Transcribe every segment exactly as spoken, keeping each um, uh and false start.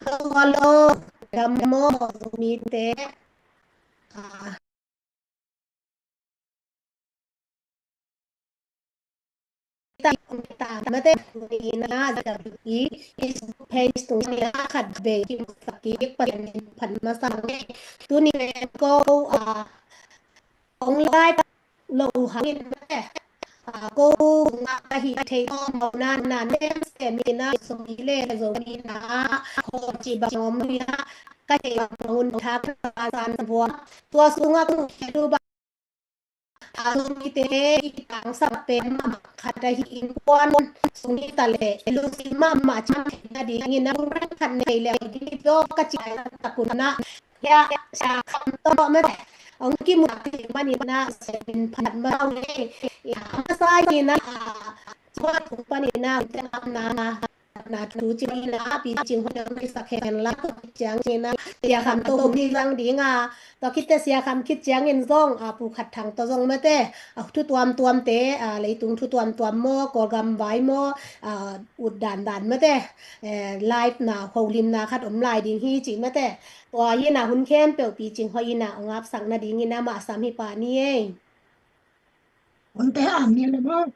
Hello, hello. Dam maw, Zomite. Ah. Mate, tuni in ah Z W P Facebook page tung in ah khat vei kimusak kik, Pasian min phat masa ing. Tuni in ko, ah, ong lai lo hangin mate, ah, ko nga ka hi thei om lo na, na nem se mi na, Zomi le Zomi na, ho ci bang om mi na, ka thei bang hun thak ka san vua. Tua sunga kong khia tu bang, ah, Zomite i tangsap pen mah khat ahi innkuan sung hi ta leh lungsim mahmah ciam theihna dingin a lungren khat nei le ding hi zaw ka ci lai takun ah. Ya, Sia Kham tawh mate. Ong kimuh ding manin ah Pasian min phat masa ing. Ya, a masa in ah, ah, tua tung panin ah, ute amna, na thu ci in ah, Pi Cing Hoih ong kisakhen la, tua khit ciangin ah Sia Kham tawh hun hi zang ding a, tua khit teh Sia Kham khit ciangin zong, ah, Pu Khat Thang tawh zong mate, ah, thu tuamtuamte, ah, leitung thu tuamtuam maw, Kawlgam vai maw, ah, ut dandan mate, eh, live na, holimna khat om lai ding hi ci mate. Tua hi in ah hun khempeuh Pi Cing Hoih in ah ong apsak nadingin amah sam hi pah ni ei. Hunte am ni le maw.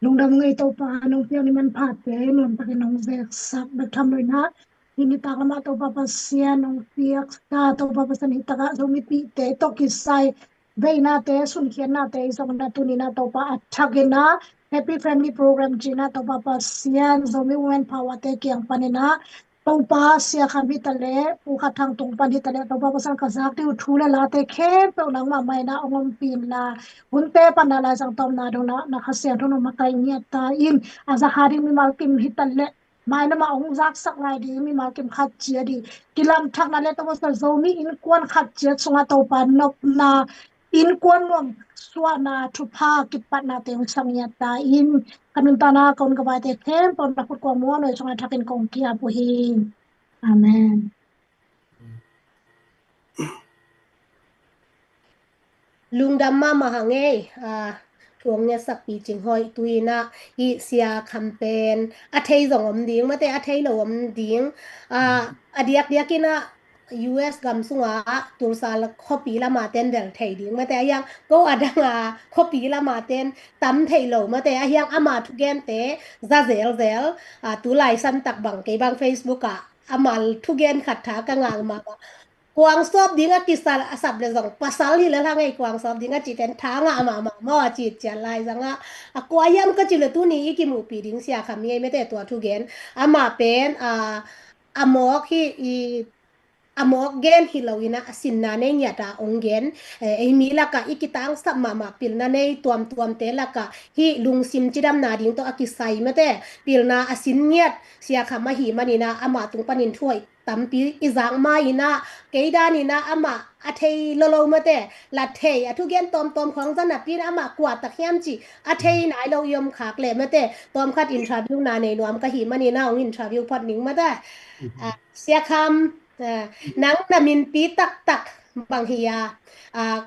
Lungdam ngei Topa, nong piak ni manphate nuam takin nong zeksak bek tham lo in ah, hih nitak lamah Topa Pasian nong piaksa, Topa Pasian hih takah Zomipihte tawh kisai veinate, sunkhiatnate i zong in ah tuni in ah Topa a thakin ah Happy Family Program ci in ah Topa Pasian Zomi Women Power-te kiang panin ah Topa Sia Kham hi ta leh, Pu Khat Thang tung pan hi ta leh, Topa Pasian ka zak ding uh thu le late khempeuh nangmah mai in ah ong ompih in la, hunte pan ah Lai Siangtho omna dong ah na Kha Siangtho nong makaih ngiat ta in, a za kha ding mimal kim hi ta leh, mai lamah ong zaksak lai ding mimal kim khat ciat ding, kilamthakna le Topa Pasian Zomi innkuan khat ciat sungah Topa nopna, innkuan nuam suahna, thupha kipatnate hong sa ngiat ta in, ka nuntakna ka hun ka vaite khempeuh na khut kuang muanhuai sungah thakin kong ki-ap uh hi. Amen. Lungdam mahmah hang ei, ah, thu ong ngetsak Pi Cing Hoih, tu in ah hih Sia Kham pen a thei zong om ding mate, a thei lo om ding, ah, a diakdiak in ah U S gam sungah Tulsa khuapi lamah ten vel thei ding mate, a hiang ko a dang a khuapi lamah ten tam thei lo mate, a hiang ama thugente za zelzel, ah, tulai santak bang kei bang Facebook ah ama thugen khat tha ka ngak mahmah. Kuang sawp ding a kisal a sap le zong pasal hi le hang ei, kuang sawp ding a cih pen tha ngah mahmah maw, a cih ciat lai zang ah. A kua hiam ka cih le tuni i kimuhpih ding Sia Kham hi ei mate, tua thugen. Amah pen, ah, a mawk hi i, a mawk gen hi lo in ah, a sinna nei ngiat a ong gen, eh, ei mi lakah i kitangsap mahmah pilna nei tuamtuamte lakah hih lungsim cidamna ding tawh a kisai mate, pilna a sin ngiat Sia Kham ahih manin ah, amah tung panin thu hoih tampi i zak ma in ah, kei dan in ah amah a thei lolo mate, la thei, a thugen tawmtawm khawng za napi in ah amah kua tak hiam cih a thei nai lo i om khak leh mate, tawmkhat interview na nei nuam ka hih manin ah ong interview phot ning mate. Ah, Sia Kham, ah, nang na minpi taktak bang hi a, ah,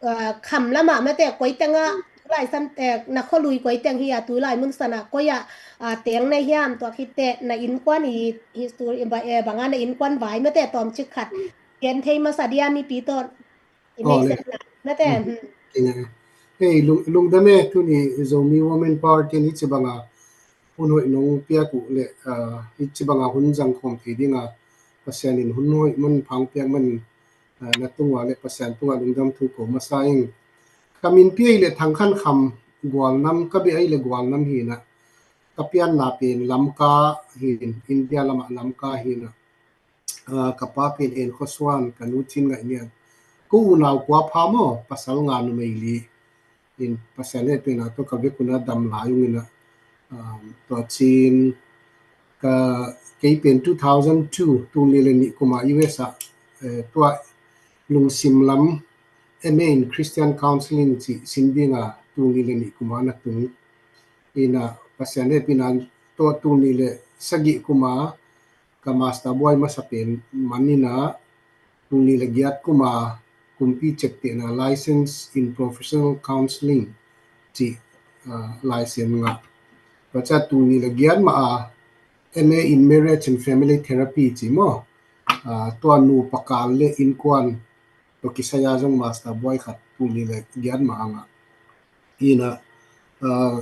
ah, kham lamah mate, koi teng ah, tulai san, eh, na khualui koi teng hi a, tulai mun san ah koi ah, ah, teng na hiam, tua khit teh na innkuan i history, ba, eh, bang a na innkuan vai mate tawmcik khat gen thei masa dia, mipi tawh i neih sak na mate. Hei, lung, lungdam e, tuni Zomi Women Power ten hih ci bang a hun hoih nong piak uh leh, ah, hih ci bang a hun zang khawm thei ding a Pasian in hun hoih mun phang piak man, ah, na tung ua leh Pasian tungah lungdam thu ko masa ing. Ka minpi ahih leh Thang Khan Kham Gualnam, ka beh ahih leh Gualnam hi in ah, ka pianna pen Lamka hi in, India lamah Lamka hi in ah, ah, ka pa pen En Khaw Suan, ka nu Cin Ngaih Niang. Ko unau kua pha maw, pasal nga numei li. In Pasian hehpihna tawh ka vekun a dam lai ung in ah, um, tua cin ka, kei pen two thousand two, tul nih le nih kum a U S ah, eh, tua lungsim lam M A in Christian Counseling cih sin ding a tul nih le nih kum a na tung. In ah Pasian hehpihna tawh tul nih le sagih kum a ka master buai masa pen man in ah, tul nih le giat kum a kumpi cettehna License in Professional Counseling cih, ah, license ngah. Tua ciang tul nih le giat mah a M A in Marriage and Family Therapy ci maw. Ah, tua nupa kal le innkuan tua kisai-a zong master buai khat tul nih le giat mah a ngah. Hi-in ah, ah,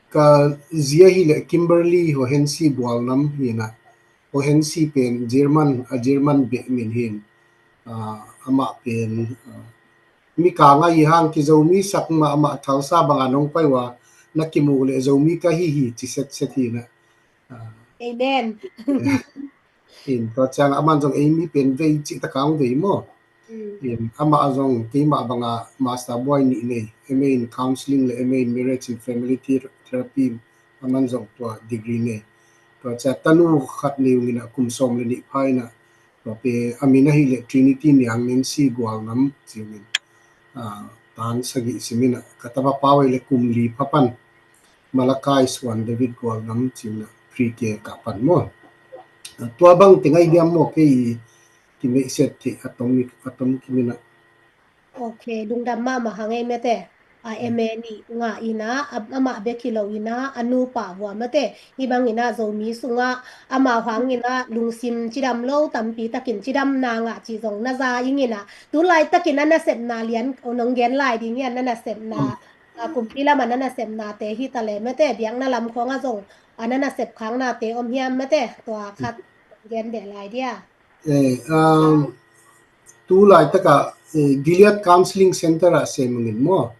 ka zi ahih leh Kimberly Hohensi Bualnam hi-in ah, Hohensi pen German, a German beh min hi-in, ah, amah pen, ah, Mikang ahi hang ki Zomi sak mahmah, Tulsa bang a nong pai uh a, na kimuh leh Zomi ka hi hi ci setset hi-in ah. Ah, Amen. In, tua ciang aman zong ei mi pen vei cih tak a hong vei maw. Mm. In, amah zong keimah bang a master buai nih nei, M A in Counseling le M A in Marriage and Family Ther-, Therapy, aman zong tua degree nei. Tua ciang tanu khat nei ung in ah, kum sawm le nih pha in ah, tua pen a min ahih leh Trinity Niang Nancy Gualnam ci ung in, ah, tan sagih sim in ah, ka tapa pau ahih leh kum li pha pan Malakai Suan David Gualnam ci-in ah pre-K kah pan maw. Ah, tua bang teng ahi diam maw, kei kimeihset theih a tom, a tom kim in ah. Ok, lungdam mahmah hang ei mate. Ah, M A nih ngah in ah, a, amah bek hi lo in ah, a nupa vua mate. Hih bang in ah Zomi sungah amau hang in ah lungsim cidam lo tampi takin cidamna ngah cih zong na za ing in ah. Tu laitakin a nasepna lian, nong gen lai ding hiam, na nasepna, ah, kumpi lamah na nasepnate hi ta leh mate, biakna lam khawngah zong, ah, na nasep khangnate om hiam mate, tua khat gen beh lai dia. Eh, um, tu laitakah, eh, Gilead Counseling Center ah sem ung in maw.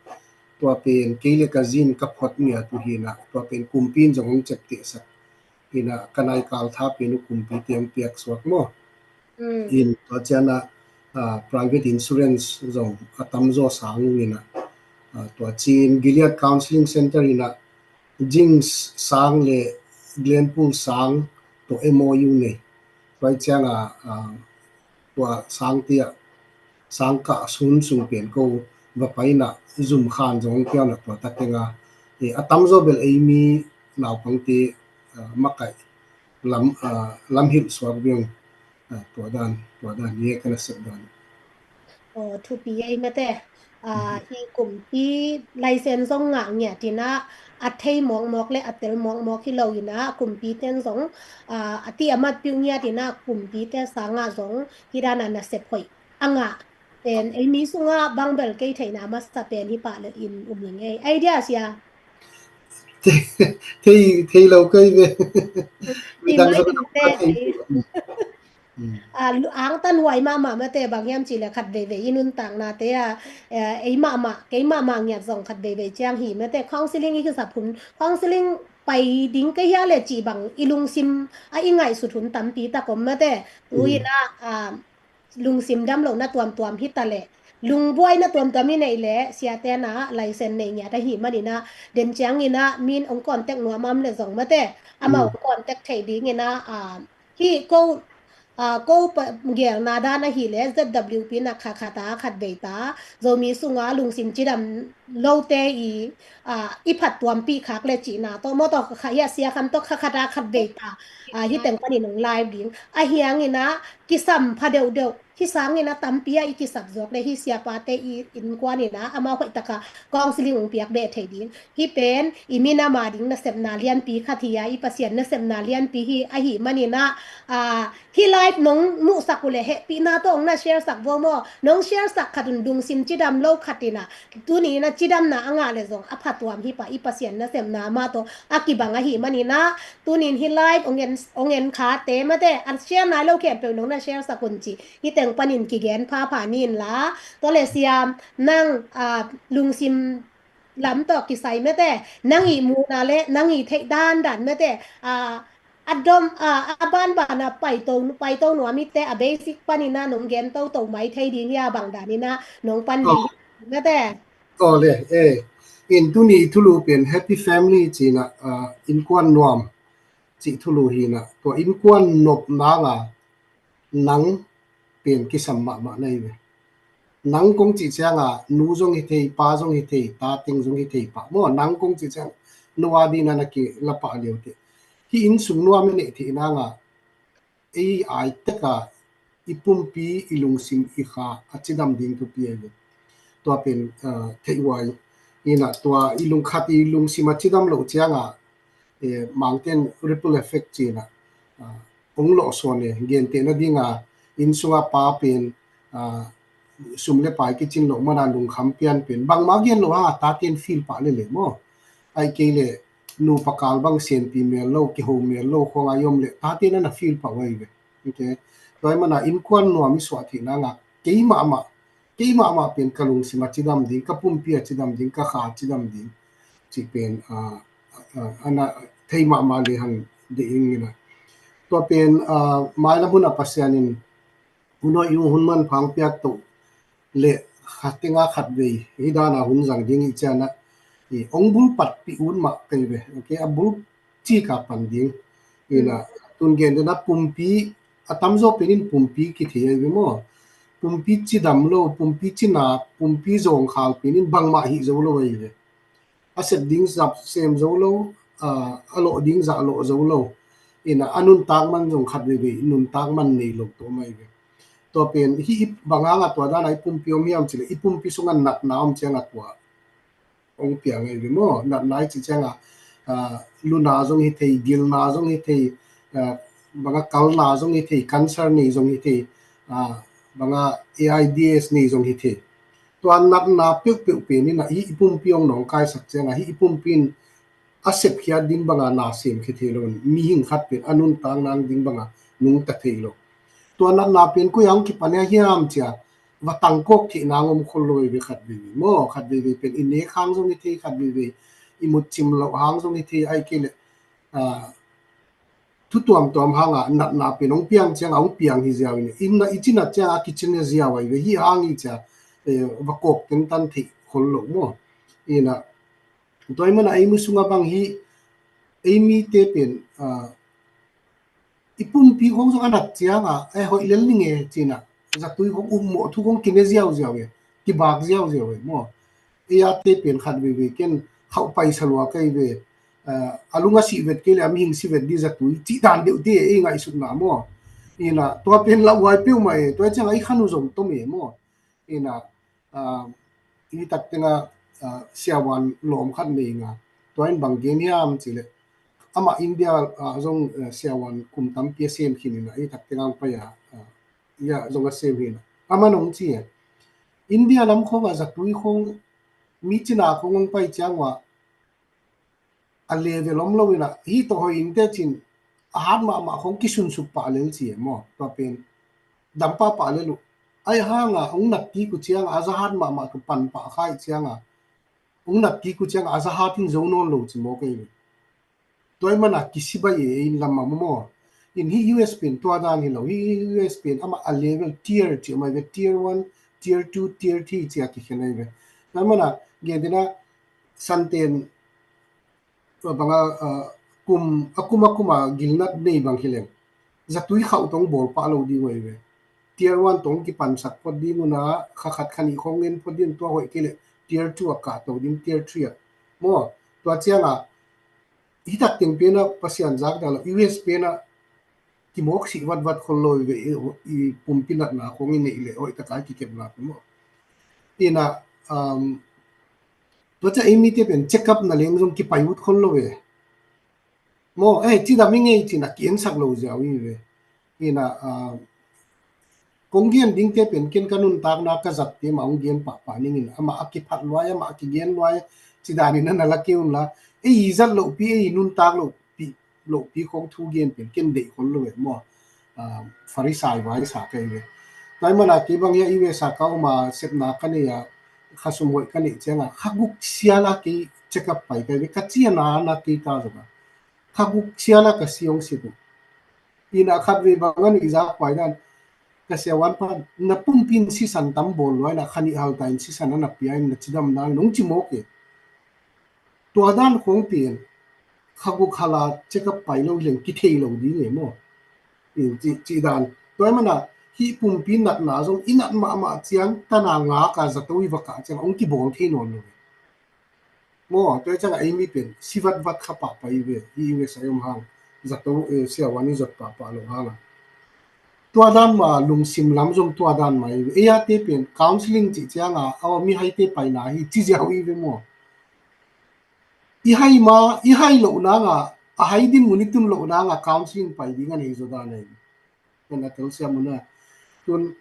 Tua pen kei le ka zi in ka phot ngiat uh hi-in ah, tua pen kumpi in zong hong ciaptehsak hi-in ah, ka nai kal tha pen uh kumpite hong piak suak maw. Mm. In, tua ciang ah, ah, private insurance zong a tamzaw sang ung in ah, ah, tua ciang Gilead Counseling Center in ah Jing sang le Glenpool sang tawh M O U nei. Tua ciang ah, ah, tua sangte ah, sang kah sun sung pen ko va pai in ah, zum khan zong pia in ah, tua ta teng ah, eh, a tamzaw bel ei mi naupangte, ah, makaih lam, ah, lamhilh suak viau. Ah, tua dan, tua dan hi ka nasep dan. Aw, thupi ei mate. Ah, hi kumpi license zong ngah ngiat in ah, a thei mawkmawk le a tel mawkmawk hi lo in ah, kumpite in zong, ah, a ti a mat piu ngiat in ah, kumpite sangah zong hih dan a nasep hoih a ngah pen ei mi sungah bang bel kei theihna masa pen hi pah le in um ing ei. Idea sia. Thei, thei lo kei ve. Midang zong thei. Ah, angtan huai mahmah mate, bang hiam cih leh khat veivei i nuntaknate ah, eh, ei mahmah, kei mahmah ngiat zong khat veivei ciang hi mate, counseling i kisap hun, counseling pai ding ka hia le cih bang i lungsim a i ngaihsut hun tampi tak om mate. Tu in ah, ah, lungsim dam lohna tuamtuam hi ta leh, lungbuaina tuamtuam i neih leh, siate in ah license nei ngiat ahih manin ah, den ciangin ah min hong contact nuam a om le zong mate, amau hong contact theih dingin ah, ah, hi ko, ah, ko pa, gelna dan ahih leh Z W P in ah khat khat a khat vei ta, Zomi sungah lungsim cidam lote i, ah, i phattuampih khak le cihna tawh maw, tawh kha, hia sia khan tawh khat khat a khat vei ta, ah, hih teng panin hong live ding. Ahi hangin ah kisam pha deuhdeuh, hih sangin ah tampi ah i kisap zuak le hih siapate i innkuan in ah amau hoih taka counseling hong piak beh thei ding. Hih pen i minam a ding nasepna lianpi khat hi a, i Pasian nasepna lianpi hi ahih manin ah, ah, hih live nong muhsak uh leh hehpihna tawh hong na share sak vo maw. Nong share sak khat un lungsim cidam lo khat in ah, tuni in ah cidamna a ngah leh zong a phatuam hi pah, i Pasian nasepna mah tawh a kibang ahih manin ah, tuni in hih live hong en, hong en khate mate, a share nai lo khempeuh nong na share sak un ci, hih teng panin kigen phapha ni in la. Tua leh siam, nang, ah, lungsim lam tawh kisai mate, nang i muhna le nang i theih dandan mate, ah, a dom, ah, a banban a paito, paito nuam i te, a basic panin ah nong gen toto mai thei ding hia, bang danin ah nong pan ding mate. Aw le, eh, in tuni thulu pen Happy Family ci-in ah, ah, innkuan nuam cih thulu hi-in ah, tua innkuan nop nang a nang pen kisam mahmah na hi ve. Nang kong cih ciang a, nu zong hi thei, pa zong hi thei, ta teng zong hi thei pah maw. Nang kong cih ciang, nu a dingin ah na kila pah liau teh. Hih innsung nuam i neih theih nang a, ei ai tek a, i pumpi, i lungsim, i kha a cidam ding thupi ahi ve. Tua pen, ah, theih huai. In ah tua i lungkhat, i lungsim a cidam loh ciang a, eh, Mangte'n ripple effect ci-in ah, ah, ong lawh sawn e, gentehna dinga inn sunga pa pen, ah, sum le pai kicin loh mana lungkham pian pen bangmah gen loh hanga taten feel pah lele maw. Ahih kei leh nupa kal bang senpi mel lo, kiho mel lo khong a i om leh taten ana feel pah uh ahi ve. Ok. Tua ahih mana innkuan nuam i suah theih nanga kei mahmah, kei mahmah pen ka lungsim a cidam ding, ka pumpi a cidam ding, ka kha a cidam ding cih pen, ah, ah, ana thei mahmah lehang deih ing ina. Tua pen, ah, mailam hun a Pasian in hun hoih uh, hun manpha ong piak toh leh khat tenga khatvei hih dana hun zang ding i ciang a, i ong bul patpih ut mah ka hi ve. Ok, a bul cika pan ding. Ina, tun gentehna pumpi, a tamzaw pen in pumpi kithei ahi ve maw. Pumpi cidam lo, pumpi cina, pumpi zawngkhal pen in bangmah hih zo lo ahi ve. A sep ding zah sem zo lo, ah, a lawh ding zah lawh zo lo. Ina, a nuntak man zong khat veivei nuntak man nei lo tawh mah ahi ve. Tua pen hih i bang hanga tua dana i pumpi om hiam cih leh i pumpi sunga natna om cianga tua ong piang ahi ve maw. Natna i cih cianga, ah, luna zong hi thei, gilna zong hi thei, ah, banga kalna zong hi thei, cancer nei zong hi thei, ah, banga AIDS nei zong hi thei. Tua natna peuhpeuh pen ina hih i pumpi ong nawngkaisak cianga hih i pumpi in a sepkhiat ding banga na semkhia thei lo, mihing khat pen a nuntak nang ding banga nungta thei lo. Tua natna pen koi a ong kipan hiam cia va tangkawk theih nang om khol lo ahi ve khat veivei maw. Khat veivei pen i nek hang zong hi thei, khat veivei i mutcim loh hang zong hi thei, ahih kei leh, ah, thu tuamtuam hanga natna pen ong piang cianga ong piang hi ziau ina, inn a i cinat cianga a kicin hi ziau ahi ve. Hih hang hi cia, eh, va kawk tentan theih khol lo maw. Ina, tua ahih mana ei mi sunga bang hi, ei mite pen, ah, i pumpi khong zong a nat cianga, eh, hoih lel ning e cina, zatui khong upmawh thu khong kine ziauziau e, kibak ziauziau e maw. Ei ate pen khat veivei ken khauh paisa lua ka hi ve, ah, a lung a sih vet kei leh a mihing si vet di zatui cih dan deuh te ei ngaihsutna maw. Ina, tua pen lauhuai peuhmah e, tua cianga i khan uh zong tom e maw. Ina, ah, i tak tenga, ah, siavuan lawm khat nei nga. Tua in bang gen hiam cih leh amah India, ah, zong, eh, siavuan kum tampi a sem khin ina, i tak tenga ong pai a, ah, ia zong a sem hi ina. Amah nong ci e. India lam khong a zatui khong, mi cina khong ong pai ciang ua a level om lo ina, hih tawh hoih ing te cin a hat mahmah khong kisunsuk pah lel ci e maw. Tua pen dam pahpah lel uh. Ahih hanga ong nat kik uh cianga a za hat mahmah tawh pan pah kha ih cianga ong nat kik uh cianga a za hat in zo nawn lo ci mawk ahi ve. Tua ahih mana kisibai e, ei lam ah maw. In hih U S pen tua dan hi lo, hih U S pen amah a level tier ci mah ahi ve, tier one, tier two, tier three ci a kikhen ahi ve. Tua ahih mana gentehna santen tua banga, ah, kum, a kum a kuma gilnat nei bang hi leng zatui khauh tawh ong bawl pah lo ding uh ahi ve. Tier one tawh ong kipansak phot ding un a, kha khat kha nih khong ngen phot ding un, tua hoih kei leh tier two ah kahto ding, tier three ah maw. Tua cianga hih tak teng pen a Pasian zak dah lo, U S pen a kimawk sih vatvat khol lo ve, i, i pumpi natna khong i neih leh hoih taka i kikepna pen maw. Ina, um, tua ciang ei mite pen check up na leng zong kipai ut khol lo ve. Maw, eh, cidam i ngei cina ki-ensak lo ziau i ve. Ina, ah, kong gen dingte pen ken ka nuntakna ka zatte mah ong gen pahpah ningin, amah a kiphat luai, amah a kigen luai, cidanin a na la kei un la. Ei i zat lohpi, ei i nuntak lohpi, lohpi khong thu gen pen ken deih khol lo ve maw. Ah, Farisai vai sa ka hi ve. Tua ahih mana kei bang hia U S a ka om a, sepna ka nei a, khasum hoih ka neih cianga kha guk siala kei check up pai ka hi ve. Ka ciana na kei ta zong a kha guk siala ka si ong si uh. Ina khatvei bang a nuihzak huai dan, ka siavuan pan, na pumpi in sisan tam bawl luai na, kha nih halta in sisan a na pia in na cidam nang nong ci mawk e. Tua dan khong pen kha guk hala check up pai lo hi leng kithei lo ding e maw. In ci, ci dan. Tua ahih mana hih pumpi natna zong i nat mahmah ciang tana ngak a zato i va kah ciang ong kibawl thei nawn lo. Maw, tua ciang a ei mi pen si vatvat kha pahpah i ve, i U S a i om hang, zato, eh, siavuan i zot pahpah lo hang a. Tua dan mah lungsim lam zong tua dan mah i ve. Ei a te pen counseling cih cianga, aw, mihaite paina hi ci ziau i ve maw. I hai ma, i hai loh nanga a hai din mun i tun loh nang a counseling pai ding a nei zaw dan a hi. Ken a telsiam un a. Tun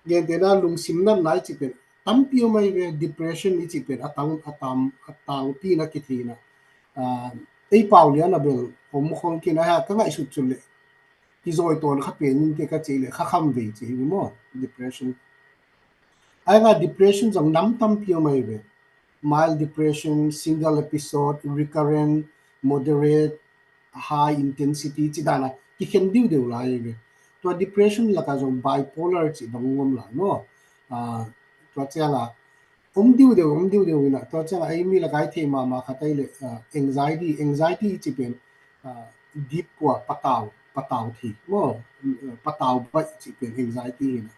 gentehna lungsim natna i cih pen tampi om ahi ve, depression i cih pen a tang, a tam, a tangpi na kithina. Ah, ei pau lian a bel om khong kin a ha ka ngaihsut cun le. Kizawi tawn kha pen in te ka cih le kha kham ve cih hi maw, depression. Ai nga depression zong nam tampi om ahi ve. Mild depression, single episode, recurrent, moderate, high intensity, ci dan a kikhen diudeu lai ve. Tua depression laka zong bipolar ci bang om lai maw. Ah, tua ciang a om diudeu, om diudeu in a, tua ciang a ei mi laka i thei mahmah khat ai le, ah, anxiety, anxiety ci pen, ah, dipkua patau, patau thei maw, patau baih ci pen anxiety hi na.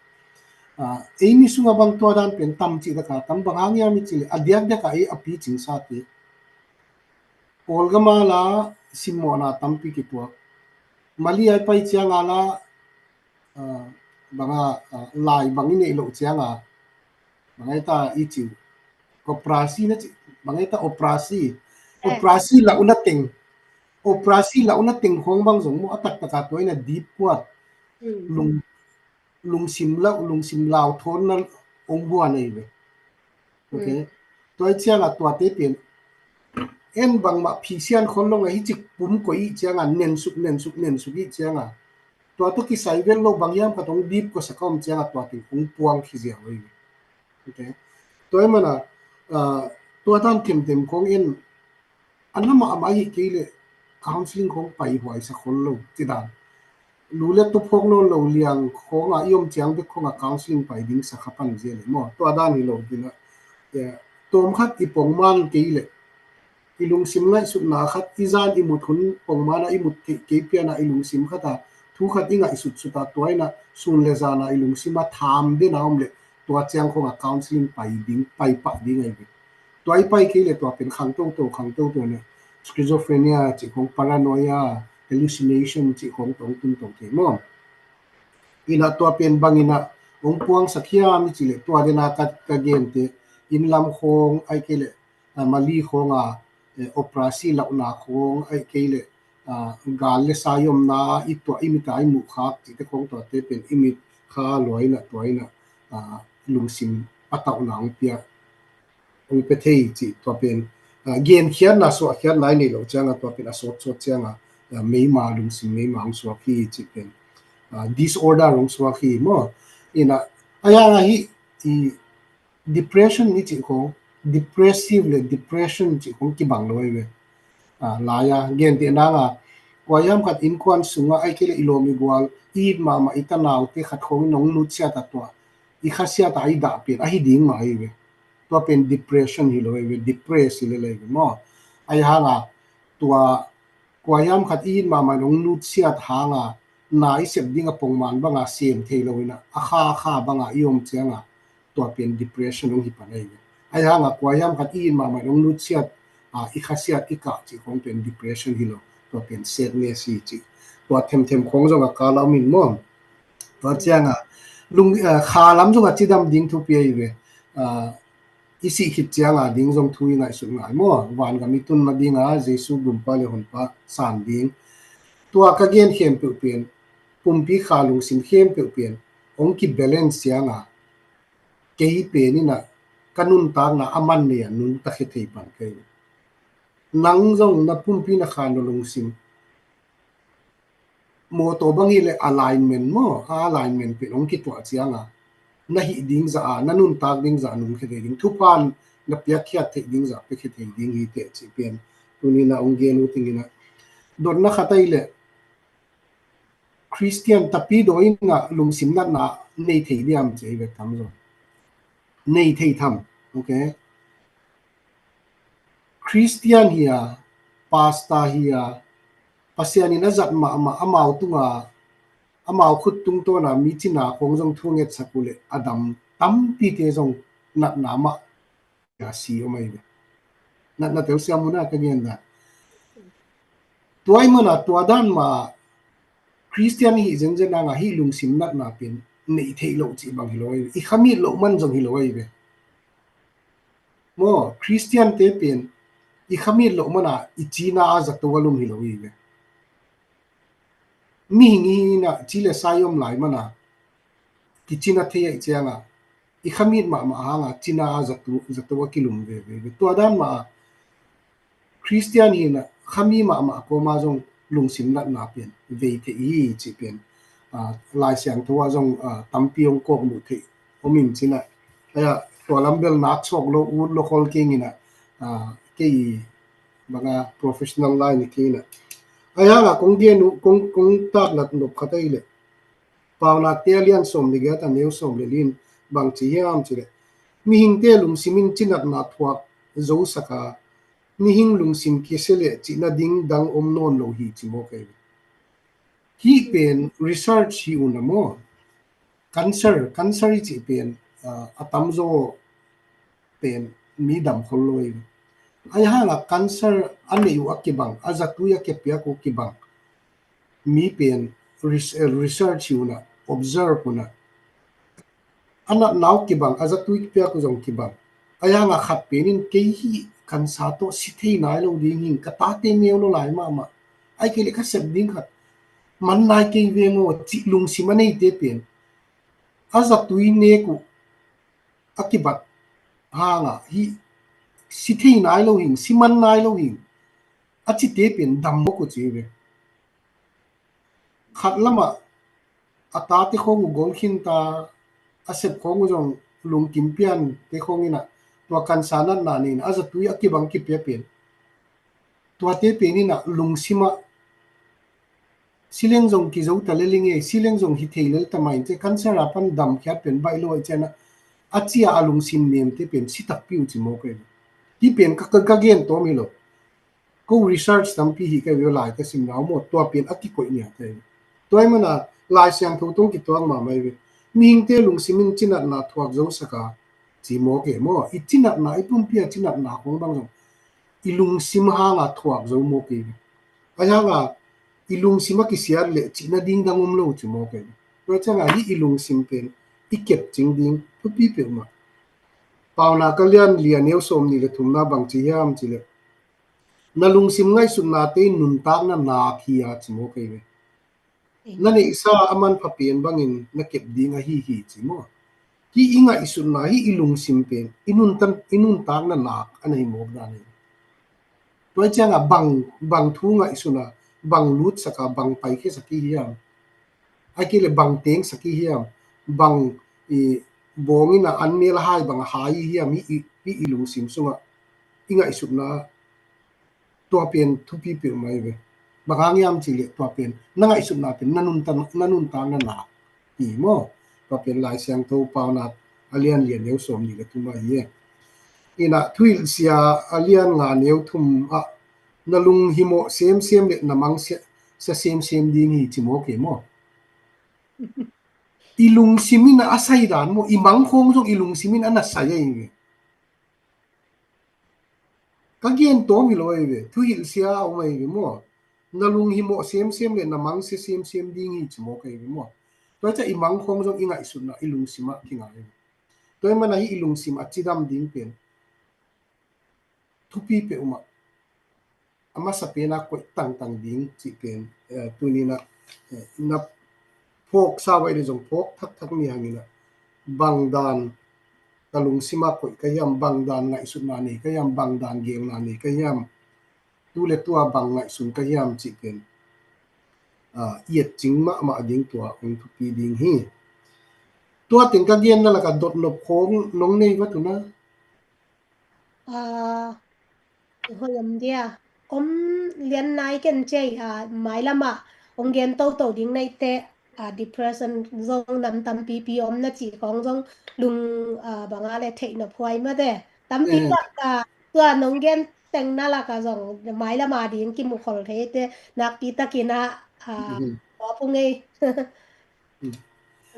Ah, ei mi sunga bang tua dan pen tam ci taka tam bang hang hiam i ci le, a diakdiak a ei a picing sate. Kawlgam a la simmawhna tampi kituak. Mali ai pai ciang a la, ah, bang a, ah, lai bang i neih loh ciang a, bang ai ta i ci uh. Operasi na ci, bang ai ta operasi. Eh. Operasi lauhna teng. Operasi lauhna teng khong bang zong maw a taktak a tua in a dipkuat. Mm. Lung lungsim lau, lungsim lau thawn na ong buan ahi ve. Okay. Mm. Tua i ciang a tuate pen en bangmah phisian khol lo ngai hi cik pum koih i ciang a nensuk, nensuk, nensuk i ciang a tua tawh kisai vel lo bang hiam khat ong dip ko sa ka om ciang a tua teng ong puang khi ziau ahi ve. Okay. Tua i man a, ah, tua dan themthem khong en a na mahmah hi kei le counseling khong pai huai sa khol lo, ci dan. Lu le tu phawk nawn lo liang khong a i om ciang bek khong a counseling pai ding sa kha pan zia le maw. Tua dan hi lo ding a. Eh, tawm khat i pongman kei le i lungsim ngaihsutna khat i zan i mut hun pongman a i mut theih kei pian a i lungsim khat a thu khat i ngaihsutsut a tua in a sun le zan a i lungsim a tham den a om le tua ciang khong a counseling pai ding, pai pah ding ahi ve. Tua i pai kei le tua pen khang toto, khang toto le schizophrenia cih khong, paranoia, hallucination cih khong tawh ong tun to thei maw. In a tua pen bang in a ong puangsak hiam i ci le tua den a ka, ka gente inn lam khong ai kei le, ah, mali khong a, eh, operasi lauhna khong ai kei le, ah, gal le sa i omna i tuah i mit a i muh khak cihte khong tuate pen i mit kha lua in a tua in a, ah, lungsim a tauhna ong pia, ong pia thei cih tua pen, ah, genkhiatna suahkhiatna i neih loh ciang a tua pen a sawtsawt ciang a, ah, meima lungsim meima ong suak hi cih pen, ah, disorder ong suak hi maw. In a, a yang a hi i depression i cih khong, depressive le depression cih khong kibang lo ahi ve. Ah, lai a, genteh nang a, kua hiam khat innkuan sung a ai kei le i lawm i gual, i it mahmah i tanaute khat khong in ong nutsiat a tua i khasiat a i dah pen ahi ding mah ahi ve. Tua pen depression hi lo ahi ve, depress hi le le ahi ve maw. Ahi hang a tua kua hiam khat i it mahmah in ong nutsiat hang a na i sep ding a pongman bang a sem thei lo in a, a kha a kha bang a i om ciang a tua pen depression ong hi pan ahi ve. Ahi hang a kua hiam khat i it mahmah in ong nutsiat a i khasiat i kah cih khong pen depression hi lo, tua pen sadness hi cih. Tua themthem khong zong a kal a om in maw. Tua ciang a lung, ah, kha lam zong a cidam ding thupi ahi ve. Ah, i sih khit ciang a ding zong thu i ngaihsut ngai maw. Vangam i tun ma ding a Jesu gumpa le honpa san ding. Tua ka gen khempeuh pen, pumpi kha lungsim khempeuh pen ong ki balance ciang a kei pen in a ka nuntakna a man nei a nuntak khia thei pan kei. Nang zong na pumpi na kha na lungsim mawtaw bang hi le alignment maw, a alignment pen ong kituah ciang a na hih ding zah a, na nuntak ding zah a nung khia thei ding, thupha na piakkhiat theih ding zah pia khia thei ding hi teh cih pen tuni in a ong gen uh ting in a. Dotna khat ahi le Christian tapi daw in a lungsim natna nei thei diam ci ahi ve tam zaw. Nei thei tham, okay. Christian hi a, pastor hi a, Pasian in a zat mahmah amau tunga, amau khut tungtawn a mi cina khong zong thu ngetsak uh le a dam tampite zong natna mah a si om ahi ve. Natna telsiam hun a ka gen dan. Tua i man a tua dan mah Christian hi zenzen a nga hi lungsim natna pen nei theih loh cih bang hi lo ahi ve. I khamit loh man zong hi lo ahi ve. Maw, Christian te pen i khamit loh man a i cina a zato a lum hi lo ahi ve. mihing i hina ci le sa i om lai mana kicina thei aih cianga i khamit mahmah hanga cina a zato, zato a kilum veve ve. Tua dan mah a Khristian hina khami mahmah koma zong lungsim natna pen vei thei hi ci pen, a, Lai Siangtho ah zong, a, tampi hong kawkmuh thei om in cina. Aya, tua lam bel nak sawk lo, ut lo khol keng ina, a, kei banga professional line ni kei ina. Aya nga kong gen uh, kong, kong tak nat nop khat ahi le. Paunak te a lian sawm le giat a neu sawm le li in bang ci hiam ci le. Mihingte lungsim in cinatna thuak zo saka, mihing lungsim kisia le cihna ding dang om nawn lo hi ci maw kei. Hih pen research hi una maw. Cancer, cancer i cih pen, ah, a tamzaw pen mi dam khol lo hi. Ahi hanga cancer a neih uh a kibang, a zatui a kipiak uh kibang mi pen res-, eh, research hi una, observe una. A natna uh kibang, a zatui kipiak uh zong kibang. Ahi hanga khat pen in kei hih cancer tawh si thei nai lo ding hing, ka tate neu lo lai mahmah. Ai kei le ka sep ding khat man nai kei ve maw cih lungsim a neite pen a zatui nek uh a kibat hanga hih si thei nai lo hing, si man nai lo hing a cite pen dam mawk uh ci ve. Khat lamah a tate khawng uh gol khinta, a sep khawng uh zong lungkim piante khawng ina tua cancer natna nei ina a zatui a kibang kipia pen. Tuate pen ina lungsim ah si leng zong kizo ta lel ing e, si leng zong hi thei lel ta mah in ci cancer a pan damkhiat pen baih lo aih ciana a cia a lungsim nemte pen si takpi uh ci mawk e. Hih pen ka, ka, ka gen tawm hi lo. Ko research tampi hi ka view lai ka simna maw tua pen a kikoih nia ka hi. Tua hi mana Lai Siangtho tong kituak mahmah hi ve. Mihingte lungsim in cinatna thuak zo saka ci mawk e maw. I cinatna, i pumpi a cinatna khong bang zong i lungsim hanga thuak zo mawk e. Ahi hanga i lungsim a kisiat le cihna ding dang om lo ci mawk e. Tua cianga hih i lungsim pen i kep cing ding thupi peuhmah. Paunak a lian li a neu sawm nih le thumna bang ci hiam ci le. Na lungsim ngaihsutnate in nuntakna nak hi a ci mawk e ve. Na neihsa a manpha pen bangin na kep ding ahi hi ci maw. Hih i ngaihsutna, hih i lungsim pen i nuntan, i nuntakna nak a na hi mawk dan hi. Tua hi cianga bang, bang thu ngaihsutna, bang lutsaka, bang paikhiasak hi hiam. Ai kei le bang tengsak hi hiam, bang i bawng ina an mel a hai bang a hai hi hiam, hih i, hih i lungsim sungah i ngaihsutna tua pen thupi peuhmah hi ve. Bang hang hiam ci le tua pen na ngaihsutna pen na nuntan, na nuntakna nak hi maw. Tua pen Lai Siangtho Paunak a lian li a neu sawm nih le thum ah hi e. Ina Thuhilhsia a lian nga neu thum ah na lunghimawh semsem le na mang sia, sia semsem ding hi ci mawk e maw. I lungsim in a sai dan maw, i mang khawng zong i lungsim in a na sai ahi ve. Ka gen tawm hi lo ahi ve, Thuhilhsia a om ahi ve maw. Na lunghimawh semsem le na mang sia semsem ding hi ci mawk ahi ve maw. Tua hi ciah i mang khawng zong i ngaihsutna i lungsim ah kingai ahi ve. Tua hi mana hih i lungsim a cidam ding pen thupi peuhmah a masa pena koih tangtang ding cih pen, eh, tuninah, eh, na phawk sa vai le zong phawk thakthak ni hanginah bang dan ka lungsima koih ka hiam, bang dan ngaihsutna nei ka hiam, bang dan gelna nei ka hiam, tu le tua bang ngaihsun ka hiam cih pen, ah, i et cing mahmah ding tua hong thupi ding hi. Tua teng ka genna lakah dotnop khawng nong nei va tuna? Ah, hoih om dia. Om lian nai ken cei, ah, mailamah hong gen toto ding naite, ah, depression zong nam tampipi om na cih khawng zong lung, ah, banga le theih nop huai mate. Tampi, eh, tak, ah, tua nong gen tengna lakah zong mailama ding kimukhol theite nakpi takin ah, ah, mhm, awpung ei. Mm.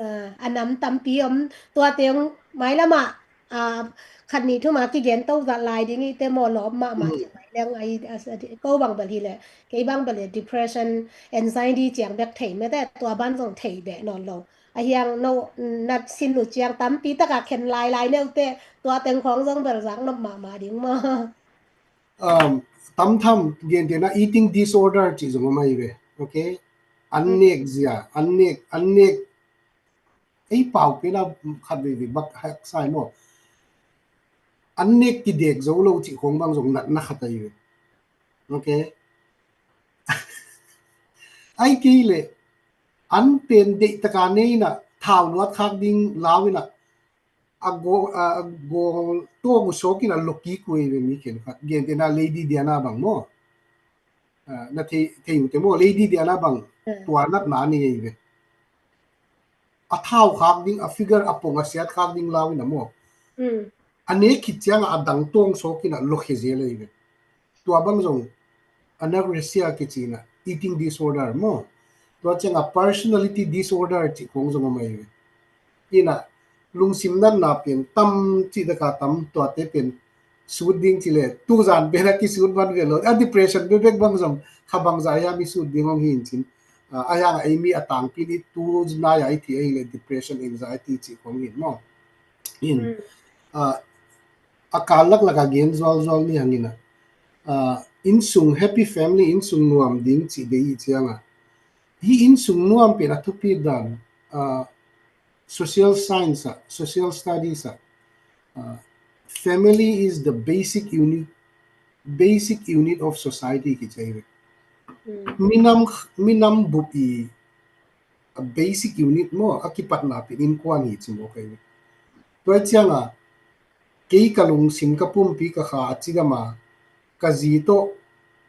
Ah, a nam tampi om, tuate hong mailamah, ah, khat nih thuma kigen to zat lai ding ite maw, lawp mahmah, mm, ci mai leng ai, a, a, ko bang bel hi le, kei bang bel le depression, anxiety ciang bek thei mete, tua ban zong thei beh nawn lo. A hiang no, na sin uh ciang tampi taka khen lai lai neute, tua teng khawng zong bel zak nop mahmah ding maw. Um, tam tham gen tena eating disorder ci zong om ai ve, okay? An nek zia, an nek, an nek, ei pau pen a khat veve bak hak sai maw. An nek kidek zo lo cih khong bang zong natna khat ahi ve. Ok. Ai kei le an pen deih taka nei na thau luat khak ding lau ina a go a go to gu sok ina loki kuai ve mi ken khat. Gen te na Lady Diana bang maw. Na thei thei u te maw, Lady Diana bang tua natna ni ei ve. A thau khak ding, a figure a pong a siat khak ding lau ina maw. A nek khit cianga a dang tong sok ina lokhe zel ei ve. Tua bang zong anorexia kici ina eating disorder maw. Tua cianga personality disorder cih khong zong a mai ve. Ina lungsim natna pen tam cih taka tam tuate pen sut ding ci le, tuzan pen a kisut man ve lo. A depression bebek bang zong kha bangza a mi sut ding hong hi in cin. A hiang a ei mi a tangpin i tu nai a i thi ei le depression, anxiety cih khong hi in maw. In a kal laklak a gen zualzual ni hangin a innsung happy family, innsung nuam ding cih dei i cianga hi innsung nuam pen a thupi dan social science ah, social studies ah, family is the basic unit, basic unit of society kici ve. Minam, minam bup i a basic unit maw, a kipatna pen innkuan hi ci maw kei ve. Tua cianga kei ka lungsim ka pumpi ka kha a cidam a, ka zi tawh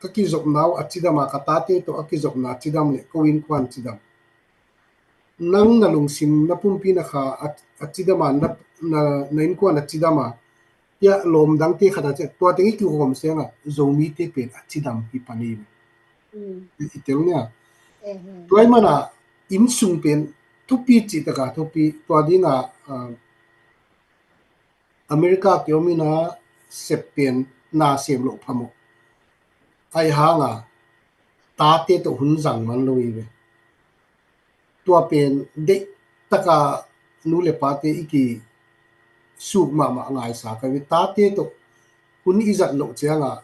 ka kizopna uh a cidam a, ka tate tawh a kizopna a cidam le ko innkuan cidam. Nang na lungsim na pumpi na kha a cidam a, na innkuan a cidam a, tia lawm dangte khat a cia tua teng i kihawm senga Zomite pen a cidam hi pani. I tel nia. Tua i mana innsung pen thupi cih taka thupi, tua dinga America kiomina sep pen na sem loh phamawh. Ai hanga tate tawh hun zang man lo i ve. Tua pen deih taka nu le pate i kisuk mahmah ngaisa ka ve. Tate tawh hun i zat loh cianga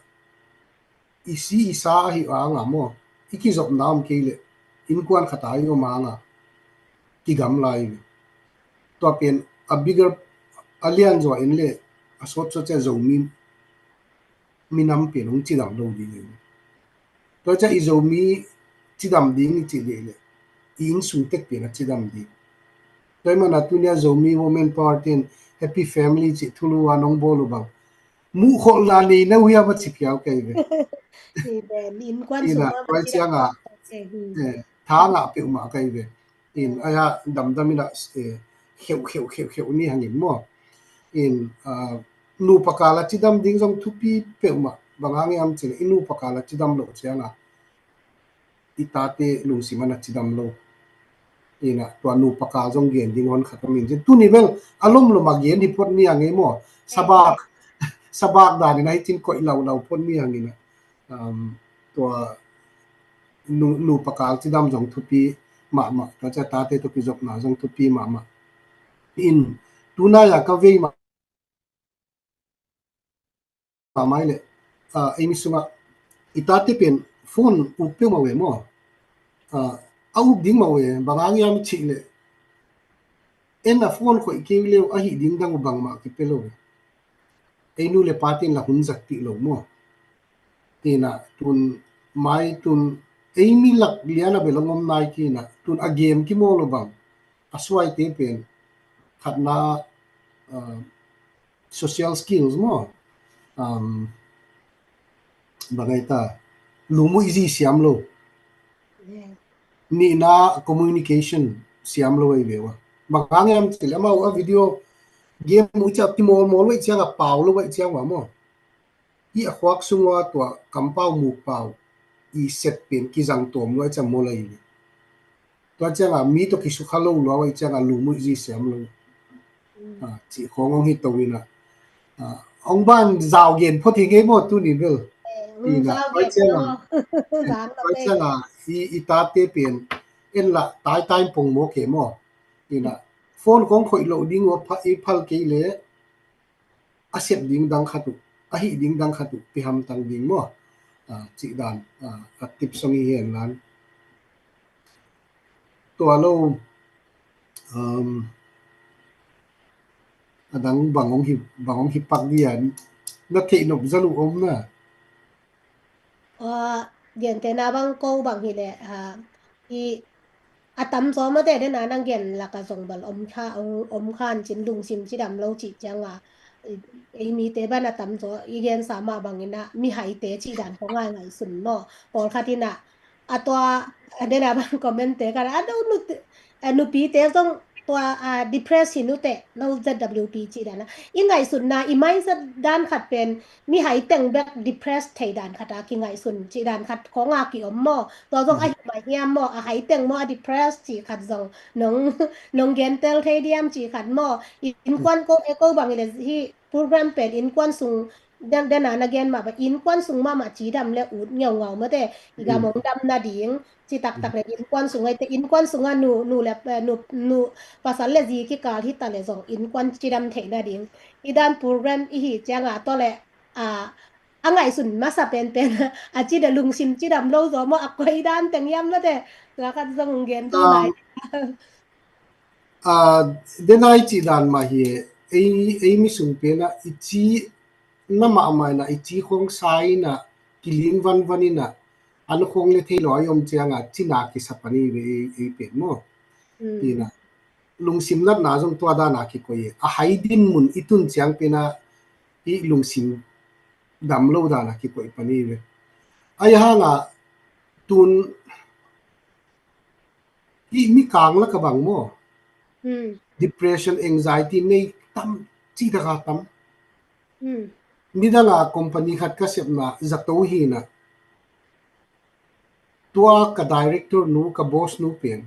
i si i sa ahi anga maw, i kizopna om kei le innkuan khata i om anga kigamla i ve. Tua pen a bigger, a lian zaw in le a sawtsawt cia Zomi minam pen hong cidam lo ding hi. Tua cia i Zomi cidam ding i cih dih le i innsung tek pen a cidam ding. Tua i mana tunia Zomi Women Power ten Happy Family cih thulu a nong bawl uh bang muhkholhna nei na uh hiam a ci piau kei ve. Ina tua cianga thangah peuhmah kei ve. In aya damdam ina kheuh kheuh kheuh kheuh ni hangin maw. In nupa kal a cidam ding zong thupi peuhmah. Bang hang hiam cih le i nupa kal a cidam loh cianga i tate lungsim ana cidam lo. Ina tua nupa kal zong gen ding hon khat om in cin. Tuni bel a lomlom a gen hi phot ni hang ei maw. Sabak, sabak dan ina hi cin koih laulau phot ni hang ina. Tua nupa kal cidam zong thupi mahmah, tua cia tate tawh kizopna zong thupi mahmah. In tunai a ka vei mah mahmah i le ei mi sungah i tate pen phone uk peuhmah uh e maw. A uk ding mah uh e, bang hang hiam cih le en a phone khoih kei le uh a hih ding dang uh bangmah kipia lo e. Ei nu le pa ten la hun zat pih lo maw. Ina tun mai tun ei mi lak liana bel hong om nai kina tun a game kimawl uh bang a suaite pen khatna social skills maw. Bang ai ta, lumuh i zi siam lo. Nihna communication siam lo ai ve ua. Bang hang hiam cih le amau a video game uh ciah ti mawlmawl uh ai ciang a pau lo ai ciang ua maw. I a khuak sung ua tua kampau mukpau i set pen kizang tuam lo ai ciang mawl ai ve. Tua cianga mi tawh kisukha lo lua ai cianga lumuh i zi siam lo. Cih khawng hong hi to ina hong ban zau gen phot hi ngei maw tuni bel. Ina tua cianga i tate pen en lah taitai pong maw ke maw. Ina phone khawng khoih loh ding ua i phal kei le a sep ding dang khat uh, a hih ding dang khat uh pi hamtang ding maw. Cih dan a tip song hi hen lan. tua lo, um, a dang bang hong hi, bang hong hi pak dia, na theih nop zalu om na. Aa, gentehna bang ko bang hi leh, aa, i a tam zaw mate dena nang gen laka zong bal om kha, om, om khan cin lungsim cidam lo cih cianga, i, ei mite ban a tam zaw i gensa mah bangin a mihaite cih dan ko ngai ngai sun maw. Pawlkhat in a, a tua, a dena bang comment te kan a do nu, a nupite zong tua, a, depress hi nute lo Z W P cih dan a. I ngaihsutna, i mindset dan khat pen, mihai teng bek depressed thei dan khat a kingaihsun cih dan khat khong a ki om maw? Tua zong a hi mah hiam maw? A hai teng maw a depressed cih khat zong nong, nong gentel thei diam cih khat maw? Innkuan ko, e ko bang i le hi program pen innkuan sung dan, dan a na gen mah bang innkuan sung mahmah cidam le ut ngeungau mate i gam hong dam nading ci taktak le innkuan sung ai te innkuan sung a nu, nu le, eh, nu, nu pasal le zi kikal hi ta le zong innkuan cidam theih nading i dan program i hi cianga tua le a, a ngaihsun masa penpen a ci da lungsim cidam lo zaw maw a koi dan teng hiam na te. Tua khat zong gen to lai. A, denai cih dan mah hi e, ei, ei mi sung pen a i ci na mahmah in a i ci khong sa in a kiling vanvan in a an khong le thei lo a i om cianga cina kisa pan i ve ei, ei pen maw? Tina lungsim natna zong tua dana kikoi e. A hai din mun i tun ciang pena i lungsim dam lo dana kikoi pani ve. Ai hanga tun i mi kang la ka bang maw? Depression, anxiety nei tam ci daka tam. Midanga company khat ka sepna zato hina. Tua ka director nu, ka boss nu pen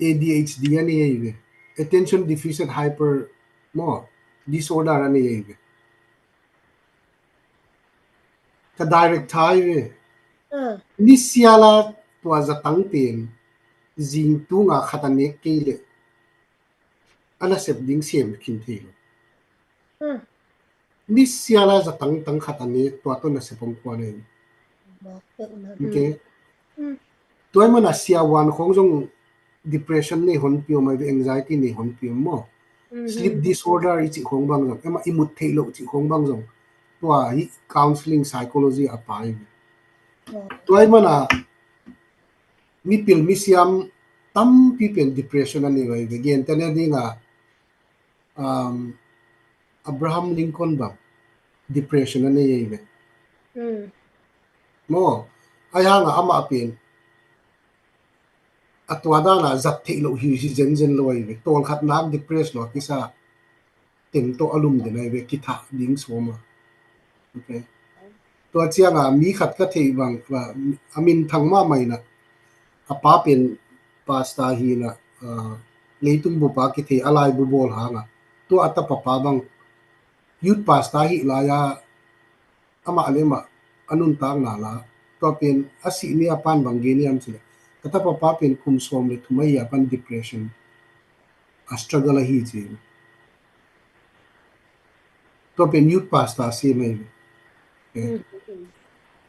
A D H D a nei ahi ve. Attention deficit hyper maw disorder a nei ahi ve. Ka director ahi ve. Nisiala tua zatang pen zing tunga khat a nek kei le a nasep ding sem khin thei lo. Nisiala zatang tang khat a nek tua tawh nasep hong kuan ahi. Tua i mana siavuan khong zong depression nei honpi om ahi ve, anxiety nei honpi om maw? Sleep disorder i cih khong bang zong, ema i mut theih loh cih khong bang zong tua hi counseling psychology a pai ve. Tua i mana mipil misiam tampi pen depression a nei ahi ve. Gentehna dinga um, Abraham Lincoln bang depression a nei ahi ve. Maw, ai hanga amah pen a tua dana zat theih loh hi hi zenzen lo ahi ve. Tawlkhat nak depress lo a kisa tem tawh a lum den ahi ve, kithah ding sawma. Tua cianga mi khat ka theih bang a minthang mahmah ina a pa pen pasta hina, leitung bupa kithei a laibu bawl hanga tua a tapapa bang youth pasta hih laia amah le amah a nuntakna la. Tua pen a sih ni a pan bang gen hiam cile ka tapapa pen kum sawm le thum ahi a pan depression a struggle ahi ci. Tua pen youth pastor a sem ahi.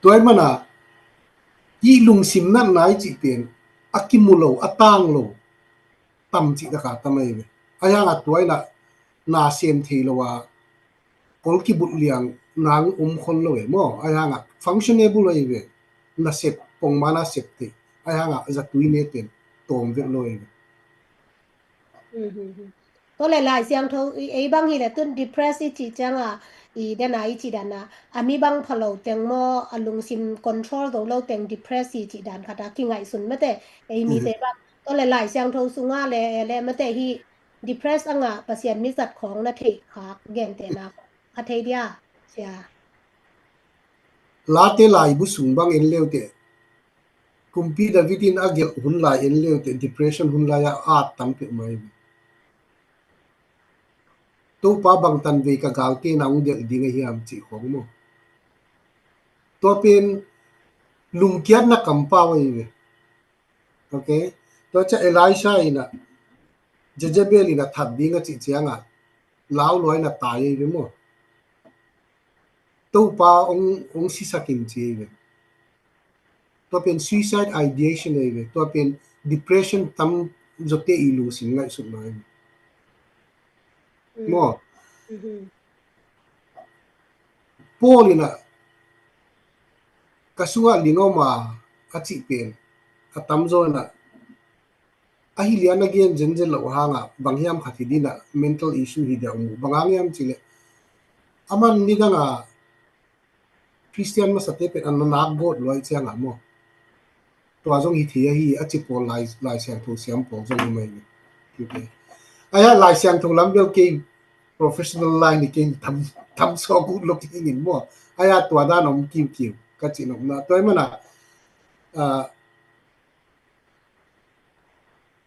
Tua i mana i lungsim natna i cih pen a kimu lo, a tang lo tam cih taka tam ahi ve. A hianga tua ina na sem thei lo a kol kibut liang nang um khol lo e maw? A hianga functionable ahi ve. Na sep pongmana sep thei. A hianga zatui ne pen tawm vek lo ahi ve. Tua le Lai Siangtho ei bang hi le tun depress i cih cianga i dana i cih dana a mi bang pha lo teng maw, a lungsim control zo lo teng depress i cih dan khata kingaihsun mate ei mite bang. Tua le Lai Siangtho sunga le, le mate hi depress anga Pasian mi zat khawng na theih khak gentehna kha thei dia sia. Late laibu sung bang en leute kumpi David in a gelh hun lai en leute depression hun lai a at tam peuh mai. Topa bang tanvei ka galte na hong delh ding a hiam cih khawng maw? Tua pen lungkiatna kampau ahi ve. Ok. Tua cia Elisha ina Jezebel ina that ding a cih cianga lau lua ina tai ahi ve maw? Topa hong, hong sisakin ci ahi ve. Tua pen suicide ideation ahi ve. Tua pen depression tam zawte i lungsim ngaihsutna hi. Maw? Paul in ah ka sungah ling om a, a cih pen a tamzaw in ah, ahi lian a gen zenzen loh hangah bang hiam khat hi ding ah, mental issue hi dia om uh. Bang hang hiam cih leh, aman nidang a Khristian masate pen a na nak gawt luai ciangah maw, tua zong hi thei ahi, a ci pawl, Lai, Lai Siangtho siam pawl zong hi mai ni. Ai ah, Lai Siangtho lam bel kei professional line hi, kei tam, tam sawk uh lo kei ngin maw. Ai ah, tua dan om kiukiu ka cih nopna. Tua hi mana, ah,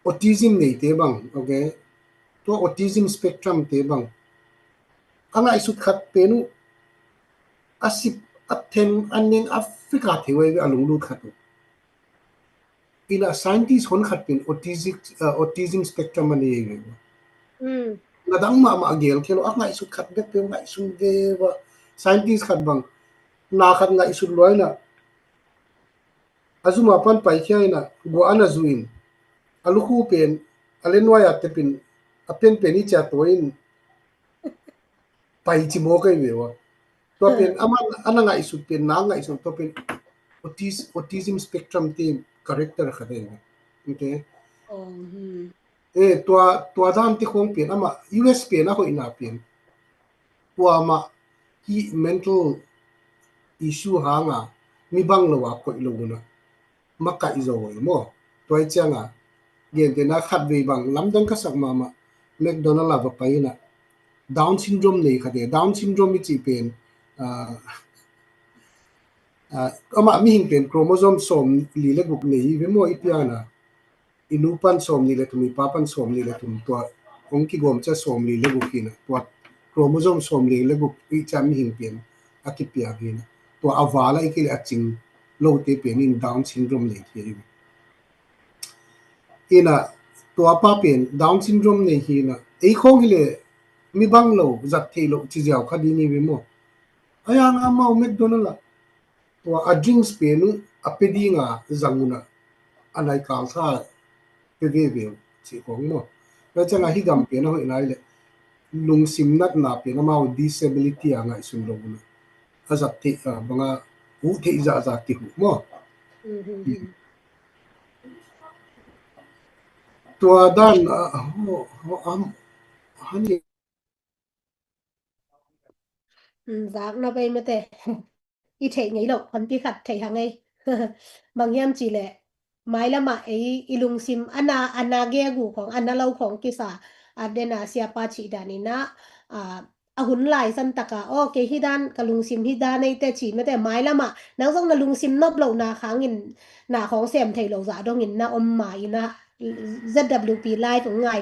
autism neite bang, okay? Tua autism spectrum te bang, a ngaihsut khat pen uh, a sip, a them, a neng, a fika thei uh a lunglut khat uh. In ah scientist hon khat pen autism, uh, autism spectrum a nei uh. Ngadang mahmah a gel kei lo, a ngaihsut khat bek pen ngaihsun ve uh a. Scientist khat bang, na khat ngaihsut luai in ah, a zum a pan paikhia in ah, gua a na zu in, a lukhu pen a le nuai a tep in, a penpen i cia tua in pai ci maw kei ve uh a. Tua pen aman a na ngaihsut pen, na ngaihsut tua pen autis-, autism spectrum te character khat hi. Okay. Eh, tua, tua dan te khong pen amah U S pen a hoihna pen, tua mah hi mental issue hanga mi bang lo a koih lo un ah makaih zo hi maw. Tua hi cianga, gentehna khatvei bang lamdang ka sak mahmah, McDonald a va pai in ah, Down syndrome nei khat e, Down syndrome i cih pen, ah, ah, amah mihing pen chromosome sawm li le guk nei hi ve maw, i pian a. I nu pan sawm li le thum, i pa pan sawm li le thum, tua hong kigawm cia sawm li le guk hi in ah, tua chromosome sawm li le guk i cia mihing pen a kipiak hi in ah, tua a val a i kile a cing lote pen in Down syndrome nei thei hi. In ah, tua pa pen Down syndrome nei hi in ah, ei khong hi le mi bang lo, zat thei lo ci ziau kha ding hi ve maw. Ai ang amau McDonald ah, tua a drinks pen uh a pe dinga zang un ah, a nai kal tha pe veve uh cih khong maw. Tua cianga hi gam pen a hoih lai le, lungsim natna pen amau disability a ngaihsun lo un ah, a zat thei, ah, banga uh thei zahzah ti huh maw. Tua dan, ah, ho, ho, am, hani. Zak na bei mate. I theih ngei lo, honpi khat theih hang ei. Bang hiam cih leh, mailamah ei i lungsim a na, a na gegu khong, a na lo khong kisa, a dena siapa cih dan in ah, a, a hun lai san taka, aw, kei hi dan, ka lungsim hi dan ei te cih mate, mailamah nang zong na lungsim nop lohna khangin na khong sem thei lo zah dongin na om ma in ah, Z W P live hong ngai,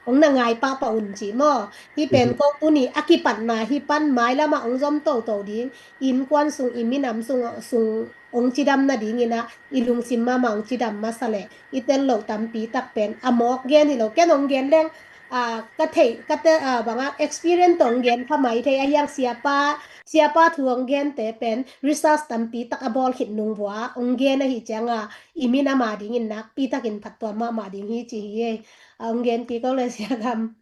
hong na ngai pahpah un cih maw. Hih pen ko tuni a kipatna hi pan, mailamah hong zom toto ding, innkuan sung, i minam sung, sung hong cidam nadingin ah, i lungsim mahmah hong cidam masa leh, i tel loh tampi tak pen a mawk gen hi lo, ken hong gen leng, ah, ka theih, ka te, ah, banga experience tawh hong gen kha mai thei, a hiang siapa, siapa thu hong gente pen research tampi tak a bawl khit nung vua hong gen ahi cianga, i minam a dingin nakpi takin phattuam mahmah ding hi ci hi ei. A hong genpi ko le Sia Kham.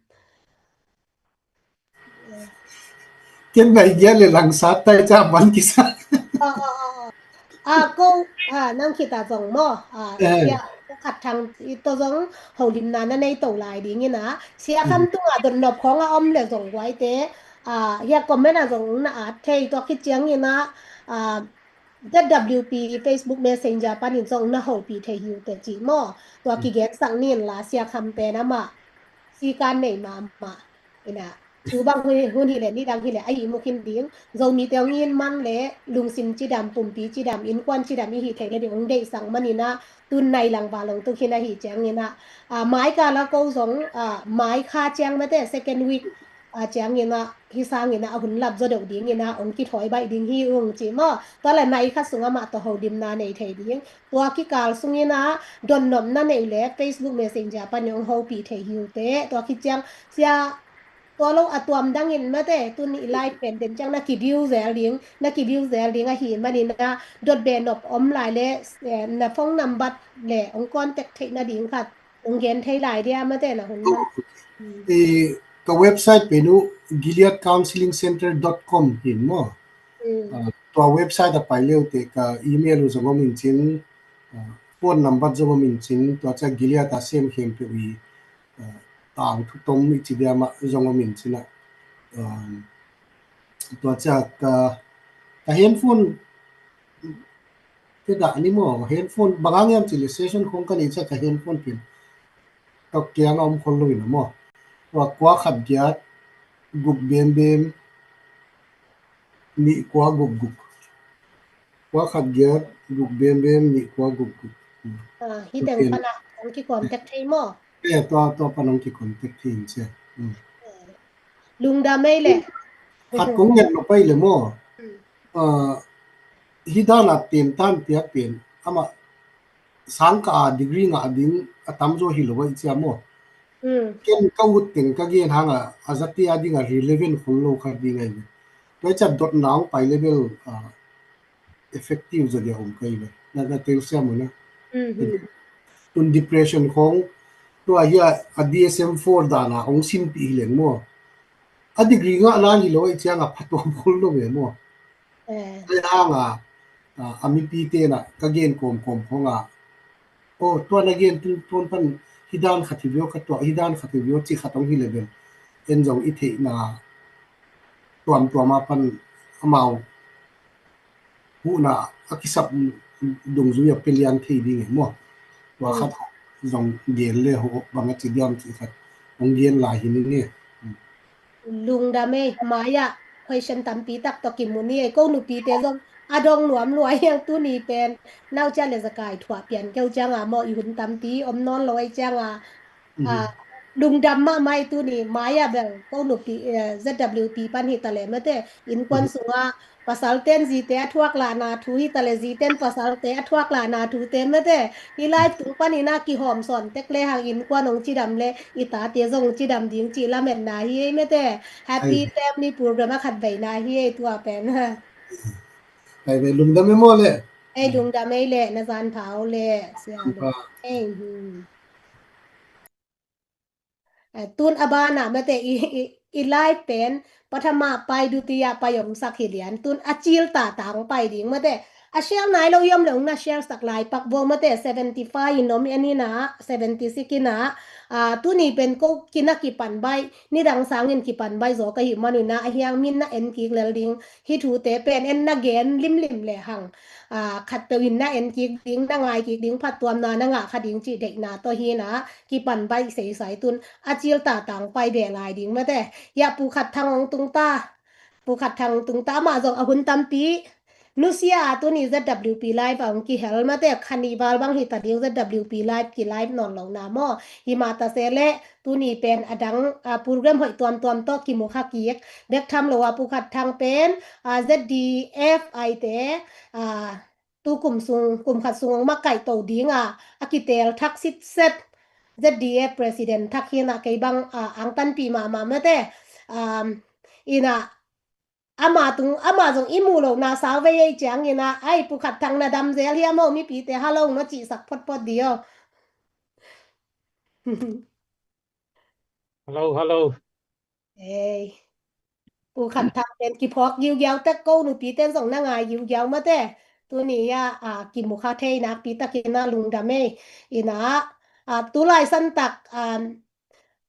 Ken nai gia le langsat tai ca ban kisa. Aw, aw, aw, aw. A, ko, a, nang khita zong maw. A, eh, sia, ko khat thang i to zong holimna na nei to lai dingin ah, Sia Kham tunga dotnop khong a om le zong guaite, a, hia comment a zong na at thei, tua khit ciangin ah, a, Z W P Facebook Messenger panin zong na hopih thei hi uh teh cih maw. Tua kigensak ni in la, Sia Kham pen amah sikan nei mahmah in ah, tu bang hun, hun hi leh, nidang hi leh a ihmu khin ding. Zomite hong in man leh lungsim cidam, pumpi cidam, innkuan cidam i hih theih nading hong deihsak manin ah, tun nai lang val hong tu khin ahi ciangin ah, a, mai kal a ko zong, a, mai kha ciang mate, second week, a, ciangin ah, hih sangin ah, a hun lap zaw deuh dingin ah, hong kithawi baih ding hi ung ci maw. Tua le nai khat sung amah tawh holimna nei thei ding. Tua kikal sungin ah, dotnop na neih leh Facebook Messenger panin hong hopih thei hi uh teh. Tua khit ciang, Sia, tua lo a tuam dangin mate, tuni live pen den ciang na ki-view zel ding, na ki-view zel ding ahih manin a dot beh nop om lai le, eh, na phone number le hong contact theih nading khat hong gen thei lai dia mate na hun man. Eh, ka website pen uh gilead counseling center dot com hi maw. Mm. Ah, tua website a pai le uh teh ka email uh zong om in cin, ah, phone number zong om in cin, tua ciang Gilead a sem khempeuh i, ah, tangthu tom i ci dia mah zong om in cin ah. Um, tua ciang ka, ka handphone te dah ni maw, handphone bang hang hiam cih leh session khong ka neih ciang ka handphone pen ka kiang a om khol lo in a maw. Tua kua khat giat guk bem bem nih kua guk guk. Kua khat giat guk bem bem nih kua guk guk. Hmm. Ah, hih teng pan a hong ki-contact thei maw? Eh, tua, tua pan hong ki-contact thei in cia. Hmm. Eh, lungdam ei leh. Khat kong nget lo pai leh maw. Hmm. Ah, hih dan a ten tan piak pen amah sang ka a degree ngah ding a tamzaw hi lo a i cia maw. Mm. Ken ka ut teng ka gen hang a, a zate a ding a relevant khol lo kha ding ahi ve. Tua i ciang dotna hong pai level, ah, effective zaw dia om ka hi ve. Na, na tel siam uh na. Mhm. Tun depression khong, tua hi a, a D S M four dan a hong simpih hi leng maw. A degree ngah nang hi lo a i ciang a phatuam khol lo ve maw. Eh. Ahi hang a, a, a mipite na ka gen kawmkawm khong a, aw, tua na gen tungtawn pan hih dan khat hi vio, ka tuah hih dan khat hi vio, cih khat hong hi leh bel en zong i theihna tuamtuam a pan amau huhna a kisap dungzui a pia lian thei ding e maw. Tua khat zong gen le ho bang a ci diam cih khat hong gen lai hi ning e. Lungdam ei, mai-ah question tampi tak tawh kimu ni ei, ko nupite zong a dong nuam lua hiang tuni pen, nau cia le zakai thuah pian keu ciang a maw i hun tampi om nawn lo ei ciang a, a, lungdam mahmah ei tuni, mai-ah bel ko nupi, eh, Z W P pan hi ta le mate, innkuan sungah, pasal ten zite a thuak lahna thu hi ta le, ziten pasal te a thuak lahna thu te mate, hih live tung panin a kihawm sawn tek le hang innkuan hong cidam le, i tate zong cidam ding cih lametna hi ei mate. Happy family program a khat veina hi ei tua pen. Ai ve lungdam ei maw le. Ei lungdam ei le, na zan pha o le. Sia le. Ei, hmm. Eh, tun a banah mate i, i, i live pen, pathama pai, dutiya pai omsak hi lian, tun a cil tatang pai ding mate. A share nai lo i om le ong na share sak lai pak bo mate, seventy five in om en hi na, seventy six in a, ah, tuni pen ko kina kipan bai, nidang sangin kipan bai zaw ka hi manun a, a hiang min na en kik lel ding, hih thute pen en na gen limlim le hang. Ah, khatpeuh in na en kik ding, na ngai kik ding, phattuamna na ngah kha ding cih deihna tawh hi na, kipan baih seisai tun, a cil tatang pai beh lai ding mate. Hiah Pu Khat Thang hong tung ta, Pu Khat Thang tung ta, amah zong a hun tampi nusia a tuni Z W P live a hong kihel mate, kha nih val bang hi ta ding Z W P live ki live nawn lo na maw. Hi mah ta se leh, tuni pen a dang, a, program hoih tuamtuam tawh kimu kha kik bek tham lo a, Pu Khat Thang pen, a, Z D F I te, a, tu kum sung, kum khat sung hong makaih to ding a, a kitel thak sitset Z D F president thak hi na, kei bang, a, angtanpih mahmah mate. Um, in a, ama tung, ama zong i muh lohna sau vei ei ciangin a, ai, Pu Khat Thang na dam zel hiam o, mipite hello na cihsak photphot dih o. Hello, hello. Ei. Pu Khat Thang pen kiphawk giugiau tek, ko nupite zong na ngai giugiau mate. Tuni a, a, kimu kha thei nakpi takin a lungdam ei. In a, a, tulai santak, a,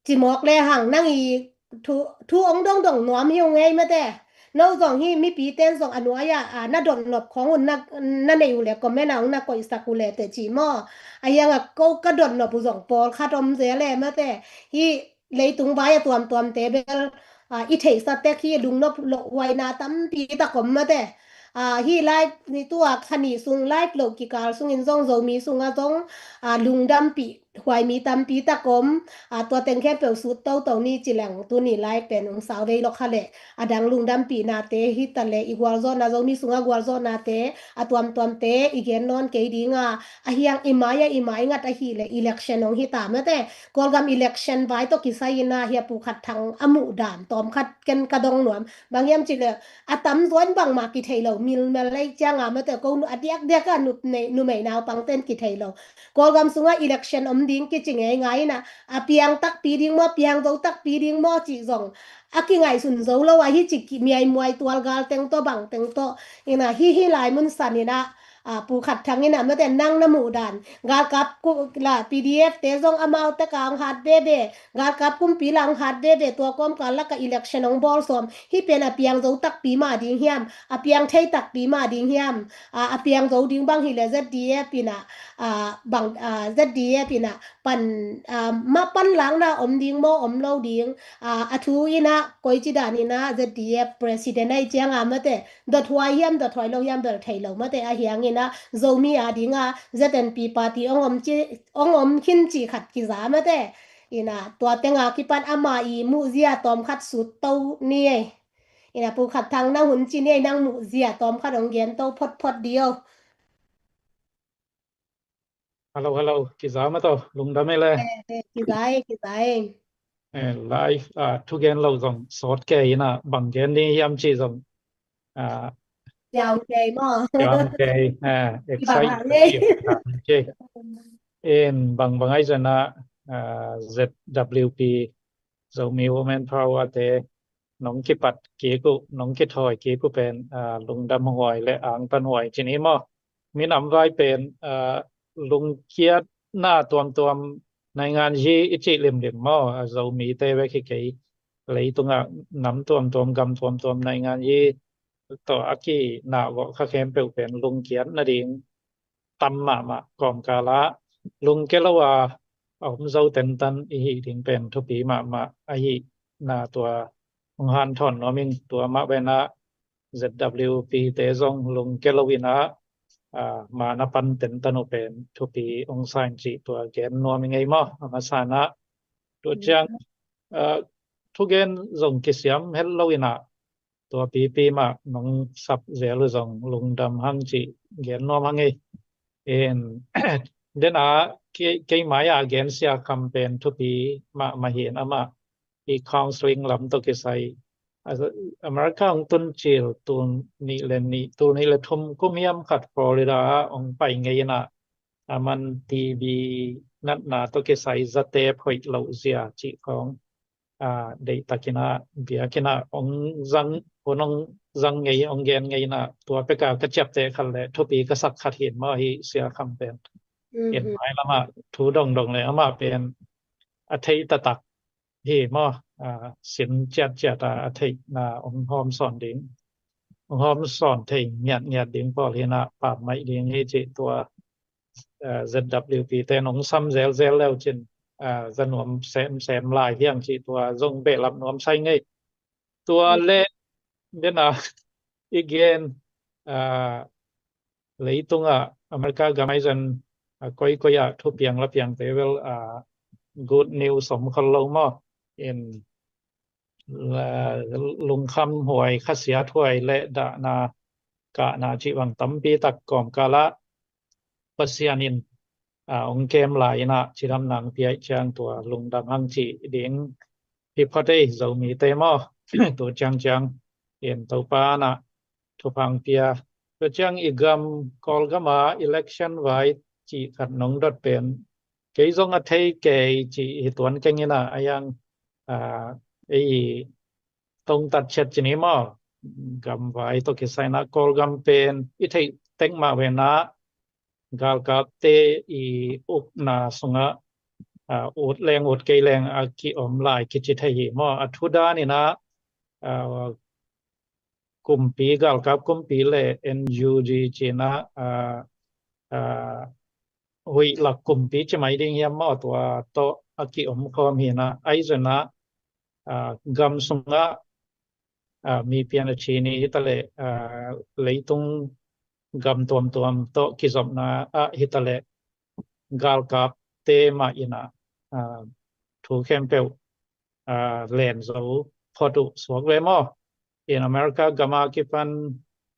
cimawk le hang nang i thu, thu ong dongdong nuam hi ung ei mate. No zong hi mipite zong a nuai a, a, na dotnop khong un na, na nei uh le comment a ong na koihsak uh le teh ci maw. A hiang a ko ka dotnop uh zong pawlkhat om zel e mate. Hi leitung vai a tuamtuamte bel, a, i theihsa tek hi lungnop loh huaina tampi tak om mate. A, hi live ni tu a kha nih sung live loh kikal sungin zong Zomi sungah zong, a, lungdampih huai mi tampi tak om, a, tua teng khempeuh sut toto ni ci leng tuni lai pen ong sau vei lo kha leh, a dang lungdampihnate hi ta leh, i gualzawhna, Zomi sunga gualzawhnate a tuamtuamte i gen nawn kei ding a, a hiang i mai a i mai ngat ahih leh election ong hi ta mate. Kawlgam election vai tawh kisai in a hia Pu Khat Thang a muh dan tawm khat ken ka dong nuam. Bang hiam cih leh a tamzaw in bangmah kithei lo, milmel lei ciang a mate, ko nu a diakdiak a nu, numei naupangte in kithei lo. Kawlgam sungah election om ding kici ngeingai in a, a piang takpi ding maw, a piang zo takpi ding maw cih zong a kingaihsun zo lo a, hi ci ki miaimuai tual gal teng tawh bang teng tawh in a, hi hi lai mun san in a, a, Pu Khat Thang in a mate, nang na muh dan, galkap ku la P D F te zong amau tek a ong hat veve, galkap kumpi la ong hat veve, tua kawmkal lak a election ong bawl sawm, hi pen a piang zo takpi mah ding hiam, a piang thei takpi mah ding hiam, a, a piang zo ding bang hi leh Z D F in a, a, bang, a, Z D F in a pan, a, ma panlakna om ding maw, om lo ding, a, a thu in a koici dan in a Z D F president ahih ciang a mate, dothuai hiam, dothuai lo hiam bel thei lo mate, a hiang in a Zomi a ding a Z N P party ong om ci, ong om khin cih khat kiza mate. In a tua teng a kipan ama i muhzia tawm khat sut to ni ei. In a Pu Khat Thang, nang hun ci ni ei, nang muhzia tawm khat ong gen to photphot di o. Hello, hello. Kiza maw to, lungdam ei le. Eh, eh, kiza ei, kiza ei. Eh, live, ah, thugen lo zong sawt kei in a, bang gen ding hiam cih zong, ah, siam kei maw? Siam kei, ah, excited. Bang hang ei. Bang hang ei. In bang bang ai zan a, ah, Z W P, Zomi Women Power te, nong kipat kik uh, nong kithawi kik uh pen, ah, lungdam huai le angtan huai ci ni maw. Minam vai pen, ah, lungkiatna tuamtuam naingan hi i cih limlim maw, ah, Zomite bek hi kei, leitungah nam tuamtuam, gam tuamtuam naingan hi tawh a kinah vawh kha khempeuh pen lungkiat nading tam mahmah kawmkal ah lungkia lo a, a om zo tentan i hih ding pen thupi mahmah ahihna tua hong hanthawn nuam ing. Tua mah bangin ah Z W P te zong lungkia lo in ah, ah, man a pan tentan uh pen thupi hong sa ing cih tua gen nuam ing ei maw. A masa in ah tua ciang, ah, thugen zong kisiam het lo in ah, tua pipi mah nong sap zel uh zong lungdam hang cih gen nuam hang ei. In, den a kei, kei mai a gen Sia Kham pen thupi mahmah hi in, amah i counseling lam tawh kisai. America hong tun cil tul nih le nih, tul nih le thum kum hiam khat Florida ah hong pai ngei in ah, aman T B natna tawh kisai zatep hoih loh zia cih khawng, ah, deihtakin ah, biakinn ah hong zang, hun hong zang ngei, hong gen ngei in ah, tua pek a ka ciapteh khat le thupi ka sak khat hi in maw, hi Sia Kham pen. Mhm. In mailam ah thu dongdong le amah pen a theih taktak hi maw, ah, sin ciatciat a, a theihna hong hawm sawn ding, hong hawm sawn thei ngiatngiat ding pawl hi in ah, pammaih ding hi cih tua, ah, Z W P te nong sam zelzel le uh cin, ah, za nuam semsem lai hi hang cih tua zong behlap nuam sa ing ei. Tua le, den a i gen, ah, leitung ah America gam ah i zan, ah, koikoi ah thupiang lapiangte bel, ah, good news om khol lo maw. In, ah, lungkham huai, khasiat huai le dahna kahna cih bang tampi tak kawmkal ah Pasian in, ah, hong kem lai in ah, cidamna hong pia ahih ciang tua lungdam hang cih ding hi phot ei, Zomite maw. Tua ciangciang in Topa in ah thupha hong pia. Tua ciang i gam Kawlgam ah election vai cih khat nong dot pen, kei zong a thei kei cih hi tuan keng in ah, a hiang, ah, ei tongtat ciat ci ni maw, gam vai tawh kisai in ah Kawlgam pen i theih tek mah ve in ah, galkapte i ukna sungah, ah, ut leng ut kei leng a ki-om lai kici thei hi maw. A thu dan in ah, ah, kumpi, galkap kumpi le N U G ci in ah, ah, ah, huih lak kumpi ci mai ding hiam maw, tua tawh a ki-om khawm hi in ah, ahi zongin ah, ah, gam sungah, ah, mi pian a ci ni hi ta leh, ah, leitung gam tuamtuam tawh kizopna ah hi ta leh, galkap te mah in ah, ah, thu khempeuh, ah, len zo phot uh suak ve maw. In America gam a kipan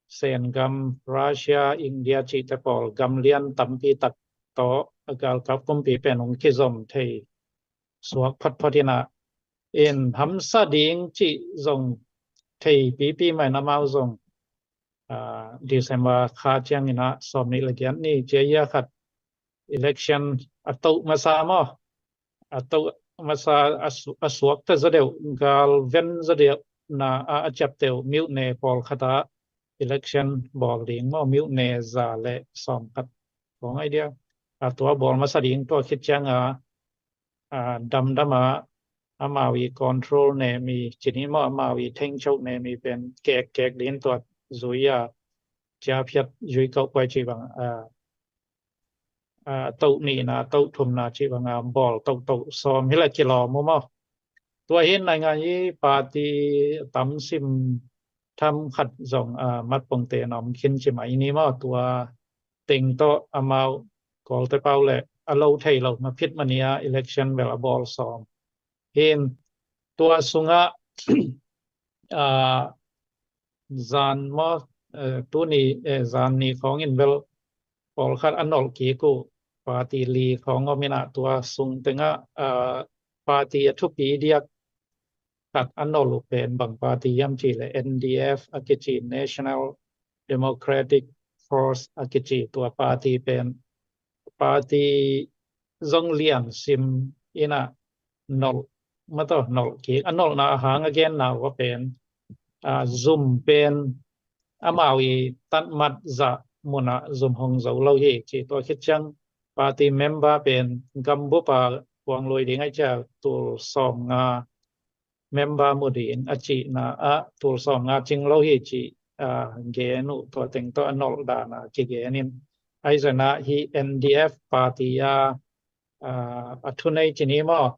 Sen gam, Russia, India cihte pawl gam lian tampi tak tawh a galkap kumpi pen hong kizom thei suak photphot in ah, in hamsa ding cih zong thei pipi mah in amau zong, ah, December kha ciangin ah sawm nih le giat ni cia ia khat election a toh masa maw, a toh masa a su-, a suakta zaw deuh, gal ven zaw deuh na a, a ciapteuh miuhne pawlkhat ah election bawl ding maw, miuhne za le sawm khat khawng ai dia. A tua bawl masa ding tua khit ciang a, a, damdam a amau i control ne mi cini maw, amau i thengchoh ne mi pen kek kek din tua zui a, cia phiat zui kauh kuai ci bang a, a, toh nihna, toh thumna ci bang a bawl toh toh sawm hi le kilawm uh maw. Tua hin naingan i party tam sim tham khat zong, a, matpongte na om khin ci mai ni maw. Tua teng tawh amau Kawlte pau le a lo thei lo ma phit mania election bel a bawl sawm. Hin tua sungah, a, zan maw, eh, tuni, eh, zan ni khawngin bel pawlkhat a nolh kik uh party li khawng om in ah tua sung tengah, ah, party a thupi diak khat a nolh uh pen bang party hiam cih le N D F a kici, National Democratic Force a kici, tua party pen party zong lian sim in ah nolh, mataw, nolh kik. A nolhna a hang a genna uh a pen, a, zum pen amau i tatmat zah mun ah zum hong zo lo hi ci. Tua khit ciang party member pen gambup a kuang lui ding ai cia tul sawm nga member mu ding a cihna ah tul sawm nga cing lo hi cih, a, gen uh, tua teng tawh a nolh dan a kigen in. Ahi zongin ah hih N D F party a, a, a thunei cini maw,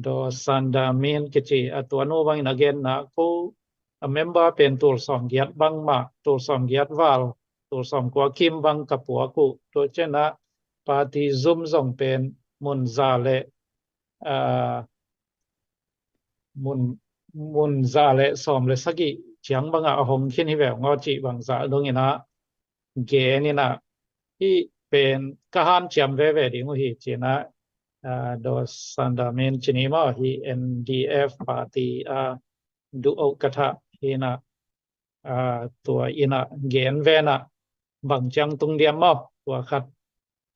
Daw Sanda Min kici, a, tua nu bangin a genna, ko a member pen tul sawm giat bang mah, tul sawm giat val, tul sawm kua kim bang ka puak uh. Tua ciangin ah party zum zong pen mun za le, a, mun, mun za le sawm le sagih ciang bangah a hong khin hi ve ngaw cih bang zah dongin ah gen in ah, hih pen ka hanciam veve ding uh hi ci-in ah, a, Daw Sanda Min cini maw, hih N D F party a, Duh Okatha hi in ah, a, tua in ah gen ve in ah bang ciang tung diam maw, tua khat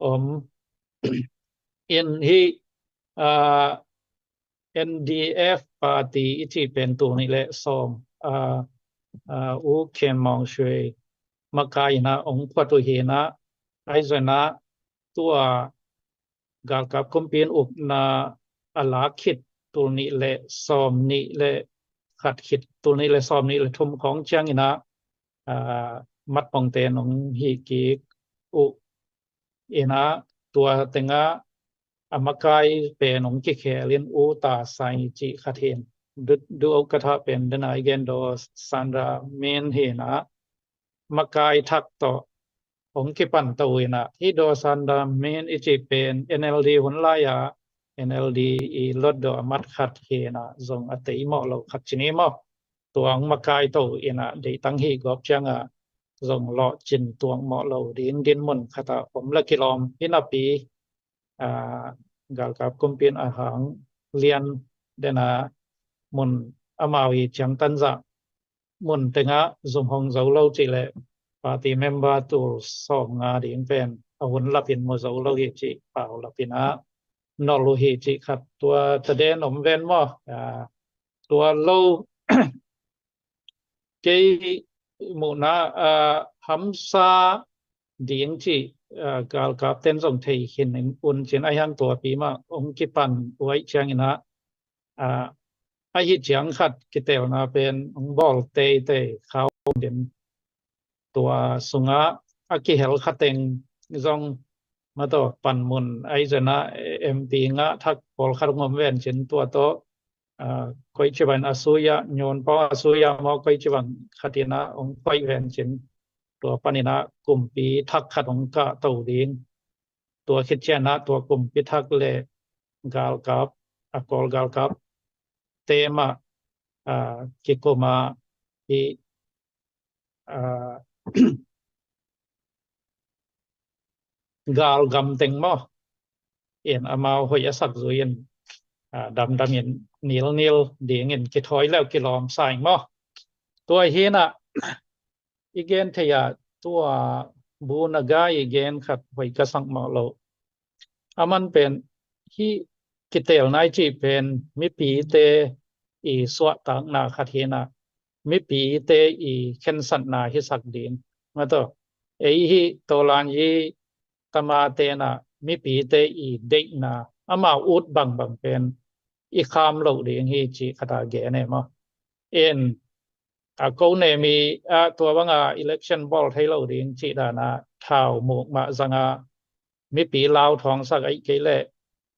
om in hih, a, N D F party i cih pen tul nih le sawm, a, a, U Khin Maung Shwe makai in ah ong phuat uh hi in ah, ahi zongin ah tua galkap kumpi in ukna a lak khit tul nih le sawm nih le khat khit, tul nih le sawm nih le thum khawng ciangin ah, a, matpongte in ong hih kik uh in ah, tua tengah a makai pen ong kikhel in U Ta Sai cih khat hi in, Duh, Duh Okatha pen den a i gen Daw Sanda Min hi in ah, makai thak tawh ong kipan to in ah, hih Daw Sanda Min i cih pen N L D hun lai a, N L D i lotdaw a mat khat hi in ah, zong a tei mawh lo khat cini maw. Tua ong makai to in ah, deih tang hih gawp ciang ah zong lawhcin tuak mawh lo ding dinmun khat ah om le kilawm hi napi, a, galkap kumpi in a hang lian den a mun amau i ciangtan zah mun tengah zum hong zo lo cih le party member tul sawm nga ding pen a hun lap in mu zo lo hi cih pau lap in ah nolh uh hi cih khat tua taden om ven maw. A, tua lo kei muhna, a, hamsa ding cih, a, galkap ten zong thei khin un cin, ahi hang tua pi mah ong kipan uh ahih ciangin ah, a, ahi ciang khat kitelna pen ong bawl teitei khau din. Tua sungah a kihel khateng zong mataw panmun ahi zongin ah M P ngah thak pawlkhat ong om ven cin, tua tawh, a, koici bang a suya, nyun pawng a suya maw, koici bang khat in ah ong koih ven cin, tua panin ah kumpi thak khat ong kah to ding. tua khit ciangah tua kumpi thak le galkap, a Kawl galkap te mah, aa, kikum a, hih, aa, galgam teng maw, in amau hoih a sak zui in, aa, damdam in nilnil dingin kithawi leu kilawm sa ing maw. Tua hi-in ah i gen thei a, tua Bu Naga i gen khat hoih ka sak mawh lo. Aman pen hih kiteelna i cih pen mipite i suahtakna khat hi-in ah, mipite i khensatna hisak ding. Mataw, ei hih Tolanyi tamate in ah mipite i deihna, amau ut bangbang pen i kham loh ding hi cih khat a gen e maw. In, a, ko ne mi, a, tua banga election bawl thei lo ding cih dan a thau muk mah zang a, mipi lau thawngsak ahih kei leh,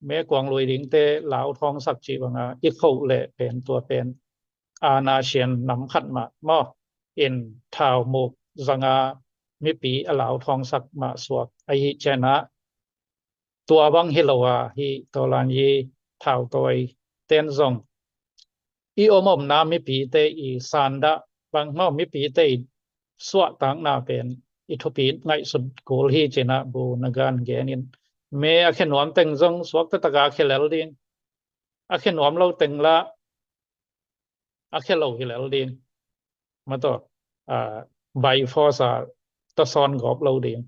me kuang lui dingte lau thawngsak cih banga i khoh leh pen tua pen aana sian nam khat mah maw. In thau muk zang a mipi a lau thawngsak mah suak ahih ciangah, tua bang hi lo a, hih Tolanyi thautawi ten zong i om omna mipite i sandah bang maw, mipite i suahtakna pen i thupi ngaihsut kul hi ci-in ah Bu Naga in gen in, me a khe nuam teng zong suak taktak a khe lel ding, a khe nuam lo teng lah a khe lo hi lel ding. Mataw, aa, by force a tawsawn gawp lo ding.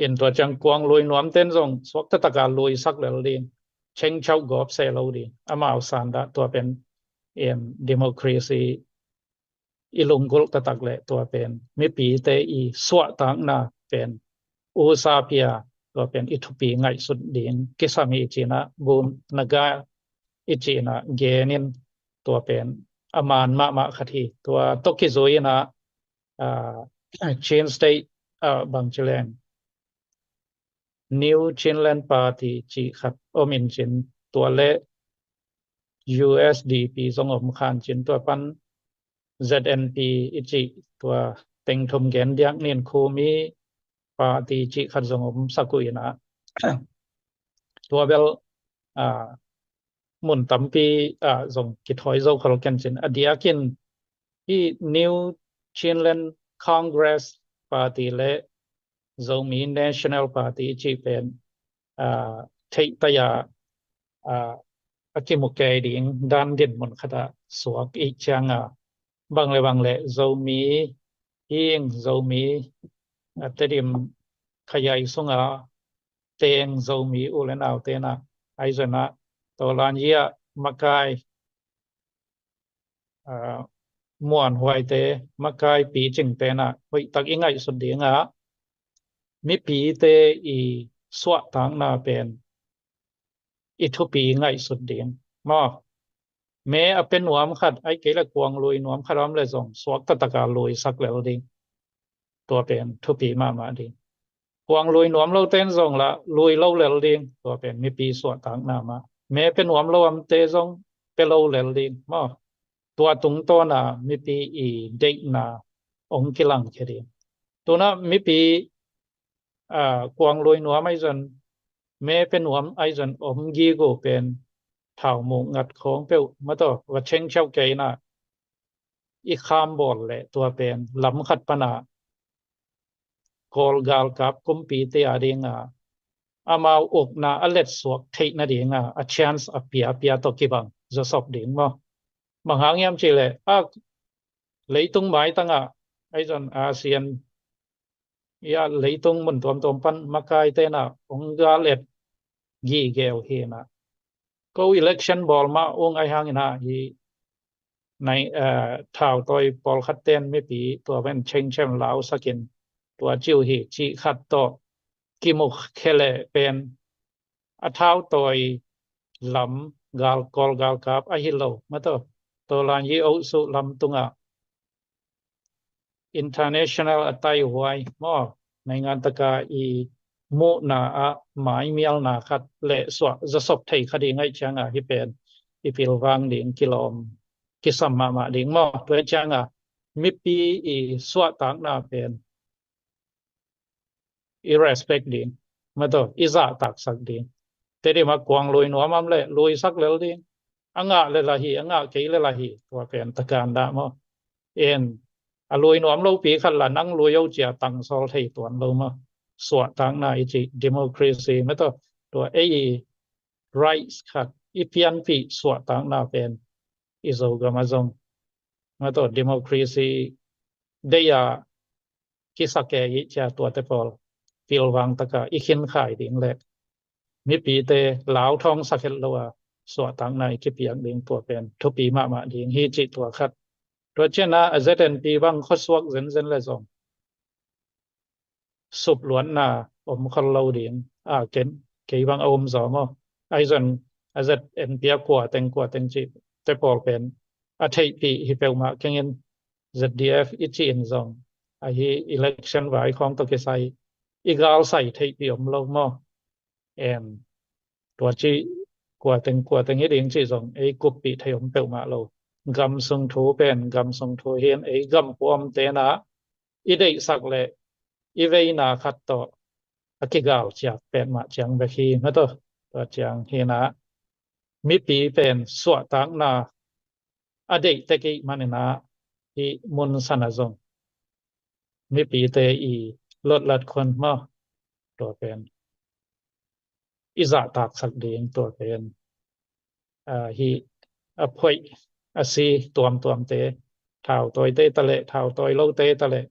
In tua ciang kuang lui nuam ten zong suak taktak a lui sak lel ding. Chengchau gawp se lo ding. Amau sandah tua pen, em, democracy i lunggulh taktak leh tua pen mipite i suahtakna pen usa pia, tua pen i thupi ngaihsut ding kisam hi ci-in ah Bu Naga i cih in ah gen in, tua pen a man mahmah khat hi. Tua tawh kizui-in ah, aa, Chin State, aa, bang ci leng, New Chinland Party cih khat om in cin, tua le U S D P zong om kha in cin, tua pan Z N P i cih, tua teng thum gen diak ni in, Kumi Party cih khat zong om sak uh in ah, tua bel, aa, mun tampi, aa, zong kithawi zo khol ken cin. A diakin hih New Chinland Congress Party le Zomi National Party cih pen, aa, theih tai-a, aa, a kimu kei ding dan dinmun khat ah suak i hih ciang a, bang le bang le Zomi hing, Zomi, aa, Tedim khayaing sung a teng Zomi u le naute in ah, ahi zongin ah Tolanyi ah makai, aa, muanhuaite, makai picingte in ah hoihtak i ngaihsut ding a, mipite i suahtakna pen i thupi ngaihsut ding maw. Me a pia nuam khat, ahih kei leh kuang lui nuam khat a om leh zong suak taktak a lui sak lel ding. Tua pen thupi mahmah ding. Kuang lui nuam lote in zong lah lui lo lel ding. Tua pen mipi suahtakna mah. Me pia nuam lo a omte zong pia lo lel ding maw. Tua tungtawn a mipi i deihna hong kilangkhia ding. Tu-in ah mipi, aa, kuang lui nuam ahi zong, me pia nuam ahi zong om gige pen thau muk ngat khawng peuh, mataw, va chengchau kei in ah i kham bawl leh tua pen lam khat pan a Kawl galkap kumpite a ding a, amau ukna a letsuak theih nading a, a chance a pia, a pia tawh kibang zawsop ding maw. Bang hang hiam cih leh, a, leitung maitang ah, ahi zong ASEAN, ya, leitung mun tuamtuam pan makaite in ah hong gal et gige uh hi in ah, ko election bawl mah ung ahi hangin ah, hih nai, eh, thautawi pawlkhat ten mipi tua pen chengchem lausak in tua ci uh hi cih khat tawh kimukhia leh pen a thautawi lam gal, Kawl galkap ahi lo, mataw, Tolanyi Ohsu lam tungah international a taihuai maw, naingan taka i muhna ah maimialna khat leh suah zawsop thei kha ding ahih ciang a, hih pen i pilvang ding kilawm kisam mahmah ding maw. Tua ahih ciang a mipi i suahtakna pen i respect ding. Mah tawh i zahtaksak ding. Tedim ah kuang lui nuam om leh luisak lel ding. A ngah leh lah hi, a ngah kei leh lah hi, tua pen takan dah maw. En, a lui nuam lopi khat lah nang lui o cia tangsawl thei tuan lo maw. Suahtakna i cih democracy mah tawh, tua ei i rights khat i pianpih suahtakna pen i Zogam ah zong mah tawh democracy deih a kisak e i cia tuate pawl pilvang taka i khinkhai ding leh mipite lauthawng sak het lo a suahtakna i kipiak ding, tua pen thupi mahmah ding hi cih tua khat. Tua ciangin a Z N P bang khuasuak zenzen leh zong supluatna om khol lo ding. A ken, kei bang a um zaw maw. Ahi zong a Z N P a kua teng kua teng cihte pawl pen a theihpih hi peuhmah keng in, Z D F i cih in zong ahi election vai khawng tawh kisai i galsai theihpih om lo maw. Em, tua cih kua teng kua teng hi ding cih zong ei kuppih thei om peuhmah lo. Gam sung thu pen gam sung thu hi in, ei gam puamte na i deihsak leh i veina khat tawh a kigal ciat petmah ciang bek hi mah tawh. Tua ciang hi na mipi pen suahtakna a deih tek ih manin a, i mun san ah zong mipite i lotlat khun maw, tua pen i zahtaksak ding, tua pen a, hi a phoih a si tuamtuamte, thautawite taleh thautawi lote taleh,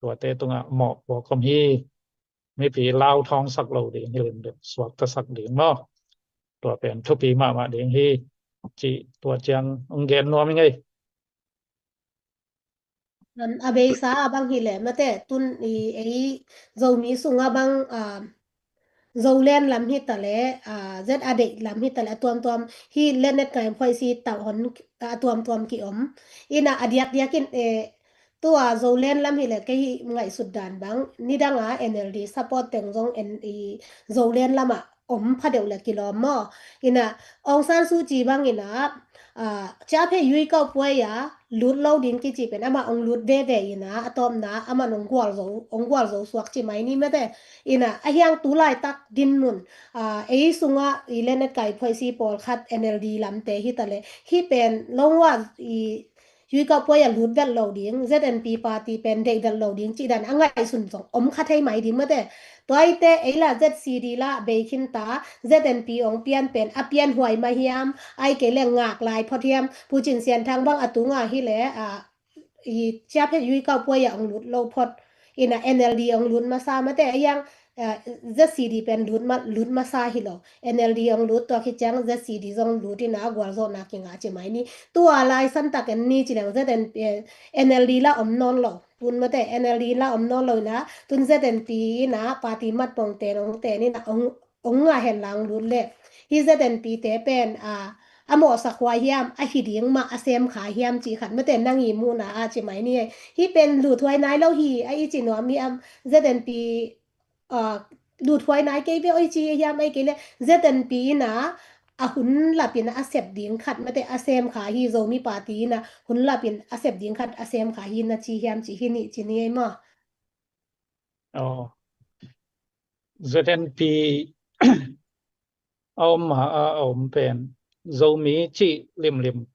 tuate tungah mawhpuak om hi. Mipi lauthawngsak lo ding hi limlim, suaktasak ding maw. Tua pen thupi mahmah ding hi cih tua ciang hong gen nuam ing ei. A beisa a bang hileh mate, tun i ei Zomi sungah bang, a, Zoland lam hitaleh, a, Z a deih lam hitaleh, a tuamtuam hi, Lenet Ngai Phoisi tau hon a tuamtuam ki om. Ina a diakdiak in, e, tua Zoland lam hileh kei hi ngaihsut dan bang nidanga N L D support teng zong en i Zoland lamah om phadeuh le kilawm maw. Ina Aung San Suu Kyi bang ina, a, ciaphe yui kau puai a lut lo ding kici pen ama ong lut veve ina, a tawpna aman ong gual zo, ong gual zo suak ci mai ni mate. Ina a hiang tu laitak dinmun, a, ei sunga i Lenet Ngai Phoisi pawlkhat N L D lamte hitaleh hi pen longwa i yui kau puai a lut vet lo ding, Z N P party pen deih vet lo ding cih dan a ngaihsun zong om kha thei mai ding mate. Tuaite ei la Z C D la bei khin ta, Z N P ong pian pen a pian huai mah hiam, ai kei le ngak lai phot hiam, Pu Cin Sian Thang bang a tunga hileh, a, i ciaphe yui kau puai a ong lut lo phot. Ina N L D ong lut masa mate, a hiang, a, Z C D pen lut ma, lut masa hi lo. N L D ong lut, tua khit ciang Z C D zong lut ina a gualzawhna kinga ci mai ni. Tua lai santak en ni ci leng Z N P, eh, N L D la om nawn lo. Tun mate N L D la om nawn lo ina, tun Z N P ina party mat pongte nongte ni na ong, ong ngah hen lang lut le. Hi Z N P te pen, a, a mawhsak huai hiam, a hi ding mah a sem kha hiam cih khat mate nang i muhna a ci mai ni. Hi pen lut huai nai lo hi, a i ci nuam hi am, Z N P, a, lut huai nai kei ve oi ci hiam, ai kei le Z N P ina a hun lapin a sep ding khat mate a sem kha hi, Zomi party ina hun lapin a sep ding khat a sem kha hi na ci hiam ci hi ni ci ni ei maw. Aw. Z N P a om ma a, a om pen Zomi cih limlim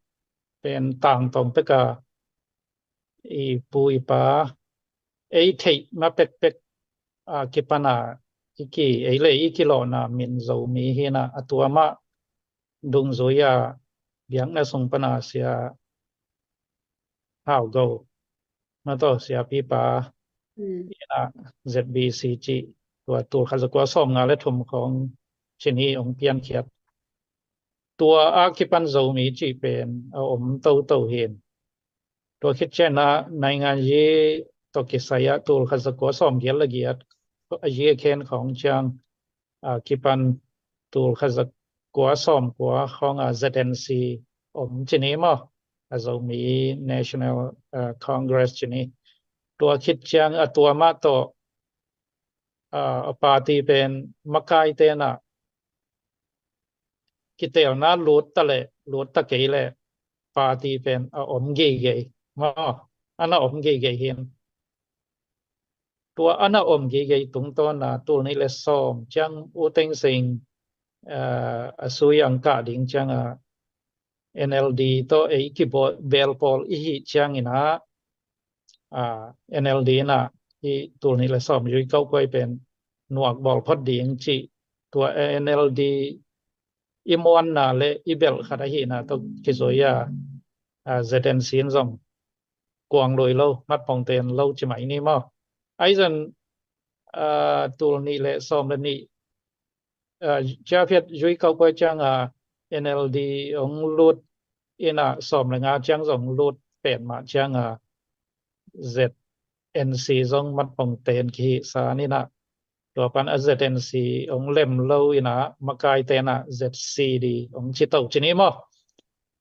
pen tangtawng peka i pu i pa ei theih ma pekpek a kipana i ki, ei le i kilawhna min Zomi hina a tua mah dungzui a biakna sung pana sia Hau Go, mah tawh siapipa, ina Z B C cih, tua tul khat za kua sawm nga le thum khawng cini ong piankhiat. Tua a kipan Zomi cih pen a om toto hin. Tua khit ciangin naingan yi tawh kisai ah tul khat za kua sawm giat le giat a yi a khen khawng ciang a kipan tul khat za kua sawm kua khawng a Z N C om cini maw, a Zomi National, a, Congress cini. Tua khit ciang a tua mah tawh, a, a party pen makai tena kitelna lut ta le lut ta kei le party pen a om geigei maw, ana om geigei hin. tua a na om gige tungtawn a tul nih le sawm ciang U Thein Sein, ah, a sui ang kah ding ciang a N L D tawh ei kibel pawl i hih ciangin ah, ah, N L D in ah i tul nih le sawm zui kaukuai pen nuak bawl phot ding cih tua N L D i muanna le i belh khat ahihna tawh kizui a, ah, Z N C in zong kuang lui lo, mat pongten lo ci mai ni maw. Ahi zong, ah, tul nih le sawm le nih, ah, ciaphiat zui kaukuai ciang a N L D hong lut in ah sawm le nga ciang zong lut pen mah ciang a Z N C zong mat pongten kihihsa in ah tua pan a Z N C hong lem lo in ah makaite in ah Z C D hong ci to ci ni maw.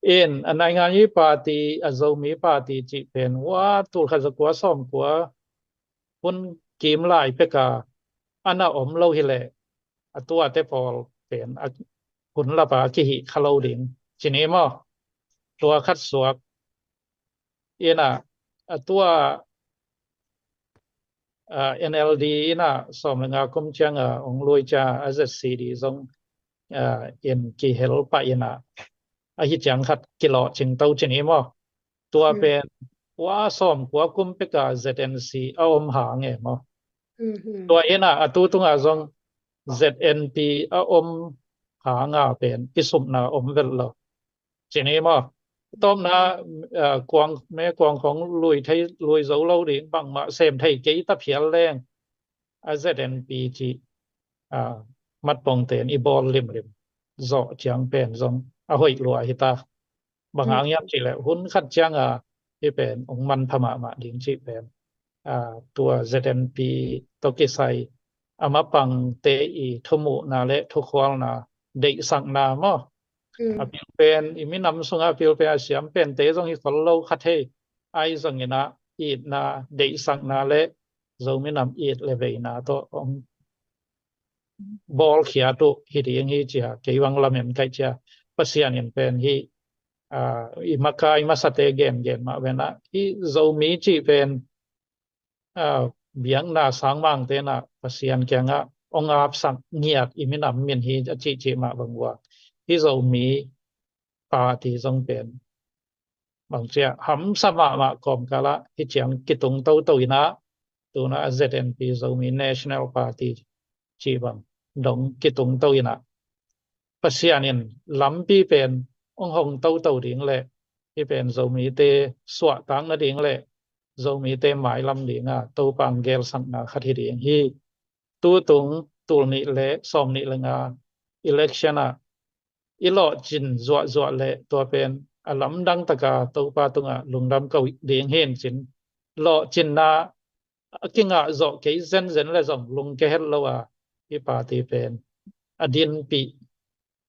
In a naingan i party, a Zomi party cih pen hua tul khat za kua sawm kua hun kim lai pek a a na om lo hi leh a tuate pawl pen a hun lap a kihih kha lo ding ci ni maw. Tua khat suak in ah a tua, ah, N L D in ah sawm le nga kum ciang a hong lui cia a Z C D zong, ah, in kihel pah in ah ahi ciang khat kilawh cing to ci ni maw. Tua pen hua sawm kua kum pek a Z N C a om hang e maw. Tua in ah a tu tung a zong Z N P a om hang a pen i supna om vet lo ci ni maw. Tawpna, ah, kuang, me kuang khong lui thei, lui zo lo ding, bangmah sem thei kei ta phial leng a Z N P cih, ah, mat pongten i bawl limlim zawh ciang pen zong a hoih lua hi ta. Bang hang hiam cih leh hun khat ciang a hih pen hong manpha mahmah ding cih pen, ah, tua Z N P tawh kisai a mapangte i thumuhna le thukhualna, deihsakna maw. A pil pen i minam sungah a pil pen a siam pente zong hi khol lo kha thei. Ahi zongin ah itna, deihsakna le Zo minam it le veina tawh hong bawlkhiat uh hi ding hi cia, kei bang lamen kaih cia. Pasian in pen hih, ah, i makai masate gengen mah ven ah hih Zomi cih pen, ah, biakna sangmangte in ah Pasian kiangah hong apsak ngiat i minam min hi a cihcih mah bang uh a, hih Zomi party zong pen bang cia hamsa mahmah kawmkal ah hih ciang kitung toto in ah, tu-in ah Z N P, Zomi National Party cih bang dong kitung to in ah, Pasian in lampi pen hong hong toto ding le hih pen Zomite suahtak nading le Zomite mailam ding a Topa hong gelsakna khat hi ding hi. Tutung tul nih le sawm nih le nga election ah i lawhcin zuahzuah le tua pen a lamdang taka Topa tungah lungdam ko ding hi in cin, lawhcinna a kingah zawh kei zenzen le zong lungke het lo a, hih party pen a dinpih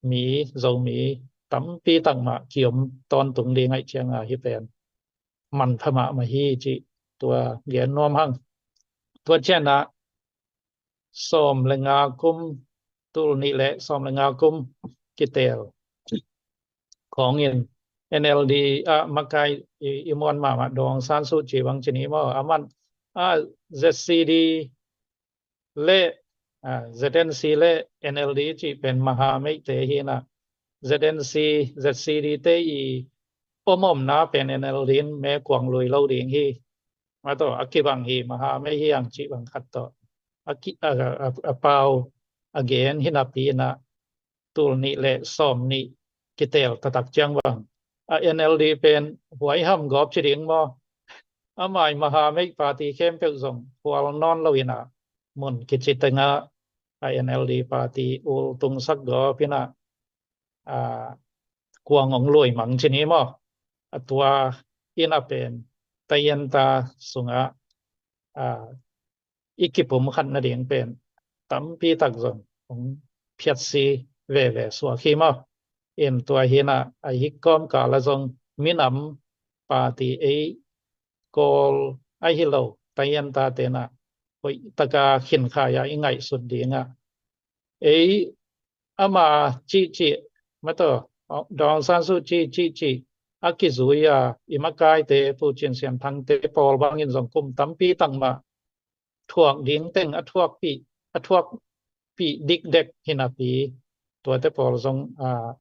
mi, Zomi tampi tak mah kiom tawntung ding ahih ciang a, hih pen manpha mahmah hi cih tua gen nuam hang. Tua ciangin ah sawm le nga kum, tul nih le sawm le nga kum kitel khawng in N L D ah makai i, i muan mahmah Daw Aung San Suu Kyi bang ci ni maw, aman, ah, Z C D le, ah, Z N C le N L D cih pen mahameite hi in ah, Z N C, Z C D te i om omna pen N L D in me kuang lui lo ding hi. Mah tawh a kibang hi, mahamei hi ang cih bang khat tawh a ki, a, a, a pau a gen hi napi in ah tul nih le sawm nih kitel taktak ciang bang a N L D pen huaiham gawp ci ding maw. A mai mahamei party khempeuh zong khual nawn lo in ah mun kici tengah a N L D party ul tungsak gawp in ah, ah, kuang hong lui mang ci ni maw. A tua in ah pen tayenta sungah, ah, i kipumkhat nading pen tampi tak zong hong phiatsi veve suak hi maw. In tua hi in ah a hih kawmkal ah zong minam party ei Kawl ahi lo tayenta te in ah hoih taka khinkhai a i ngaihsut ding ah, ei ama cihcih, mah tawh Daw Aung San Suu Kyi cihcih a kizui a i makaite, Pu Cin Sian Thangte pawl bangin zong kum tampi tak mah thuak ding teng a thuakpih, a thuakpih dikdek hi napi, tuate pawl zong, ah,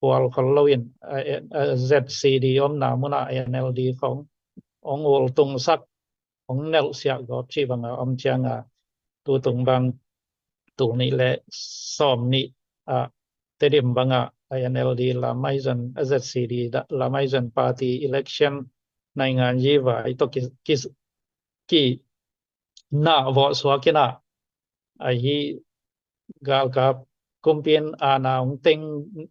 pual khol loin, ah, eh, ah, Z C D omna munah N L D khong hong ultungsak, hong nelhsiah gawp cih banga om cianga, tutung bang tul nih le sawm nih, ah, Tedim banga, ah, N L D lam ahi zong, ah, Z C D da-, lam ahi zong party election naingan yi vai tawh ki, ki, ki na vawh suak in ah, ahi galkap kumpi in aana hong teng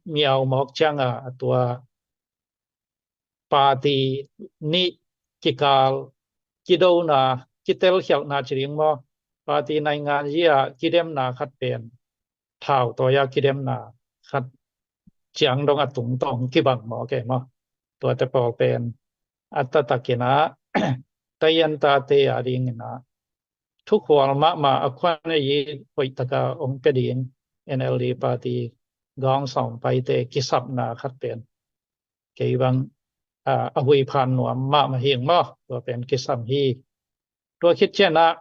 miau mawk cianga, a tua party nih kikal kidona, kitelkhialhna ci ding maw, party naingan yi-a kidemna khat pen, thau tawi-a kidemna khat ciang dong a tungtawng kibang mawk e maw. Tuate pawl pen a taktak in ah, Tayanta te a ding in ah thukhual mahmah, a khuan ei i hoih taka hong pia ding N L D party gawng sawm paite kisapna khat pen kei bang, ah, a huiphan nuam mahmah hi ing maw, tua pen kisam hi. Tua khit ciangah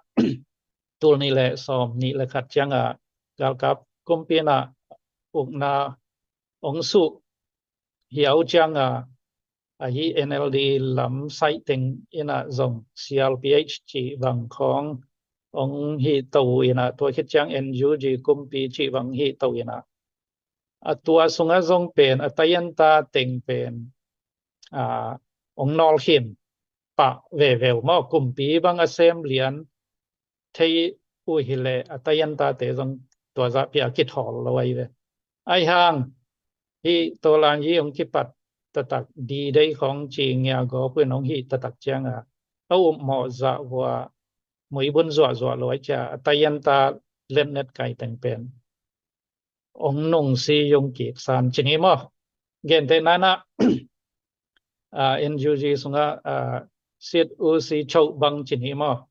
tul nih le sawm nih le khat ciangah galkap kumpi in ah ukna hong suh hiau ciangah, ahi N L D lam saih teng in ah zong C R P H cih bang khawng hong hih to in ah, tua khit ciang N U G kumpi cih bang hih to in ah, a tua sungah zong pen a Tayanta teng pen, ah, hong nawlkhin pah veve uh maw, kumpi bang a sem lian thei uh hileh a Tayanta te zong tua zahpi a kithawl lo ahi ve. Ahi hang hih Tolan yi hong kipat taktak, D-Day khawng ci ngia gawp uh in hong hih taktak ciangah, a upmawh zah vua muibun zuahzuah lo ahi cia, a Tayanta letnet kai teng pen hong nungsi yung kik san ci ni maw. Gentehna in ah, ah, N U G sungah, ah, sit u si cho bang ci ni maw.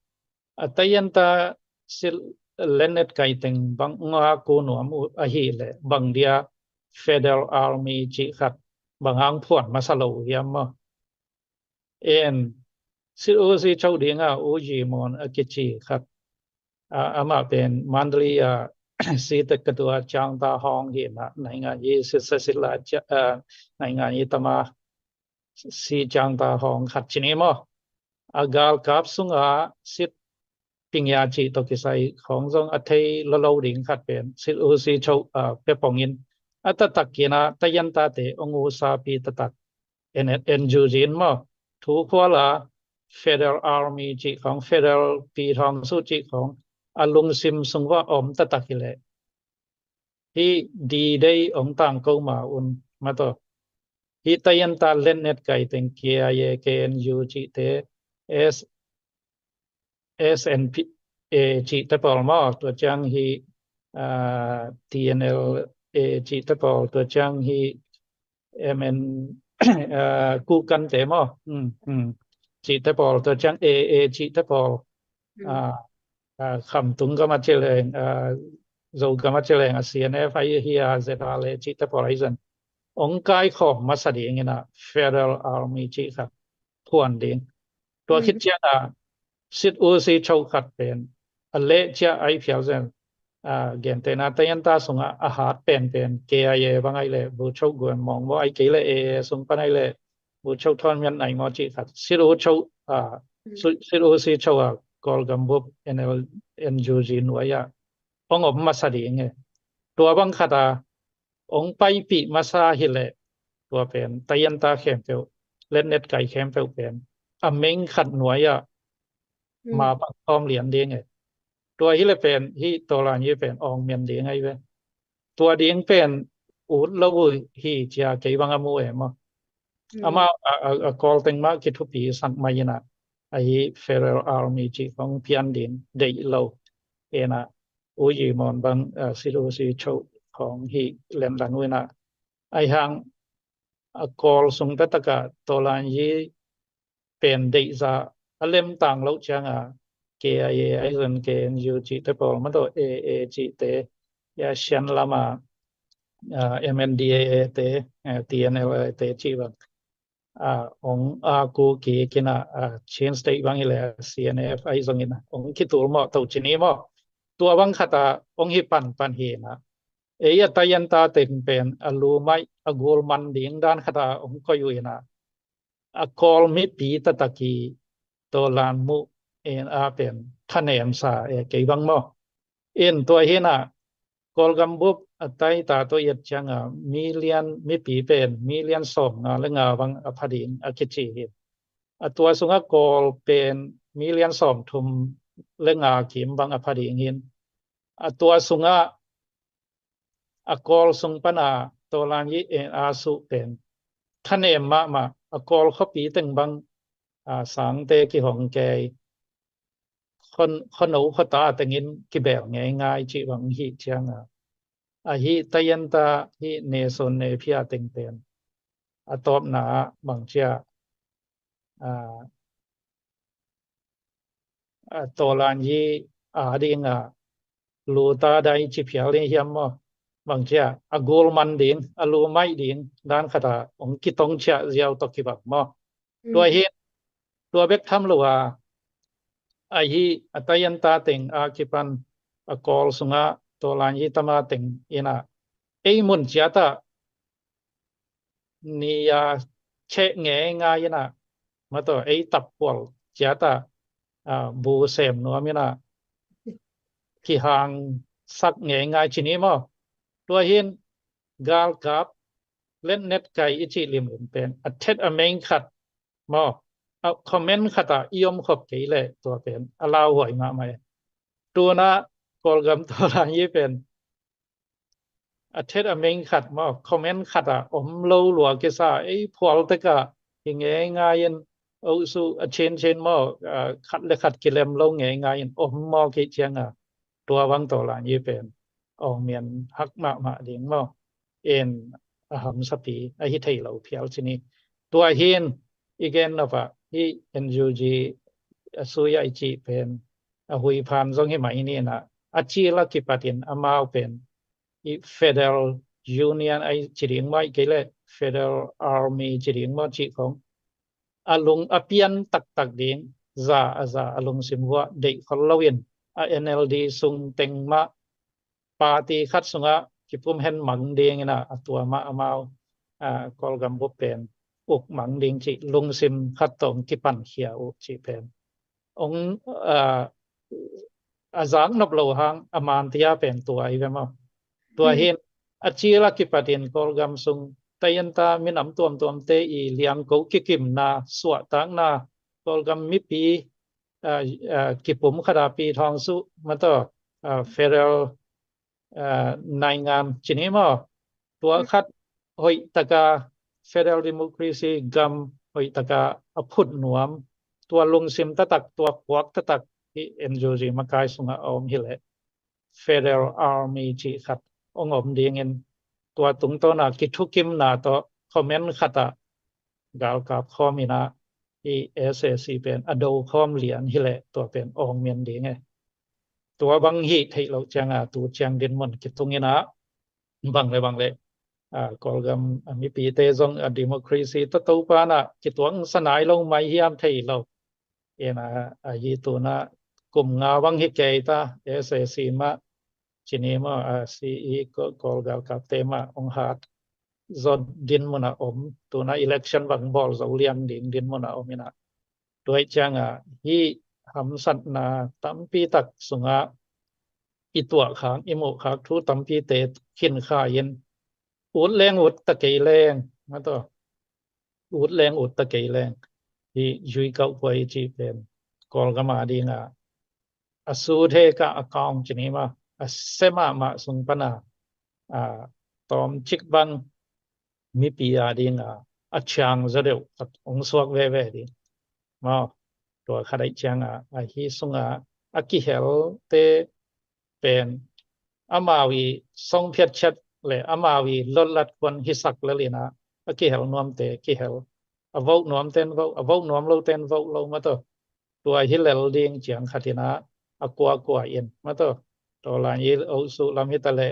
A Tayanta sit letnet kai teng bang nga ku nuam uh ahih leh bang dia Federal Army cih khat bang hang phuan masa lo uh hiam maw. En, sit u si cho dinga U Yi Mon a kici khat, a, amah pen Mandalay a si tek ka tua ciangta hawng hi na, naingan yi sit sa sit la cia-, a, naingan yi tama si ciangta hawng khat ci ni maw. A galkap sunga sit pingia cih tawh kisai khawng zong a thei lolo ding khat pen sit u si cho, a, pia pongin, a taktak in ah Tayanta te hong usapi taktak, en, en zu zin maw. Thu khuala Federal Army cih khawng, Federal pi thawng su cih khawng a lungsim sung va om taktak hileh, hih D-Day hong tangko ma un mataw, hih Tayanta letnet kai teng K I A, K N U cihte, S, S N P A cihte pawl maw, tua ciang hih, ah, T N L A cihte pawl, tua ciang hih M N, ah, Kukante maw, hmm, hmm, cihte pawl, tua ciang A A cihte pawl, hmm, ah, ah, Khamtung gam a ci leng, ah, Zogam a ci leng a C N F ahi hi a, Z R A cihte pawl ahi zong hong kaikhawm masa dingin ah Federal Army cih khat phuan ding. Tua khit ciangah sit u si cho khat pen a leh ciah ahi phial zong, ah, gentehna Tayanta sungah a hat penpen K I A bang ahi leh, Bogyoke Gyuhmong maw, ahi kei leh A A sung pan ahi leh Bogyoke Thawng Myat Naing maw cih khat, sit u cho, ah, sit u si cho a Kawlgam bup N L, N U G nuai-ah hong om masa ding e. Tua bang khat a hong paipih masa hileh, tua pen Tayanta khempeuh, letnet kai khempeuh pen a meng khat nuai-ah ma pang khawm lian ding e. Tua hileh pen hih Tolan yi pen awng mian ding ahi ve. Tua ding pen ut lo uh hi cia kei bang a mu e maw. Amau a, a, a Kawl teng mah kithupi sak mai in ah, ahi Federal Army cih khawng pian ding deih lo. En ah, U Yi Mon bang, ah, sit u si cho khawng hih len lang uh in ah, ahi hang a Kawl sung taktak ah Tolan yi pen deihzah a lemtang loh ciangah K I A ahi zong K N U cihte pawl mataw, A A cihte, ya Shan lam ah, ah, M N D A A te, ah, T N L A te cih bang, a, ong a ku ki kina, a, Chin State bang hi le C N F ahi zongin a ong kitul mawh to cini maw. Tua bang khata ong hi pan pan hi na. Ei a tayan ta teng pen a lu mai a gul man ding dan khata ong koi uh ina. A Kawl mipi tataki to lan mu en a pen thanem sa e kei bang maw. In tua hina Kawlgam bup a tai ta to iat cianga million mipi pen million sawm nga le nga bang a pha ding a kici hi. A tua sunga Kawl pen million sawm thum le nga kim bang a pha ding hin. A tua sunga a Kawl sung pana to lan yi en a su pen thanem mahmah a Kawl khuapi teng bang a sangte kihong kei khon, khono khota tengin kibel ngei ngai ci bang hi cianga. A hi tayan ta hi ne son ne phia teng pen a tawpna bang cia a, a to lan yi a dinga lu ta dai ci phial ni hiam maw. Bang cia a gul man ding a lu mai ding dan khata ong kitong cia ziau to kibang maw. Tua hi tua bek tham lo a a hi a tayan ta teng a kipan a Kawl sunga to lan yi tama teng ina ei mun ciata ni a che ngei ngai ina mato ei tap pual ciata a bu sem nuam ina kihang sak ngei ngai cini maw. Tua hin galkap let net kai i ci limlim pen a thet a meng khat maw. A comment khata i om khop kei le tua pen a lau huai mahmah e. Tuna Kawlgam to lan yi pen a thet a meng khat maw comment khata om lo lua kisa ei phual teka hi ngei ngai in o su a chin chin maw, a, khat le khat kilem lo ngei ngai in om maw ki cianga. Tua bang to lan yi pen ong mian hak mahmah ding maw. In a hamsapi a hi thei lo phial cini. Tua hin i gen nova hi N U G a suya i ci pen a hui phan zong hi mai ni na a ci la kipatin a mau pen i Federal Union ai ci ding maw i kei le Federal Army ci ding maw ci khong a lung a pian taktak ding za a za a lungsim vua deih khol lo in a N L D sung teng mah party khat sungah kipum hen mang ding ina a tua mah amau a Kawlgam bup pen uk mang ding ci lungsim khat tong kipan khia uh ci pen ong a a zak nop lo hang a man tia pen tua i ve maw. Tua hin a cil a kipatin Kawlgam sung tayanta minam tuamtuamte i liangko kikimna suahtakna Kawlgam mipi a, a, kipum khata pi thawng suh mataw a, federal a, naingan cini maw. Tua khat hoih taka federal democracy gam hoih taka a phut nuam tua lungsim tatak tua puak tatak hi N U G makai sungah a om hileh federal army cih khat ong om dingin tua tungtawna kithukimna tawh comment khatah galkap khawm inah i S A C pen a do khawm lian hileh tua pen ong mian ding e. Tua bang hih theih loh cianga tu ciang dinmun kitung inah bang le bang le a, Kawlgam a mipite zong a democracy tawh Topa nah kituang sanai lo mai hiam thei lo. Ina a hi tuna kum nga bang hi kei ta S A C mah cini mah a C E Kawl galkapte mah ong hat zot dinmun a om tuna election bang bawl zo liang ding dinmun a om ina. Tua cianga hi hamsatna tampi tak sunga i tuah khak i muh khak thu tampite khin kha in ut leng ut ta kei leng mataw ut leng ut ta kei leng hi zui kauh puai cih pen Kawlgam a dinga a sut he ka account cini mah a se mahmah sung pana a tawm cik bang mipi a dinga a ciang zaw deuh khat ong suak veve ding maw. Tua khat aih cianga a hi sunga a kihelte pen amau i song phiat ciat le amau i lotlat kuan hisak lel ina a kihel nuamte kihel a voh nuamten voh a voh nuam loten voh lo mataw. Tua hi lel ding ciang khat ina a kuakua in mataw. Tawlan i osuh lam hitaleh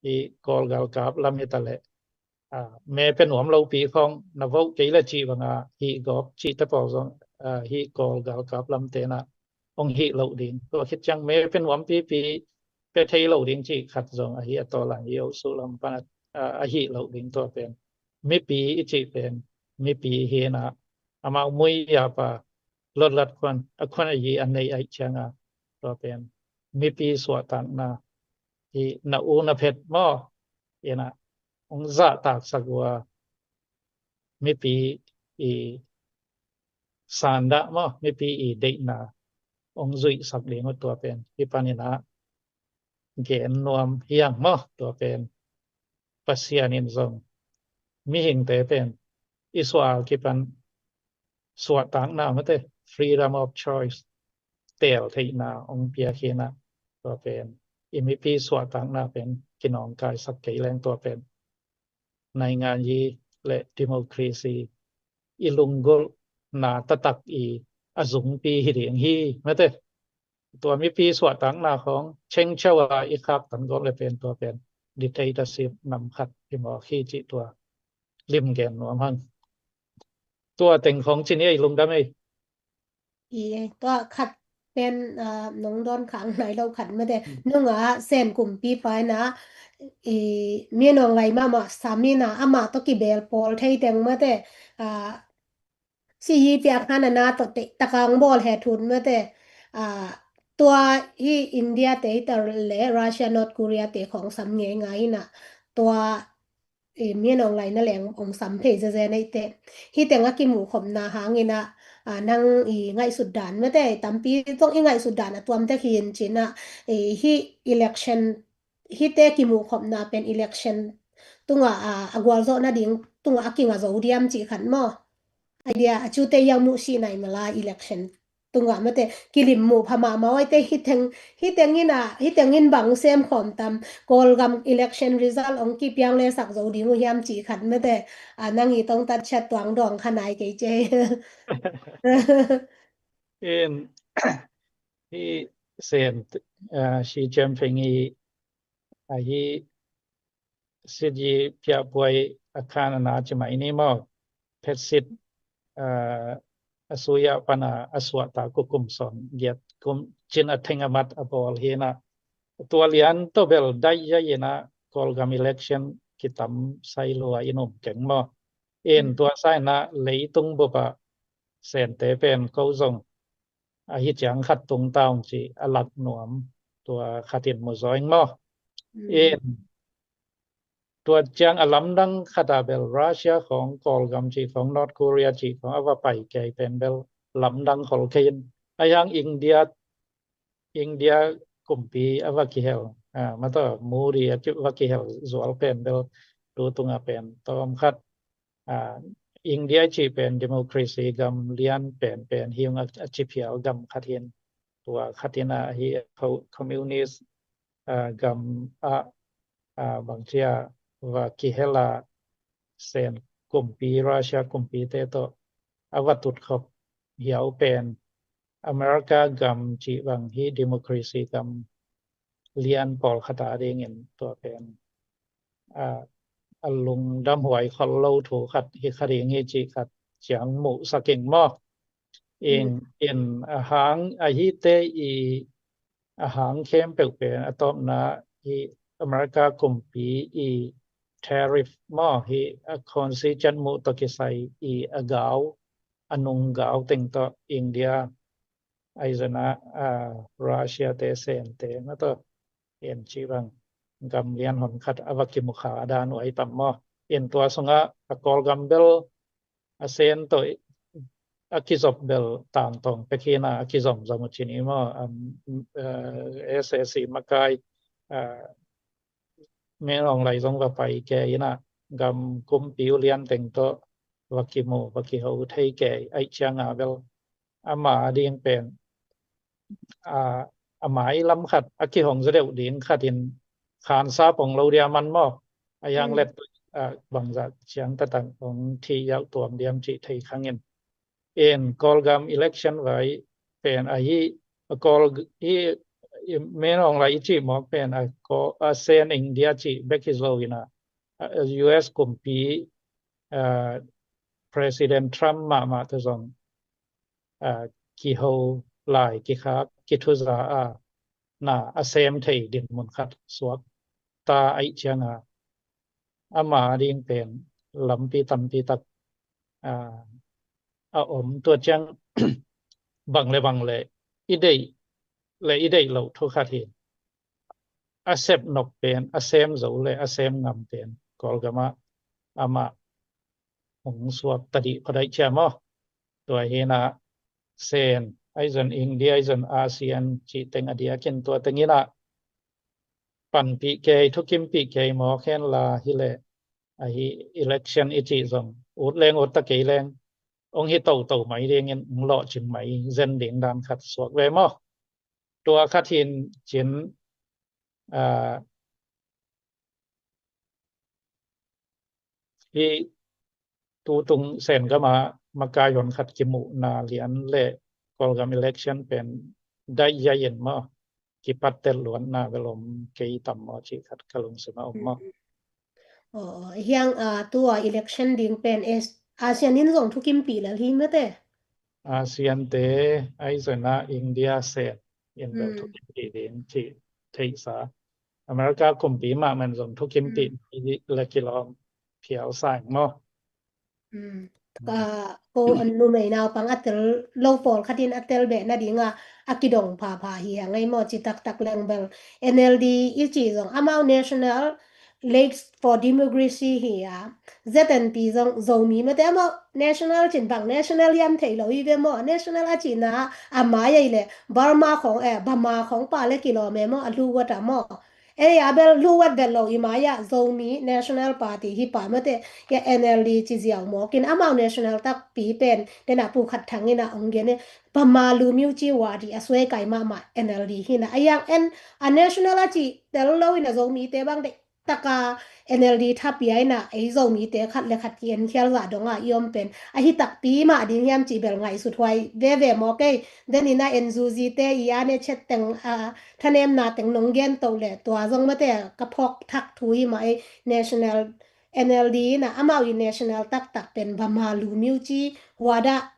i Kawl galkap lam hitaleh a, me pe nuam lopi khawng na vote kei le cih banga hih gawp cihte pawl zong, a, hih Kawl galkap lamte na hong hih loh ding. Tua khit ciang me pe nuam pipi pe thei lo ding cih khat zong ahi a, tawlan i osu lam pan a, a, a hih loh ding. Tua pen mipi i cih pen mipi hi na, amau mui ya pa lotlat khuan a khuan a yi a nei aih cianga tua pen mipi suahtakna hi na u na phet maw? Ina hong zahtaksak uh a, mipi i sandah maw, mipi i deihna hong zuihsak ding uh tua pen hi panin a gen nuam hiang maw? Tua pen Pasian in zong mihingte pen i suah kipan suahtakna mate, freedom of choice, teel theihna hong piak hi na, tua pen i mipi suahtakna pen kinawngkaisak kei leng tua pen naingan yi le democracy i lunggulhna taktak i a zungpi hi ding hi mate. Tua mipi suahtakna khawng chengchau a i khaktan gawp le pen tua pen dictatorship nam khat hi mawk hi cih tua lim gen nuam hang. Tua teng khawng ci ni ei, lungdam ei. I, tua khat pen, ah, nong dawn khang nai lo khat mate. Nunga Sen kumpipa ina i Min Aung Hlaing mahmah sam ina amah tawh kibel pawl thei teng mate, ah, si yi piak hana na tawh te takang bawl he thun mate. Ah, tua hi India te hi ta le Russia, North Korea te khawng sam ngei ngai ina tua i Min Aung Hlaing na leng hong sam phei zeze nei te. Hi teng a kimuh khopna hang ina, ah, nang i ngaihsut dan mate, tampi zong i ngaihsut dan a tuam tek hi in ci na, i hi election, hi te kimuh khopna pen election tunga, ah, a gualzawhna ding tunga a kinga zo diam cih khat maw? Idea a cute yang muh si nai mala election tunga mate kilim muh pha mahmah oi te hi teng, hi teng ina, hi teng in bang sem khawm tam, Kawlgam election result hong kipiang le sak zo ding uh hiam cih khat mate, ah, nang i tong tat chat tuang dawng kha nai kei ce. In hi Sen, ah, Xi Jinping i ahi sit yi piahpuai a khan a na ci mai ni maw? Phetsit, ah, a suya pana a suahta ku kum sawn giat kum cin a theng a mat a bawl hi na. Tua lian tawh bel daih ya ina Kawlgam election kitam sai lua in um keng maw? In tua sa ina leitung bupa Sente pen ko zong ahi ciang khat tung taung ci a lak nuam tua khatin mu zawing maw? In tua ciang a lamdang khata bel Russia khawng, Kawlgam ci khawng, North Korea ci khawng a va pai kei pen bel lamdang khol kei in. A yang India, India kumpi a va kihel, ah, mataw Modi a va kihel zual pen bel tu tunga pen tawm khat, ah, India ci pen democracy gam lian pen pen hi ung a, a ci phial gam khat hin. Tua khat ina hi communist, ah, gam a, ah, bangcia va kihel a Sen kumpi, Russia kumpi te tawh a va tut khop hiau pen America gam ci bang hi democracy gam lian pawl khata dingin tua pen, ah, a lungdam huai khol lo thu khat hi kha ding hi ci khat ciang muh saking maw? In, in a hang ahi te i a hang khempeuh pen a tawpna i America kumpi i tariff maw hi a khonsi ciat muh tawh kisai i a gau, a nung gau teng tawh India aizana, ah, Russia te Sente na tawh en ci bang gam lian hon khat a va kimukha a dan uh ai tam maw? In tua sunga a Kawlgam bel a Sen tawh a kizop bel tangtawng pek hi na a kizom zom uh ci ni maw? Um, eh, S A C makai, ah, Min Aung Hlaing zong va pai kei ina gam kumpi uh lian teng tawh va kimu va kiho thei kei aih cianga bel ama ding pen, a, a mai lam khat a kihong za deuh ding khat in khansa pong lo dia man maw? A yang let, a, bangzah ciang tatang hong thi yauh tuam diam cih thei khangin. In Kawlgam election vai pen ahi, a Kawl hi, i Min Aung Hlaing i cih mawk pen a Kawl, a Sen India cih bek hi zo ina US kumpi, ah, President Trump mahmah tawh zong, ah, kiho lai, kikhak, kithuza a, na a sem thei dinmun khat suak ta ahih cianga, ama ding pen lampi tampi tak, ah, a om. Tua ciang bang le bang le i deih le i deih loh thu khat hi. A sep nop pen, a sem zo le a sem ngam pen Kawlgam ah amah hong suak ta dih phot ahih ciang maw. Tua hi a, Sen, ahi zong India, ahi zong ASEAN cih teng a diakin tua teng in a panpih kei, thukimpih kei mawk hen la hi leh, ahi election i cih zong ut leng ut ta kei leng, hong hi toto mai dingin hong lawhcing mai zen ding dan khat suak ve maw. Tua khat hi in cin, ah, hi tutung Sen gam a makai hon khat kimuhna lian le Kawlgam election pen daih yai in maw, kipat tel luatna bel om kei tam maw cih khat ka lungsim a om maw. Mm. Aw, hiang, ah, tua election ding pen ASEAN in zong thukimpih lel hi mate. ASEAN te, ahi zong a India Sen in bel, mm, thukimpih ding cih theihsa. America kumpi mahmah in zong thukimpih, mm, le kilawm phial sa ing maw. Mm. Mm. Ah, ko an numei naupang a tel lo pawlkhat in a tel beh nadinga a kidong phapha hi a ngei maw, ci taktak leng bel NLD i cih zong amau National League for Democracy hi a, ZNP zong Zomi mate, amau national cin bang national hiam thei lo hi ve maw. National a cihna a mai ei le Burma khong, eh, Burma khong pa le kilawm e maw, a hluwat a maw. Ei a bel hluwat vet lo i mai-ah Zomi National Party hi pa mate, ya NLD ci ziau mawk in amau national takpi pen, den a Pu Khat Thang in a hong gen e, Burma Lumiu ci wadi a suai kai mahmah NLD hi a. A yang en a national a cih tel lo in a Zomite bang deih taka NLD thapia in a, ei Zomite khat le khat ki-en khial zah dong a i om pen ahi takpi mah ding hiam cih bel ngaihsut huai veve mawk ei. Den in a NUG te i a ne chet teng, a, thanemna teng nong gen toh le tua zong mate ka phawk thak thu hi mah ei. National NLD in a amau i national taktak pen Burma Lumiu ci wada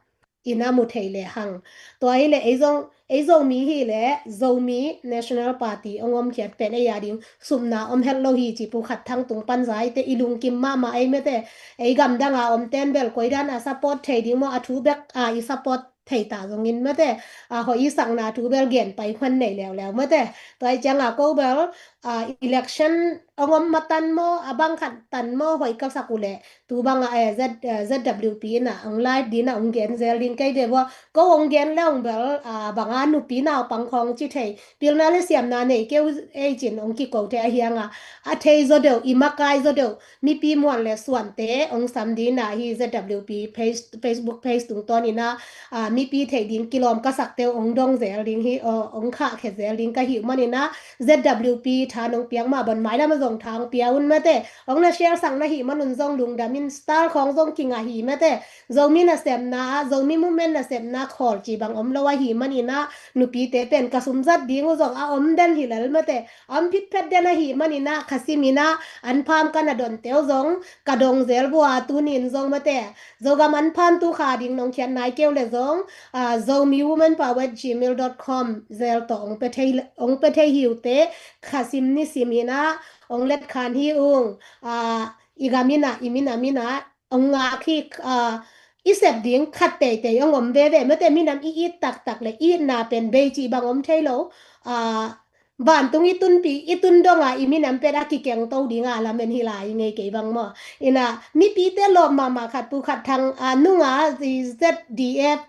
in a mu thei le hang. Tua hi le ei zong, ei Zomi hi le Zomi National Party hong om khiat pen ei a ding supna om het lo hi ci Pu Khat Thang tung pan zai te i lungkim mahmah ei mate. Ei gamdang a om ten bel koidan a support thei ding maw, a thu bek a i support thei ta zongin mate, a, hoih i sakna thu bel gen pai khuan nei leuleu mate. Tua i ciang a ko bel, a, election hong om matan maw, a bang khat tan maw, hoih ka sak uh leh tu bang a, eh, Z, eh, ZWP in a hong live din a hong gen zel ding kei ve vua. Ko hong gen le hong bel, a, bang a nupi naupang khong ci thei. Pilna le siamna nei keu ei cin hong kiko thei a hiang a. A thei zaw deuh, i makai zaw deuh, mipi muan le suante hong sam din a hi ZWP page, Facebook page tungtawn in a, a, mipi theih ding kilawm ka sakte uh hong dong zel ding hi, aw, hong khahkhia zel ding ka hih uh man in a, ZWP tha nong piak mah bang mailam a zong tha hong pia un mate. Hong na share sak na hih man un zong lungdam in, star khong zong kingah hi mate. Zomi nasepna, Zomi movement nasepna khawl ci bang om lo ahih man in a, nupite pen ka sum zat ding uh zong a om den hi lel mate. A om phitphet den ahih man in a, khasim in a, an pham ka na donte uh zong ka dong zel vua, tuni in zong mate. Zogam an phantu kha ding nong khiat nai keu le zong, a, Zomi Women Power at gmail dot com zel tawh hong pe thei, hong pe thei hi uh te, khasim nisim in a hong let khan hi ung, a, i gam in a, i minam in a hong ngak hi, a, i sep ding khat teitei hong om veve mate. Minam i it taktak le itna pen bei cih bang om thei lo, a, vantung i tunpi, i tun dong a i minam pen a kikeng to ding a lamen hi lai i ngei kei bang maw. In a mipite lawp mahmah khat Pu Khat Thang, a, nung a ZDF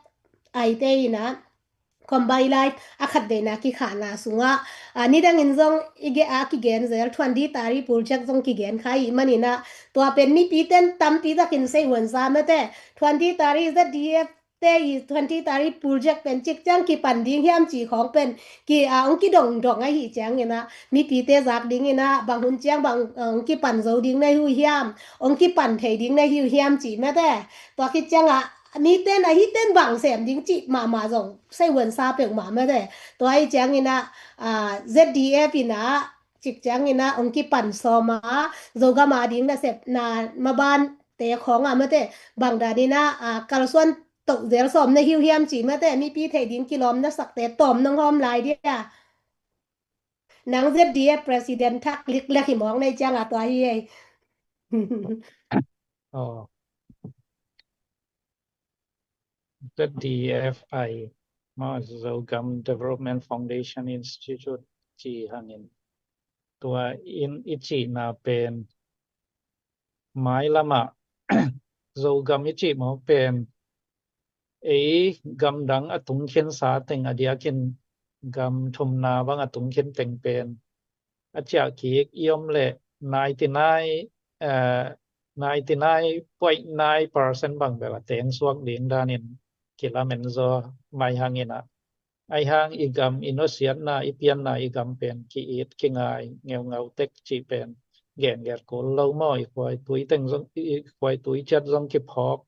aite in a Combined Life a khat veina kikhahna sungah, a, nidang in zong i ge a kigen zel Twenty Tari Project zong kigen kha ahih man in a, tua pen mipite in tampi takin sei huan sa mate. Twenty Tari ZDF te i Twenty Tari Project pen cik ciang kipan ding hiam ci khong pen ki, a, hong kidongdong ahih ciang in a, mipite zak ding in a, bang hun ciang bang, a, hong kipan zo ding na hi uh hiam, hong kipan thei ding na hi uh hiam ci mate. Tua khit ciang a, mite in a hih ten bang sem ding cih mahmah zong sei huan sa peuhmah mate. Tua ahih ciang in a, a, ZDF in a, cik ciangin ah hong kipan sawm a, Zogam a ding nasepna mabante khawng ah mate, bang danin ah, a, kalsuan toh zel sawm na hi uh hiam ci mate, mipi theih ding kilawm na sakte tawm nong hawm lai dia. Nang Z D F president thak liklek hi mawk nei ciang a tua hi ei. Oh. Z D F I, ma Zogam Development Foundation Institute ci hangin. Tua in i cihna pen mailamah Zogam i cih mawk pen ei gamdang a tungkhinsa teng a diakin gam thumna bang a tungkhin teng pen a ciah kik i om leh ninety nine, eh, ninety nine point nine percent bang bel a teng suak ding danin kilamen zaw mai hangin ah. Ahi hang i gam i nusiatna, i pianna i gam pen ki-it kingai ngeungau tek cih pen gengen kul lo maw, i khuai tui teng zong, i khuai tui ciat zong kiphawk.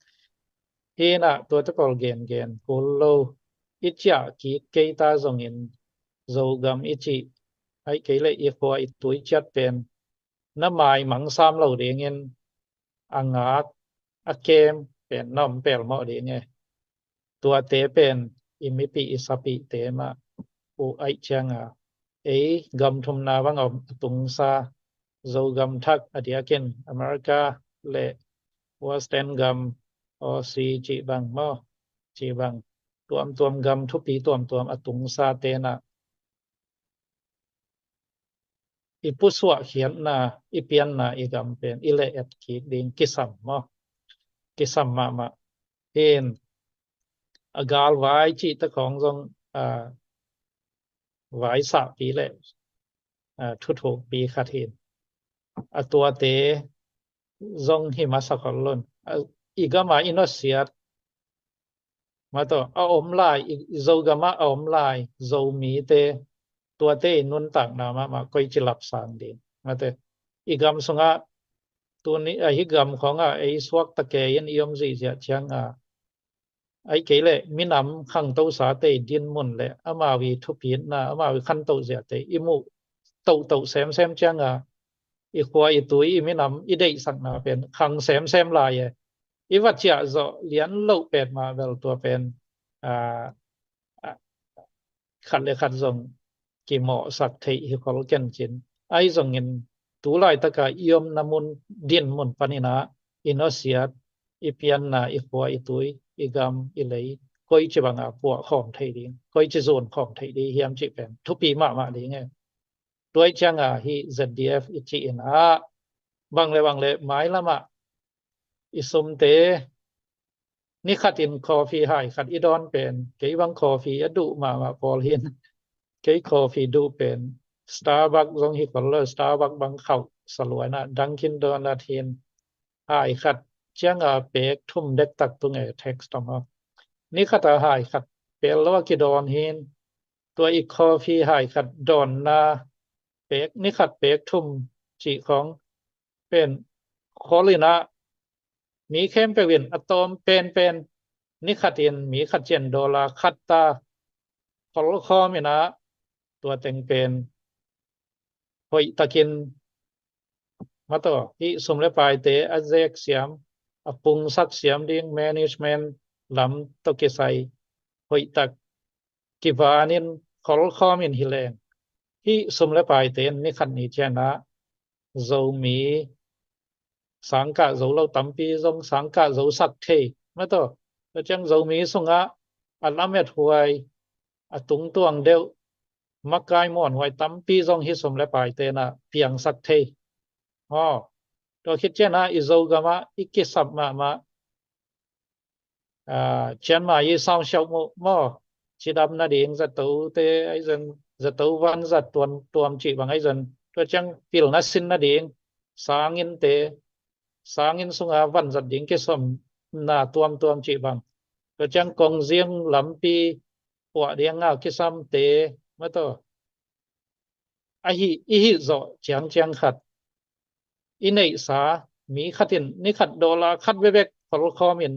Hi in ah tuate pawl gengen kul lo, i ciah kik kei ta zongin Zogam i cih, ahih kei leh i khua i tui ciat pen na maimang sam lo dingin a ngak a kem pen na om pelmawh ding e. Tuate pen i mipih i sapihte mah uh aih cianga ei gam thumna bang a om a tungsa Zogam thak a diakin America le Western gam, Aussie cih bang maw, cih bang tuamtuam gam thupi tuamtuam a tungsa tenah i pusuah khiatna, i pianna i gam pen i leh et kik ding kisam maw? Kisam mahmah. Hin a galvai cihte khawng zong, a, vaisahpi le, a, thuthukpi khat hin a tuate zong hi masa khol lon. A, i gama i nusiat mah tawh a om lai, i, i Zogamah a om lai Zomite tuate i nuntakna mahmah koici lapsang ding mate. I gam sungah tuni a hi gam khawngah ei suakta kei in i om zihziah cianga ahih kei leh minam khangtosate i dinmun le amau i thupitna, amau i khantoh ziate i muh tohtoh semsem cianga i khua i tui i minam i deihsakna pen khang semsem lai e. I va ciah zawh lian loh pet mah bel tua pen, a, a, khat le khat zong kimawhsak theih hi khol kencin. Ahi zongin tu laitaka i omna mun dinmun paninah i nusiat, i pianna, i khua i tui, i gam i lei koici banga puah khawm thei ding, koici zun khawm thei ding hiam cih pen thupi mahmah ding e. Tuai cianga hi Z D F i cih in ah bang le bang le mailamah i sumte nikhatin coffee hai khat i dawn pen, kei bang coffee a duh mahmah pawl hin kei coffee duh pen Starbucks zong hi khol lo, Starbucks bang khauh saluaina Dunkin Donut hin hai khat cianga pek thum dektak tung e, tax tawh maw. Nikhata hai khat pel lo a kidawn hin tua i coffee hai khat dawnna pek, nikhat pek thum cih khawng pen kholin ah mi khempeuh in a tawm penpen nikhatin mi khat cian dollar khat ta kholkhawm in ah tua teng pen hoihtakin mah tawh hih sum le paite a zek siam, a pungsak siam ding management lam tawh kisai hoihtak kivanin kholkhawm in hi leng hih sum le paite in nikhat ni cianah Zomi sangkah zo lo tampi zong sangkah zosak thei mah tawh. Tua ciang Zomi sungah a lamet huai, a tungtuang deuh, makai muanhuai tampi zong hih sum le paite in ah piangsak thei. Aw, tua khit cianah i Zogamah i kisap mahmah, a, cianmah i saung siauh muh maw, cidam nading zato te ahi zong, zato van zat tuan tuam cih bang ahi zong, tua ciang pilna sin nading sangin te, sangin sunga van zat ding kisomna tuamtuam cih bang, tua ciang kongzing lampi puah ding a kisamte mah tawh ahi, i hih zawh ciangciang khat i neihsa mi khatin nikhat dollar khat bekbek kholkhawmin,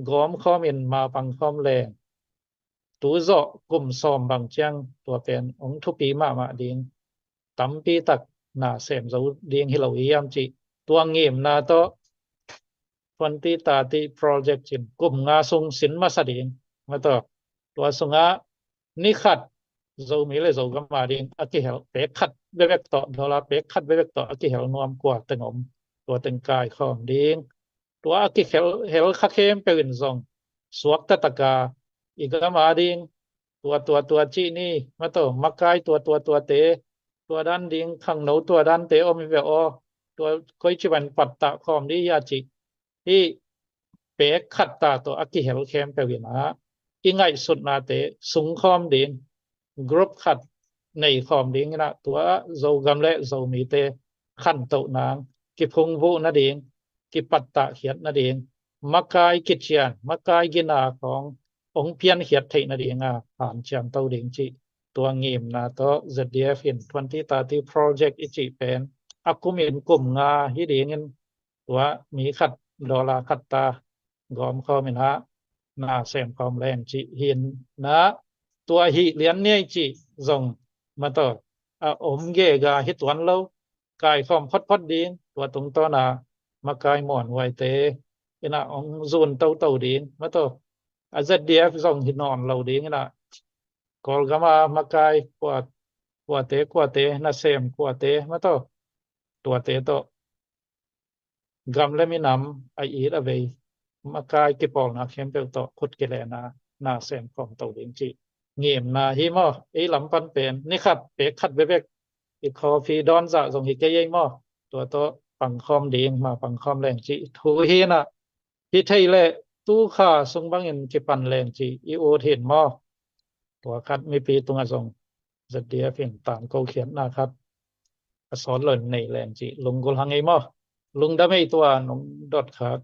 gawmkhawmin, mapangkhawm leng tu zawh kum sawm bang ciang tua pen hong thupi mahmah ding. tampi tak na sem zo ding hi lo hiam cih tua ngimna tawh twenty thirty project cih kum nga sung sin masa ding. Mataw, tua sungah ni khat Zomi le Zogam a ding a kihel pek khat bebek tawh, dollar pek khat bebek tawh a kihel nuam kua teng om, tua teng kaikhawm ding. Tua a kihel hel kha khempeuh in zong suakta taka i gam a ding tua tua tua cih ni, mataw, makai tua tua tuate, tua dan ding khangno tua dante om hi ve aw, tua koi ci ban pattah khawm dih hia cih hih pek khat ta tawh a kihel khempeuh in ah i ngaihsutnate sungkhawm ding, group khat neikhawm ding in ah tua Zogam le Zomite khantoh nang, kiphungvuh nading, kipattah khiat nading, makai kician, makai gina khawng hong piankhiat theih nading a hanciam to ding cih tua ngimna tawh Z D F in twenty thirty project i cih pen a kum in kum nga hi dingin tua mi khat dollar khat ta gawm khawm in ah na sem khawm leng cih hi in ah tua hih lian ni ei cih zong mataw a om gega hi tuan lo, kaikhawm photphot ding, tua tungtawna makai muanhuaite in ah hong zun toto ding, mataw a Z D F zong hi nawn lo ding in ah Kawlgam a makai kua, kuate kuate na sem kuate mataw tuate tawh gam le minam a it a vei makai kipawlna khempeuh tawh khut kilena na sem khawm to ding cih ngimna hi maw. Ei lam pan pen ni khat pek khat bebek i coffee dawn zah zong hi kei ei maw. Tua tawh pangkhawm ding, ma pangkhawm leng cih thu hi in ah hi thei leh tu kha sung bangin kipan leng cih i ut hi in maw. Tua khat mipi tungah zong Z D F in tangko khiatna khat a sawt lo in nei leng cih lunggulh hang ei maw. Lungdam ei tua nong dot khat.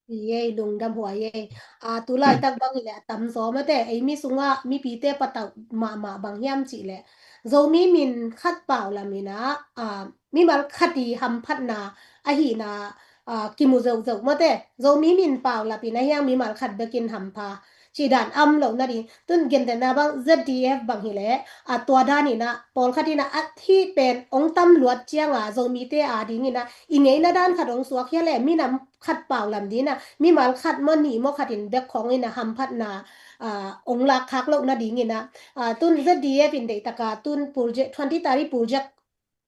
Ei, lungdam huai ei. A, tu laitak bang hi leh a tamzaw mate, ei mi sungah mipite patauh mahmah bang hiam cih leh Zomi min khat pau lam in ah, a, mimal khat i hamphatna ahihna, a, kimu zeuhzeuh mate, Zomi min pau lap in a hiang mimal khat bekin hampha cih dan am lo nading. Tun gentehna bang Z D F bang hi leh a tua dan in ah pawlkhat in ah a hih pen hong tam luat cianga Zomite a ding in ah i ngeina dan khat hong suak hia leh minam khat pau lam ding in ah mimal khat maw nih maw khat in bek khawng in ah hamphatna, a, hong lak khak loh nading in ah, a, tun Z D F in deih taka tun project, twenty thirty project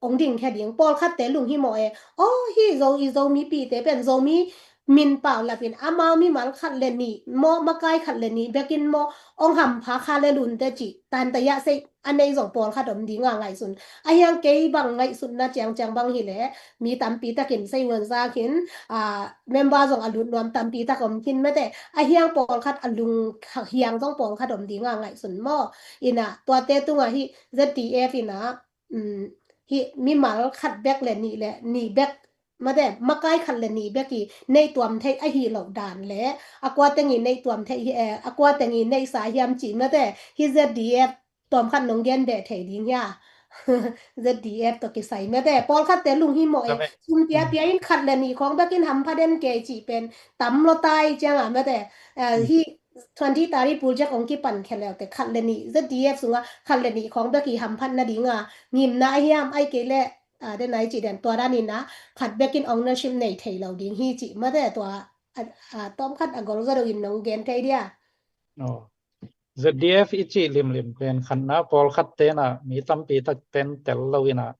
hong dingkhia ding, pawlkhatte lunghimawh e. Aw, hih Zo, i Zomipite pen Zomi min pau lap in amau mimal khat le nih maw, makai khat le nih bekin maw hong hampha kha le lunte cih tantaya sei a nei zong pawlkhat om dinga ngaihsun. A hiang kei bang ngaihsutna ciangciang bang hi leh mi tampi takin sei uan za khin, a, member zong a lut nuam tampi tak om khin mate. A hiang pawlkhat a lung hiang zong pawlkhat om dinga ngaihsun maw. In ah tuate tungah hih Z D F in ah, um, hih mimal khat bek le nih le nih bek mate, makai khat le nih bek i neih tuam theih ahi loh dan le a kua teng i neih tuam theih hi, eh, a kua teng i neihsa hiam cih mate, hih Z D F tawmkhat nong gen beh thei ding hia? Z D F tawh kisai mate, pawlkhatte lunghimawh e. Sum piapia in khat le nih khawng bekin hampha den kei cih pen tam lo tai cianga mate, eh, hih twenty thirty project hong kipan khia leute khat le nih Z D F sungah khat le nih khawng bek i hamphat nadinga ngimna a hiam, ai kei leh, a, den ai cih den tua dan in ah khat bekin ownership nei thei lo ding hi cih mate tua, a, a, tawmkhat a gol zaw deuh in nong gen thei dia. Aw. Z D F i cih limlim pen khatna pawlkhat tenah mi tampi tak ten tel lo in ah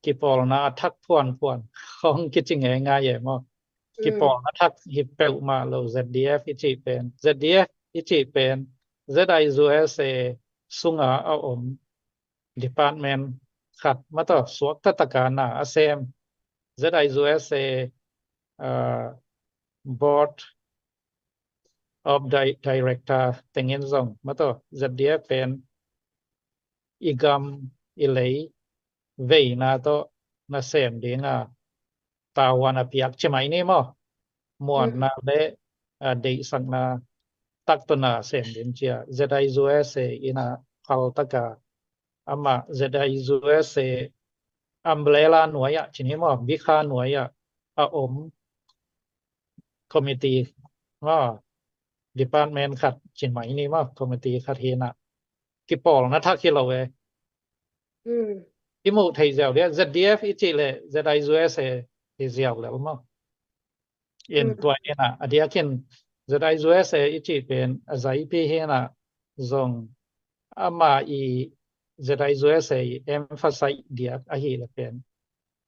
kipawlna a thak phuanphuan khawng kici ngeingai e maw. Kipawlna thak hi peuhmah lo Z D F i cih pen. Z D F i cih pen Z I U S A sunga a om department khat mataw, suakta taka na a sem Z I U S A, uh, Board of Di-, Director tengin zong mataw, Z D F pen i gam i lei veina tawh na sem dinga tavuan a piak ci mai ni maw. Muanna le, a, deihsakna tak tawh na sem ding cia Z I U S A in a phal taka amah Z I U S A umbrella nuai ah ci ni maw, bikha nuai ah a om committee maw, department khat ci mai ni maw, committee khat hi na kipawlna thak hi lo e. i muh theih ziau dia, Z D F i cih leh Z I U S A hi ziau lel maw. In tua in ah, a diakin Z I U S A i cih pen a zaipi hi in ah, zong ama i Z I U S A i emphasize diak ahih leh pen,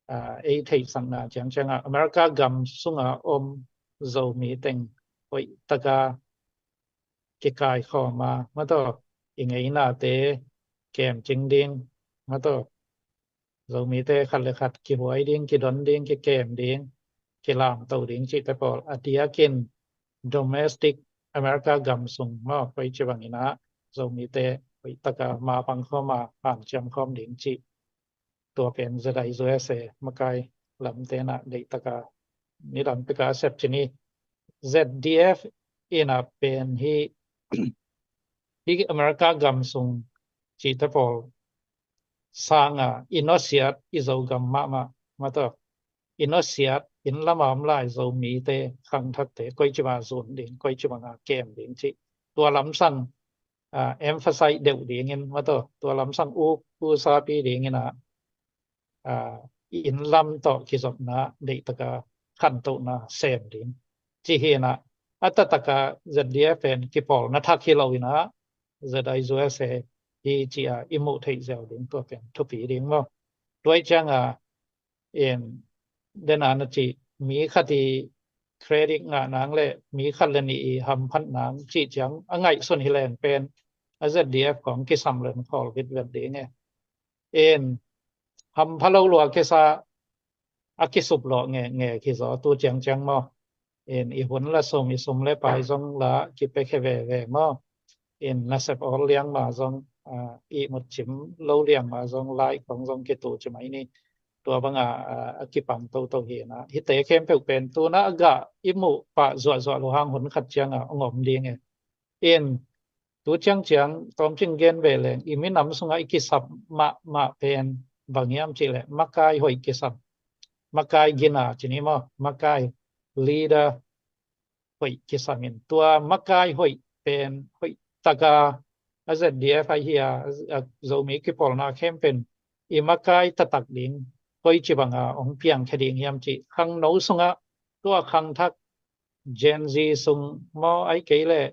ah, ei theihsakna ciangciang ah America gam sunga om Zomi teng hoih taka kikaikhawm a, maw taw, i ngeinate kemcing ding, maw taw, Zomite khat le khat kihuai ding, kidon ding, kikem ding, kilamto ding cihte pawl a diakin domestic America gam sung maw, koici bangin ah Zomite hoih taka mapang khawm a hanciam khawm ding cih, tua pen Z I U S A makai lamte in ah deih taka nidang peka a sep cih ni. Z D F in ah pen hi, hi America gam sung cihte pawl sanga i nusiat i Zogam mahmah, maw taw, i nusiat inn lama om lai Zomite khangthakte koici banga zun ding, koici banga kem ding cih, tua lamsang, ah, emphasize deuh dingin, maw taw, tua lamsang uk usapi dingin ah, ah, inn lam tawh kizopna deih taka khantohna sem ding cih hi in ah, a taktak a Z D F pen kipawlna thak hi lo in ah Z I U S A hi ci-a i muh theih ziau ding, tua pen thupi ding maw. Tua ahih cianga in, dena na cih, mi khat i credit ngah nang le mi khat le nih i hamphat nang cih ciang a ngaihsun hi leng pen a Z D F kong kisam len khawl vitvet ding e. In, hampha lo lua kisa a kisup lawh nge nge kizaw tu ciangciang maw. In, i hun la sum, i sum le pai zong la kipekhe veve maw. In, nasep awl liang ma zong, ah, ihmut cim lo liang ma zong, lai kong zong kitu ci mai ni. Tua banga, ah, a kipang toto hi in ah, hihte khempeuh pen tu in ah a gah i muh pah zuahzuah lo hang hun khat cianga ong om ding e. In, tu ciangciang tawmcing gen ve leng, i minam sungah i kisap mahmah pen bang hiam cih leh makai hoih kisam. Makai gina ci ni maw, makai leader hoih kisam in, tua makai hoih pen hoih taka a Z D F ahi a, a Zomi kipawlna khempeuh in i makai taktak ding koici banga ong piangkhia ding hiam cih, khangno sungah, tua khangthak Gen Z sung maw, ahih kei leh,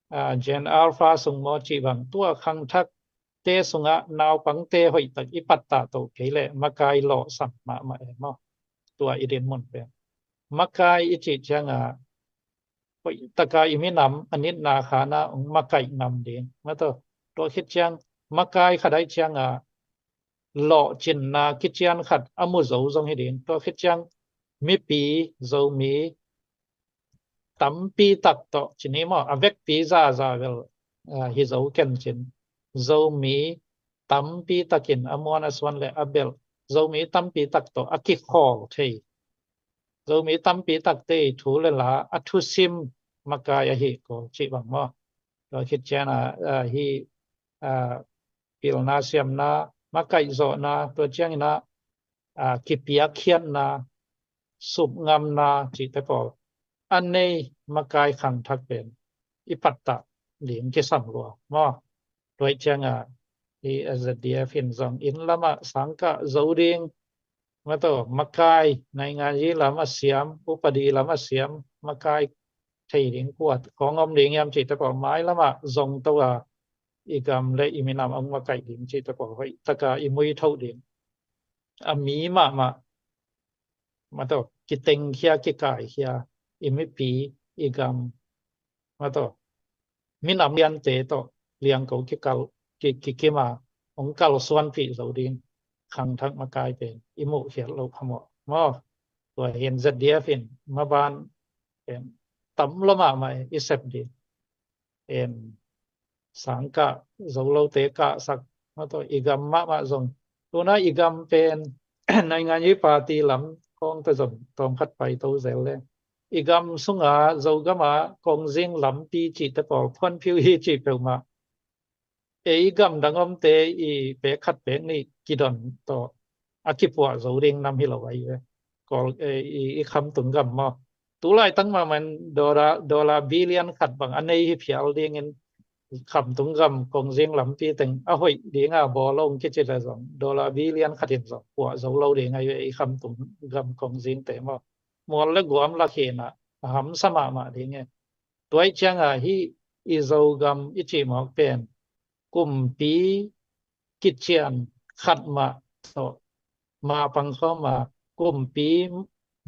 ah, Gen Alpha sung maw cih bang, tua khangthakte sungah naupangte hoihtak i pattah toh kei leh makai lawhsam mahmah e maw. Tua i dinmun pen makai i cih cianga hoihtaka i minam a nitna khana ong makaih ngam ding, maw taw. Tua khit ciang makai khat ahih cianga lawhcinna kician khat a mu zo zong hi ding. Tua khit ciang mipi Zomi tampi tak tawh ci ni maw, a vekpi zaza bel, ah, hi zo ken cin, Zomi tampi takin a muan a suan le a belh Zomi tampi tak tawh a kikhawl thei, Zomi tampi takte i thu le la a thusim makai ahi ko cih bang maw. Tua khit ciang a, ah, hi, ah, pilna siamna, makaih zawhna, tua ciangin ah, ah, kipiakkhiatna, supngamna cihte pawl a nei makai khangthak pen i pattah ding kisam lua maw. Tua ahih cianga hi Z D F in zong inn lamah sangkah zo ding, maw taw, makai, nainganyi lam a siam, upadi lam a siam, makai thei ding kua khawng om ding hiam cihte pawl mai lamah zong to a, i gam le i minam ong makaih ding cihte pawl hoihtaka i muithoh ding. A mi mahmah, maw taw, kitengkhia, kikaikhia, i mipi, i gam, maw taw, minam liante tawh liangko kikal, ki, kikima ong kalsuanpih zo ding khangthak makai pen i muh khial loh khamawh maw. Tua hi in Z D F in maban pen tam lo mahmah i sep ding. In, sangkah zo lote kahsak, maw taw, i gam mahmah zong, tu in ah i gam pen nainganyi party lam khawng tawh zong tawmkhat paito zel leng, i gam sunga Zogama kongzing lampi cihte pawl phuanphiu hi cih peuhmah ei gam dang omte i pek khat pek nih kidon tawh a kipuah zo ding nam hi lo ahi ve. Kawl, eh, i, i khamtung gam maw, tu laitak mahmah in dollar, dollar billion khat bang a nei hi phial dingin khamtung gam kongzing lampi teng a hoih dinga bawl lo kici le zong dollar billion khat in zong puah zo lo ding ahi ve, i khamtung gam kongzingte maw. Mual le guam lak hinah a hamsa mahmah ding e. Tua ih cianga hih i Zogam i cih mawk pen kumpi kician khat mah tawh mapang khawma kumpi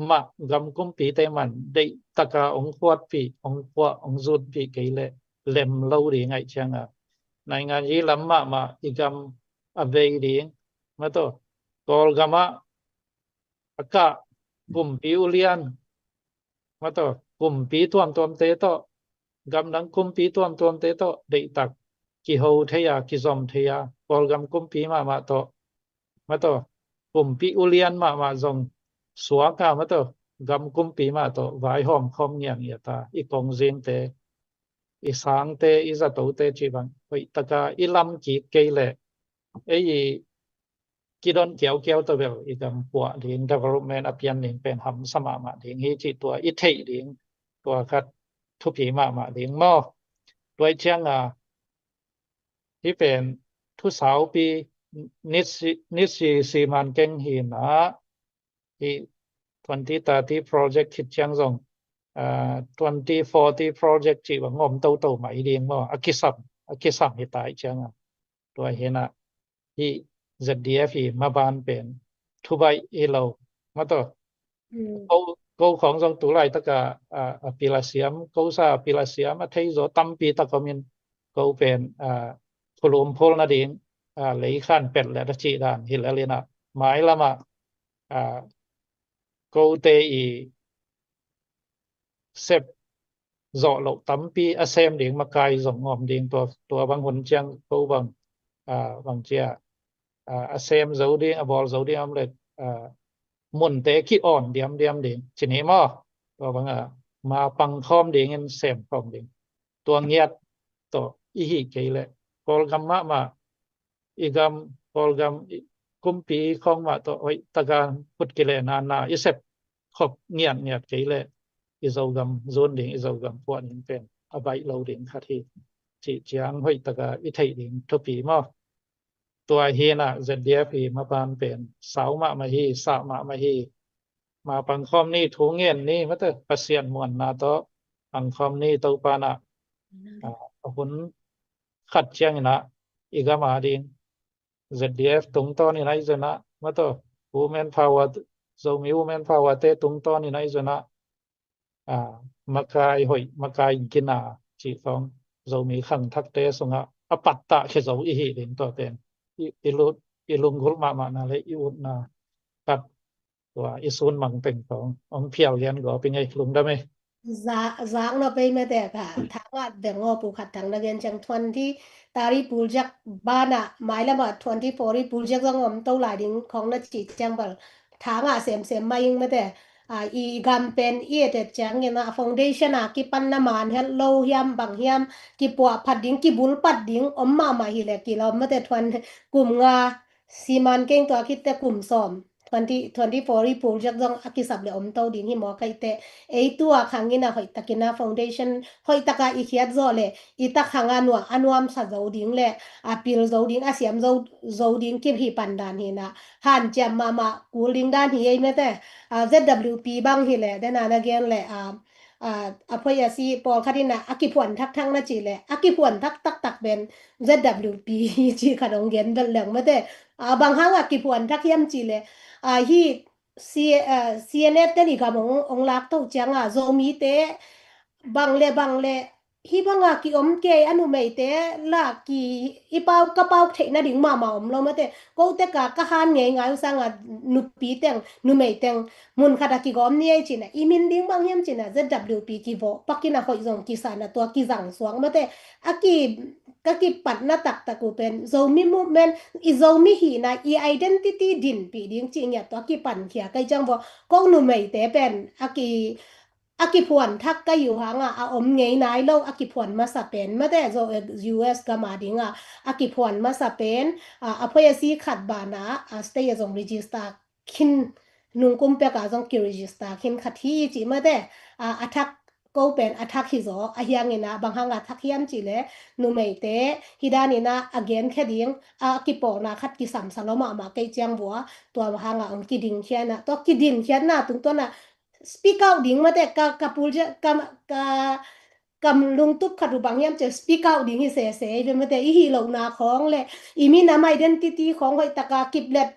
mah gam kumpite man deihtaka ong khuatpih, ong khuah, ong zutpih kei leh lem lo ding aih cianga naingan yi lam mahmah i gam a vei ding. Mataw, Kawlgamah a kah kumpi ulian, mataw, kumpi tuamtuamte tawh, gamdang kumpi tuamtuamte tawh deihtak kiho thei a, kizom thei a, Kawlgam kumpi mahmah tawh, mataw, kumpi ulian mahmah zong suaka, mataw, gam kumpi mah tawh vaihawm khawm ngiangiata i kongzingte, i sangte, i zatote cih bang hoihtaka i lam kik kei leh ei i kidon kiaukiau tawh bel i gam puah ding, development a pian ding pen hamsa mahmah ding hi cih tua i theih ding tua khat thupi mahmah ding maw. Tua ih cianga hih pen thusaupi nitsi, nitsi siman keng hinah hih twenty thirty project khit ciang zong, ah, twenty forty project cih bang om toto mai ding maw, a kisam, a kisam hi ta ih cianga. Tua hinah hih Z D F hi maban pen thubaih hi lo, mataw. Ko, ko khawng zong tu laitaka a, a pil a siam, ko sa a pil a siam a thei zaw tampi tak omin ko pen a, khulum phul nading a, leikhan pet le a cih dan hi lelinah mailamah a, kote i sep zawh loh tampi a sem ding makai zong ngawm ding, tua, tua bang hun ciang ko bang, a, bang cia, a, a sem zo ding, a bawl zo ding om le, a, munte ki-awn diamdiam ding. Cini maw? Tua bang a, ma pang khawm dingin sem khawm ding. Tua ngiat tawh i hih kei leh Kawlgam mahmah i gam, Kawlgam i kumpi khawng mah tawh hoihtaka khut kilehna na i sep khop ngiatngiat kei leh i Zogam zun ding, i Zogam puah ding pen a baih lo ding khat hi cih ciang hoihtaka i theih ding thupi maw. Tua hinah Z D F hi maban pen sau mahmah hi, sah mahmah hi. Ma pangkhawm ni, thu ngen ni, mate Pasian muanna tawh pangkhawm ni. Topa nah, a, a hun khat cianginah i gam a ding Z D F tungtawn in ahi zongah, mate Women Power, Zomi Women Power te tungtawn in ahi zongah, a, makai hoih, makai gina cih khawng Zomi khangthakte sungah a pattah khia zo i hih ding. Tua pen i, i lut, i lunggulh mahmahna le i utna khat, tua i sun mang teng khawng hong phial lian gawp i ngei. Lungdam ei. Za-, zak nop ei, mate. Tha-, thangah beng aw, Pu Khat Thang na gen ciang twenty thirty project banah mailamah twenty forty project zong om to lai ding khawng na cih ciang bel thangah semsem mah ing, mate. A, i gam pen i etet ciangin a foundation a kipan na man het lo hiam, bang hiam, kipuah phat ding, kibul phat ding om mahmah hi le kilawm, mate. Thuan kum nga siman keng, tua khit teh kum sawm, twenty, twenty forty project zong a kisap le om to ding hi maw. Kei teh ei tua khangin a hoihtakin a foundation hoihtaka i khiat zawh le i tak khang a nuam, a nuamsa zo ding le a pil zo ding, a siam zo, zo ding kip hi pan dan hinah hanciam mahmah kul ding dan hi ei, mate. A, Z W P bang hi le, dena na gen le, a, a, a phoih a si pawlkhat in a, a kiphuan thakthak na cih le, a kiphuan thak taktak pen Z W P hi cih khat hong gen bel leng, mate. A, bang hang a kiphuan thak hiam cih le, a, hi C-, a, C N F ten i gam hong, hong lak to ciang a, Zomite bang le bang le hih banga kiom kei a numeite lah ki, i pau, ka pau theih nading mahmah om lo, mate. Ko teka ka han ngeingai uh sanga nupi teng, numei teng mun khat a kigawm ni ei cihna, i min ding bang hiam cihna, Z W P kivawh pakin a hoih zong kisana, tua kizang suak, mate. A ki, ka kipatna taktak uh pen Zomi movement, i Zomi hihna, i identity dinpih ding cih ngiat tua kipankhia kei ciang vawh ko numeite pen a ki, a kiphuan thak ka hi uh hanga a om ngei nai lo, a kiphuan masa pen, mate, zo, U S gam a dinga a kiphuan masa pen, a, a phoih a si khat bana, a, state a zong register khin, nungkum peka zong ki register khin khat hi cih, mate. A, a thak ko pen a thak hi zaw, a hiangin ah bang hanga thak hiam cih leh numeite hi danin ah a genkhia ding a kipawlna khat kisam sa lo mahmah kei ciang vua, tua hanga ong kidingkhia in ah, tua kidingkhiatna tungtawn ah speak out ding mate, ka, ka pul je, ka, ka, ka lungtup khat uh bang hiam cih leh speak out ding hi sese, i ve mate, i hih lohna khawng le i minam identity khawng hoih taka kiplet,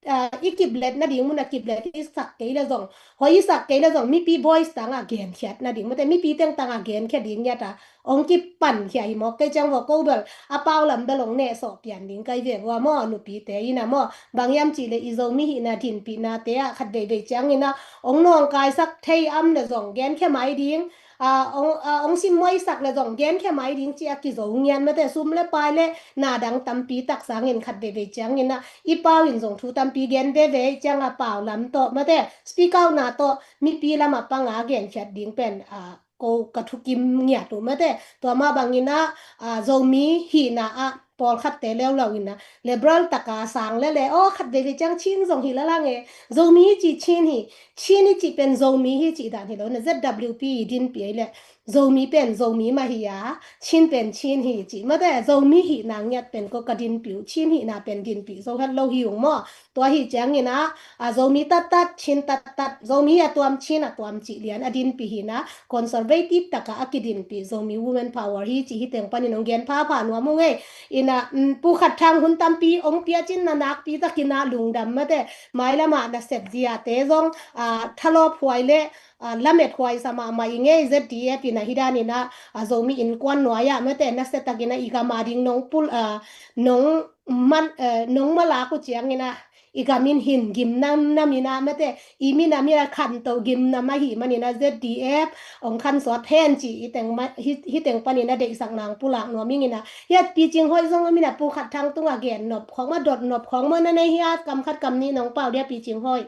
ah, i kiplet nading mun a kiplet i sak kei le zong, hoih i sak kei le zong mipi voice tangah genkhiat nading mate, mipi teng tangah genkhia ding ngiat a ong kipankhia hi mawk kei ciang vua, ko bel a pau lam bel ong nehsawh pian ding kai ve vua maw, nupite in ah maw, bang hiam cih leh i Zomi hihna dinpihnate ah khat veivei ciangin ah ong nawngkaisak thei am le zong genkhia mai ding, ah, ong, ah, ong simmuaisak le zong genkhia mai ding ci a kizo ngian mate, sum le pai le na dang tampi tak sangin khat veivei ciangin ah i pau in zong thu tampi gen veve ciang a pau lam tawh mate, speak out na tawh mipi lam a panga genkhiat ding pen, ah, ko ka thukim ngiat uh mate, tua mah bangin ah, ah, Zomi hihna ah pawlkhatte leuleu in ah liberal taka sang le le, aw, khat veivei ciang Chin zong hi lalang e, Zomi hi ci Chin hi, Chin hi ci pen Zomi hi ci dan hi lo na, Z W P i dinpi ei le Zomi pen Zomi mah hi a, Chin pen Chin hi ci mate, Zomi hihna ngiat pen ko ka dinpi uh, Chin hihna pen dinpi zo het lo hi ung maw. Tua hi ciangin ah, a, Zomi tattat, Chin tattat, Zomi a tuam, Chin a tuam cih lian a dinpi hi in ah, conservative taka a kidinpi Zomi Women Power hi cih hi teng panin ong gen phapha nuam ung ei. In ah, um, Pu Khat Thang hun tampi ong piacin na nakpi takin ah lungdam mate, mailam ah na sep ziate zong, ah, thalawp huai le, ah, lamet huai sa mahmah i ngei, Z D F in ah hi danin ah, ah, Zomi innkuan nuai ah mate, na sep takin ah i gam a ding nong pul, ah, nong man, eh, nong malak uh ciangin ah i gam in hin gim namnam in ah mate, i minam in ah khanto gim nam ahih manin ah Z D F ong khansuah hen ci hi teng ma-, hi, hi teng panin ah deihsak nang pulak nuam ing in ah. Hiat Pi Cing Hoih zong om in ah, Pu Khat Thang tungah gen nop khawng mah, dot nop khawng mah na nei hiat, kam khat kam nih nong pau dia Pi Cing Hoih.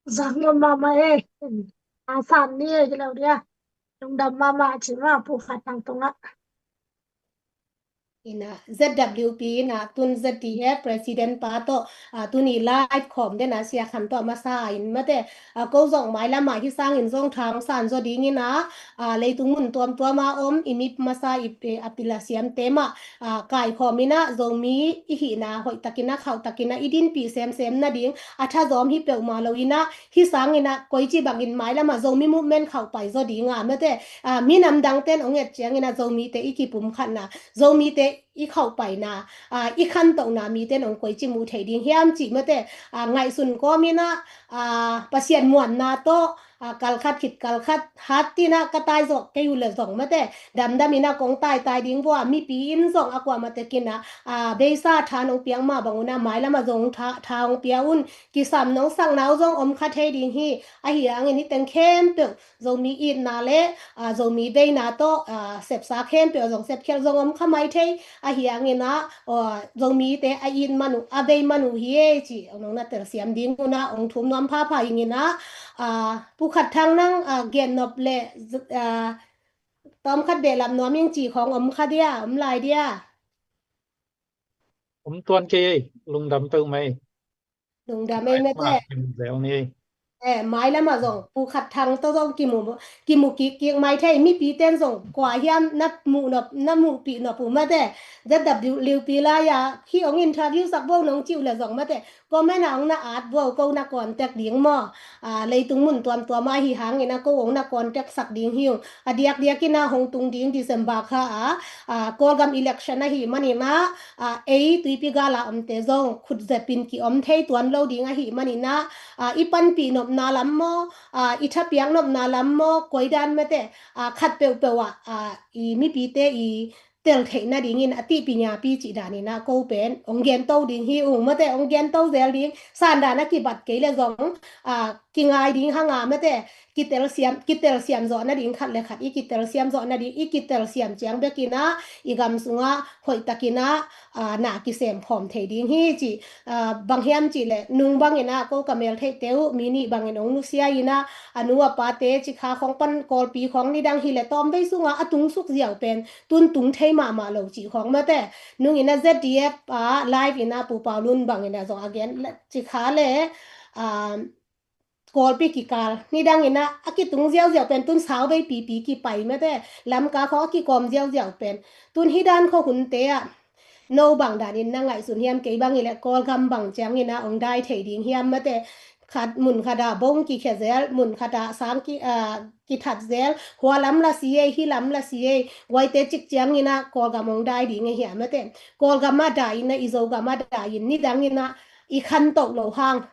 Zang nuam mahmah e. A san ni e, hi lo dia. Lungdam mahmah ci mah Pu Khat Thang tungah. In ah Z W P in ah tun Z D F president pa tawh, ah, tuni live khawm den a Sia Khan tawh a masa in mate, ah, ko zong mailam ah hi sangin zong thang san zaw dingin ah, ah, leitung mun tuamtuam a om i mi masa i, eh, a pil a siamte mah, ah, kaikhawm in ah Zomi i hihna hoih takin ah khauh takin ah i dinpih semsem nading a thazawm hi peuhmah lo in ah, hi sangin ah koici bangin mailam ah Zomi movement khauh pai zaw ding a mate, ah, minam dangten ong et ciangin ah Zomite i kipumkhatna, Zomite i khauh paina, ah, i khantohna miten ong koici muh theih ding hiam cih mate, ah, ngaihsun kawm in ah, ah, Pasian muanna tawh, ah, kalkhat khit kalkhat hat in ah ka tai zawk kei uh le zong mate, damdam in ah kong taitai ding vua, mipi in zong a kuamah tekin ah, ah, beisa tha nong piak mah bang un ah mailam ah zong tha, tha ong pia un, kisam nong sakna uh zong om kha thei ding hi. Ahi hangin hi teng khempeuh Zomi itna le, ah, Zomi veina tawh, ah, sepsa khempeuh a zong sepkhial zong om kha mai thei. Ahi hangin ah, ah, Zomite a it man uh, a vei man uh hi e ci ong nong na telsiam ding un ah ong thum nuam phapha ing in ah, ah, Pu Khat Thang nang, ah, gen nop le, ah, tawm khat beh lam nuam ing ci khawng om kha dia, om lai dia. Om tuan kei ei, lungdam peuh mai. Lungdam ei mate. Zel ni. Eh, mailam ah zong Pu Khat Thang tawh zong kimu, kimu kikkik mai thei, mipi ten zong kua hiam na muh nop, na muhpih nop uh mate. Z W P lai ah hi ong interview sak bo nong ci uh le zong mate, comment ah ong na at bo, ko na contact ding maw. Ah, leitung mun tuamtuam ah hi hangin ah ko ong na contact sak ding hi ung. A diakdiak in ah hong tung ding December kha ah, ah, Kawlgam election ahih manin ah, ah, ei Tuipi gal ah omte zong khut zepin ki-om thei tuan lo ding ahih manin ah, ah, i panpih nopna lam maw, ah, i thapiak nopna lam maw, koi dan mate, ah, khat peuhpeuh ah, ah, i mipite i tel theih nadingin a tihpi ngiapi cih danin ah ko pen ong gento ding hi ung mate, ong gento zel ding, sandan a kibat kei le zong, ah, kingai ding hang a mate, kitelsiam, kitelsiam zawh nading khat le khat, i kitelsiam zawh nading, i kitelsiam ciang bekin ah i gam sungah hoih takin ah, ah, na kisem khawm thei ding hi ci. Ah, bang hiam cih leh nung bangin ah ko ka mel theihte uh mi nih bangin ong nusia in ah, a nu a pate cikha khawng pan Kawlpi khawng nidang hi le tawmvei sungah a tungsuk ziau pen tun tung thei mahmah lo cih khawng mate. Nung in ah Z D F ah live in ah Pu Pau Lun bangin ah zong a gen cikha le, ah, Kawlpi kikal. Nidang in ah a kitung ziauziau pen tun sau vei pipi kipai mate, Lamka khawng a kikawm ziauziau pen. Tun hih dan khawng hunte ah no bang danin na ngaihsun hiam? Kei bang i leh Kawlgam bang ciangin ah hong dai thei ding hiam mate? Khat mun khat ah bong kikhia zel, mun khat ah sang ki, ah, kithat zel, hua lam la si ei, hih lam la si ei, guaite cik ciangin ah Kawlgam hong dai ding ei hiam mate? Kawlgam ah dai in ah i Zogam ah dai in nidang in ah i khantoh loh hang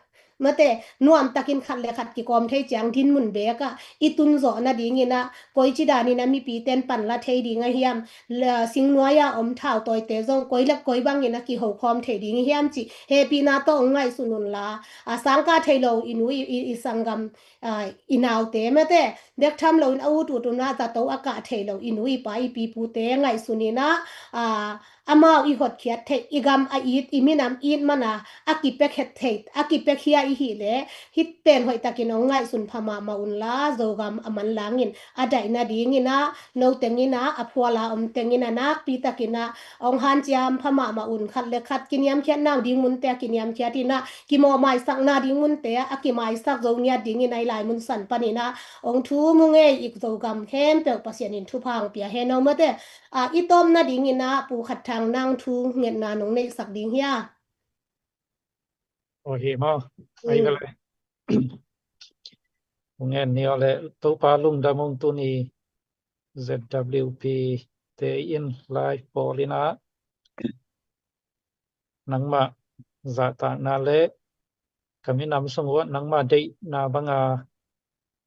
mate, nuamtakin khat le khat kikawm thei ciang dinmun beek ah i tun zawh nadingin ah koici danin ah mipite in pan la thei ding a hiam? La, singnuai ah om thau tawite zong koi le koi bangin ah kiho khawm thei ding i hiam cih hehpihna tawh hong ngaihsun un la. A, sangkah thei lo i nu i, i, i sanggam, a, i naute mate, bek tham loin a ut ut un ah zato a kah thei lo i nu i pa i pi pute ngaihsun in ah, a, amau i hotkhiat theih, i gam a it, i minam it man a, a kipia khet theih, a kipia khia i hih leh, hih pen hoihtakin hong ngaihsun pha mahmah un la, Zogam a manlangin a daih nadingin ah, no teng in ah, a phual a om teng in ah, nakpi takin ah hong hanciam pha mahmah un. Khat le khat kiniamkhiatna ding munte ah kiniamkhiat in ah, kimawhmaisakna ding munte ah a kimaisak zo ngiat dingin ah i lai mun san panin ah hong thum ung ei. I Zogam khempeuh Pasian in thupha hong pia hen aw mate. A, i tawp nadingin ah Pu Khat Thang, nang thu ngetna nong neihsak ding hia? Aw, hi maw? Ai, mm, ka le. Ngen ni aw le, Topa lungdam ung. Tuni Z W P te in live pawl in ah nangmah zahtakna le ka minam sung uah nangmah deihna banga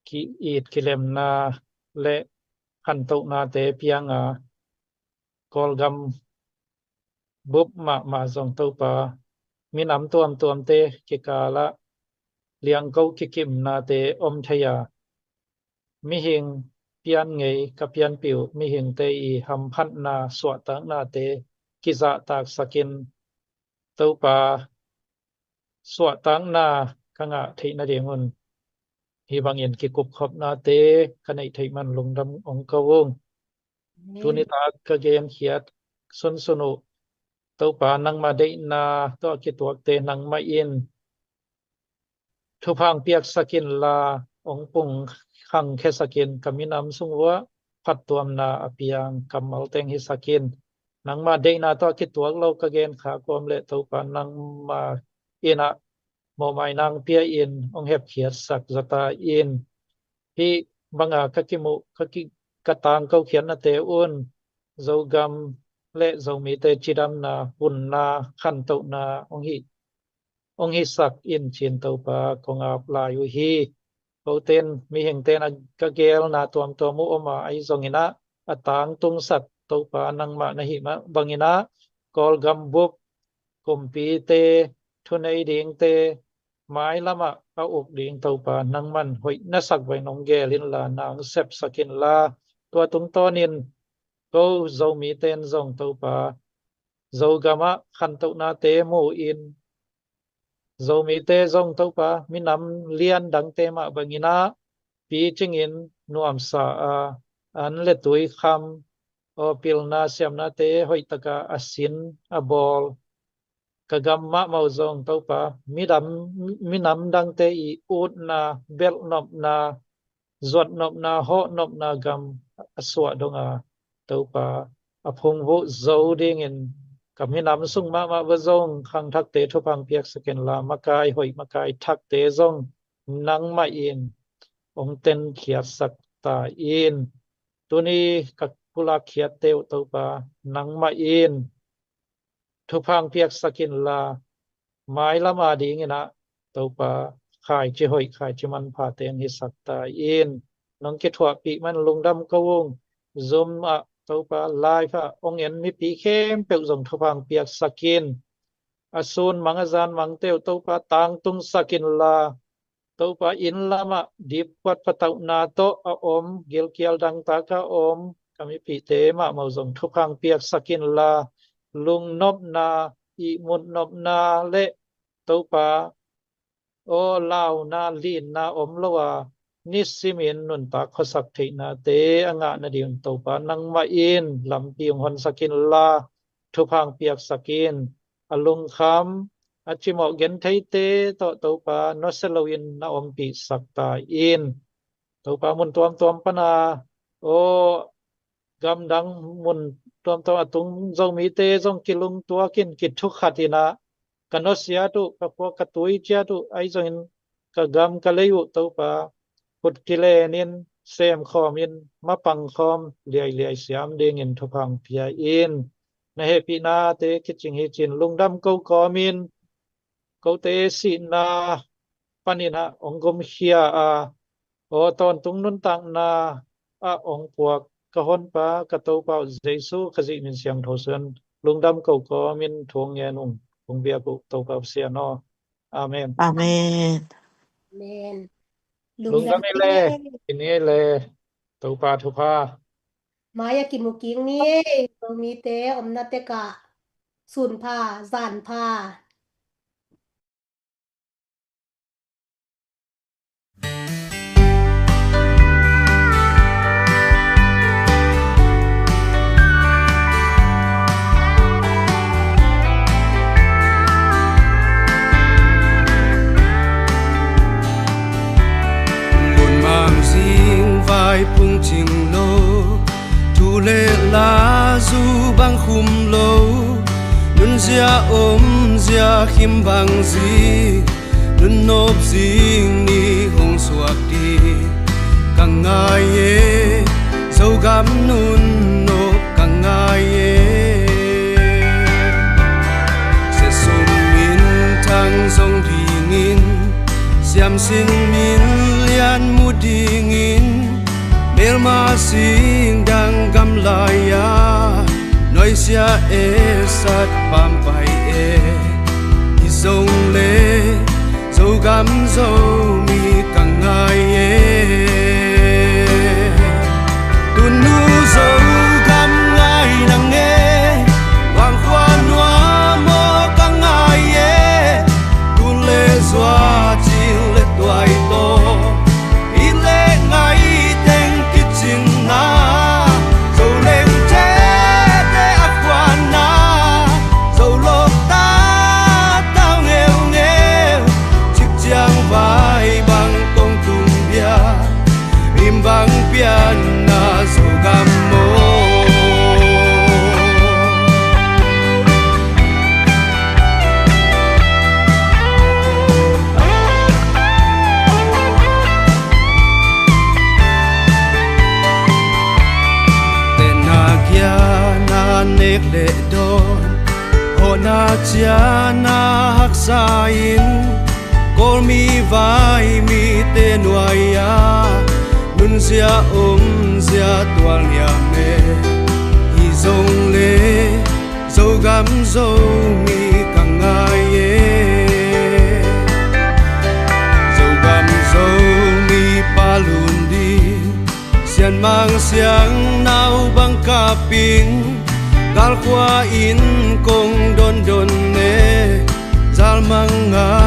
ki-it kilemna le khantohnate pianga Kawlgam bup mahmah zong Topa, minam tuamtuamte kikalah liangko kikimnate om thei a, mihing pian ngei ka pianpih uh mihingte i hamphatna suahtaknate kizahtaksakin Topa suahtakna ka ngah theih nadingun hih bangin kikupkhopnate ka neih theih man lungdam hong ko ung. Amen. Tuni tak ka genkhiat sunsun uh Topa, nangmah deihna tawh a kituakte nangmah in thupha hong piaksak inla, hong pung khangkhiasak in, ka minam sung uah phattuamna a piang kammalte hong hisak in. Nangmah deihna tawh a kituak lo ka genkha kawm le Topa, nangmah in ah mawhmaina hong pia in, hong hepkhiatsak zata in. Hih banga ka kimuh, ka ki, ka tangkokhiatnate un Zogam le Zomite cidamna, hunna, khantohna hong hi, hong hisak in ci-in Topa kong ap lai uh hi. Kote in, mihingte in a ka gelna tuamtuam uh om a, ahi zongin ah a tangtungsak Topa nangmah na hih mah bangin ah Kawlgam bup kumpite, thunei dingte mailam ah a uk ding Topa nangmah in hoih na sak bangin hong gel inla, na hong sepsak inla, tua tungtawnin ko Zomite in zong Topa Zogam ah khantohnate mu in, Zomite zong Topa minam lian dangte mah bangin ah picingin nuamsa a, an le tui kham, aw, pilna siamnate hoihtaka a sin a bawl, ka gam mahmah uh zong Topa midam, minam dangte i utna, belhnopna, zuatnopna, hawhnopna gam a suah donga Topa a phungvuh zo dingin ka minam sung mahmah va zong khangthakte thupha hong piaksak inla, makai hoih makai thakte zong nangmah in hong tenkhiatsak ta in. Tuni ka pulakkhiatte uh Topa nangmah in thupha hong piaksak inla, mailam a dingin ah Topa khaici hoih khaici manphate hong hisak ta in. Nong kithuahpih man lungdam ko ung. Zoom ah Topa live ah hong en mipi khempeuh zong thupha hong piaksak in. A sun mang a zan mangte uh Topa tangtungsak inla, Topa inn lamah dipkuat patauhna tawh a om, gilkial dangtak a om ka mipihte mahmah uh zong thupha hong piaksak inla, lungnopna, ihmut nopna le Topa aw launa, linna om lo a, nisimin nuntak khuasak theihnate a ngah nading Topa nangmah in lampi hong honsak inla, thupha hong piaksak in. A lungkham a cimawh gentheite tawh Topa nusia loin na ompihsak ta in. Topa mun tuamtuam pana aw gamdang mun tuamtuam a tung Zomite zong kilungtuakin kithukhatin ah ka nusiat uh, ka khua ka tui ciat uh, ahi zongin ka gam ka lei uh Topa khut kilenin semkhawmin mapangkhawm liailiai siam dingin thupha pia in. Na hehpihnate kicing hi cin lungdam ko kawmin kote sihna panin ah ong gumkhia a aw tawntung nuntakna ah ong puak ka honpa ka Topa uh Jesu Khazih min siangtho suan lungdam ko kawmin thu ong ngen ung. Kong biak uh Topa Pasian aw. Amen. Amen. Amen. Lungdam i le, i ni le, Topa thupha. Maya kimuking ni e, Zomite omna tekah sun pha, zan pha. Mun mang zing vai pung cing lo, thu le la zu bang khum lo, nunzia omzia khim bang zi, nunnop zing ni hong suak ding ka ngai e, Zogam nunnop ka ngai e. Siasum minthang zong dingin, siamsin min lian mu dingin, melma singdang gamlai-a nuaisiah e sat pampai e. Hi zong le Zogam Zomi ka ngai e. Tunu Zogam ngai nang e, bang khua nuam aw ka ngai e. Tun le zua cil le tuai tawh i le ngai teng kicingna, Zoleng tete a khuanna, Zolok ta tau ngeungeu, cikciang vai bang kong tung bia, im bang pianna Zogam maw. Tenna kiana nek le dawn, hawhna ciana haksa in, Kawlmi vai mite nuai-a nunzia omzia tual niam e. Hi zong le Zogam Zomi ka ngai e. Zogam Zomi palun ding, sianmang siangnau bang kaping, galkhua in kong dondon e. Zalmang a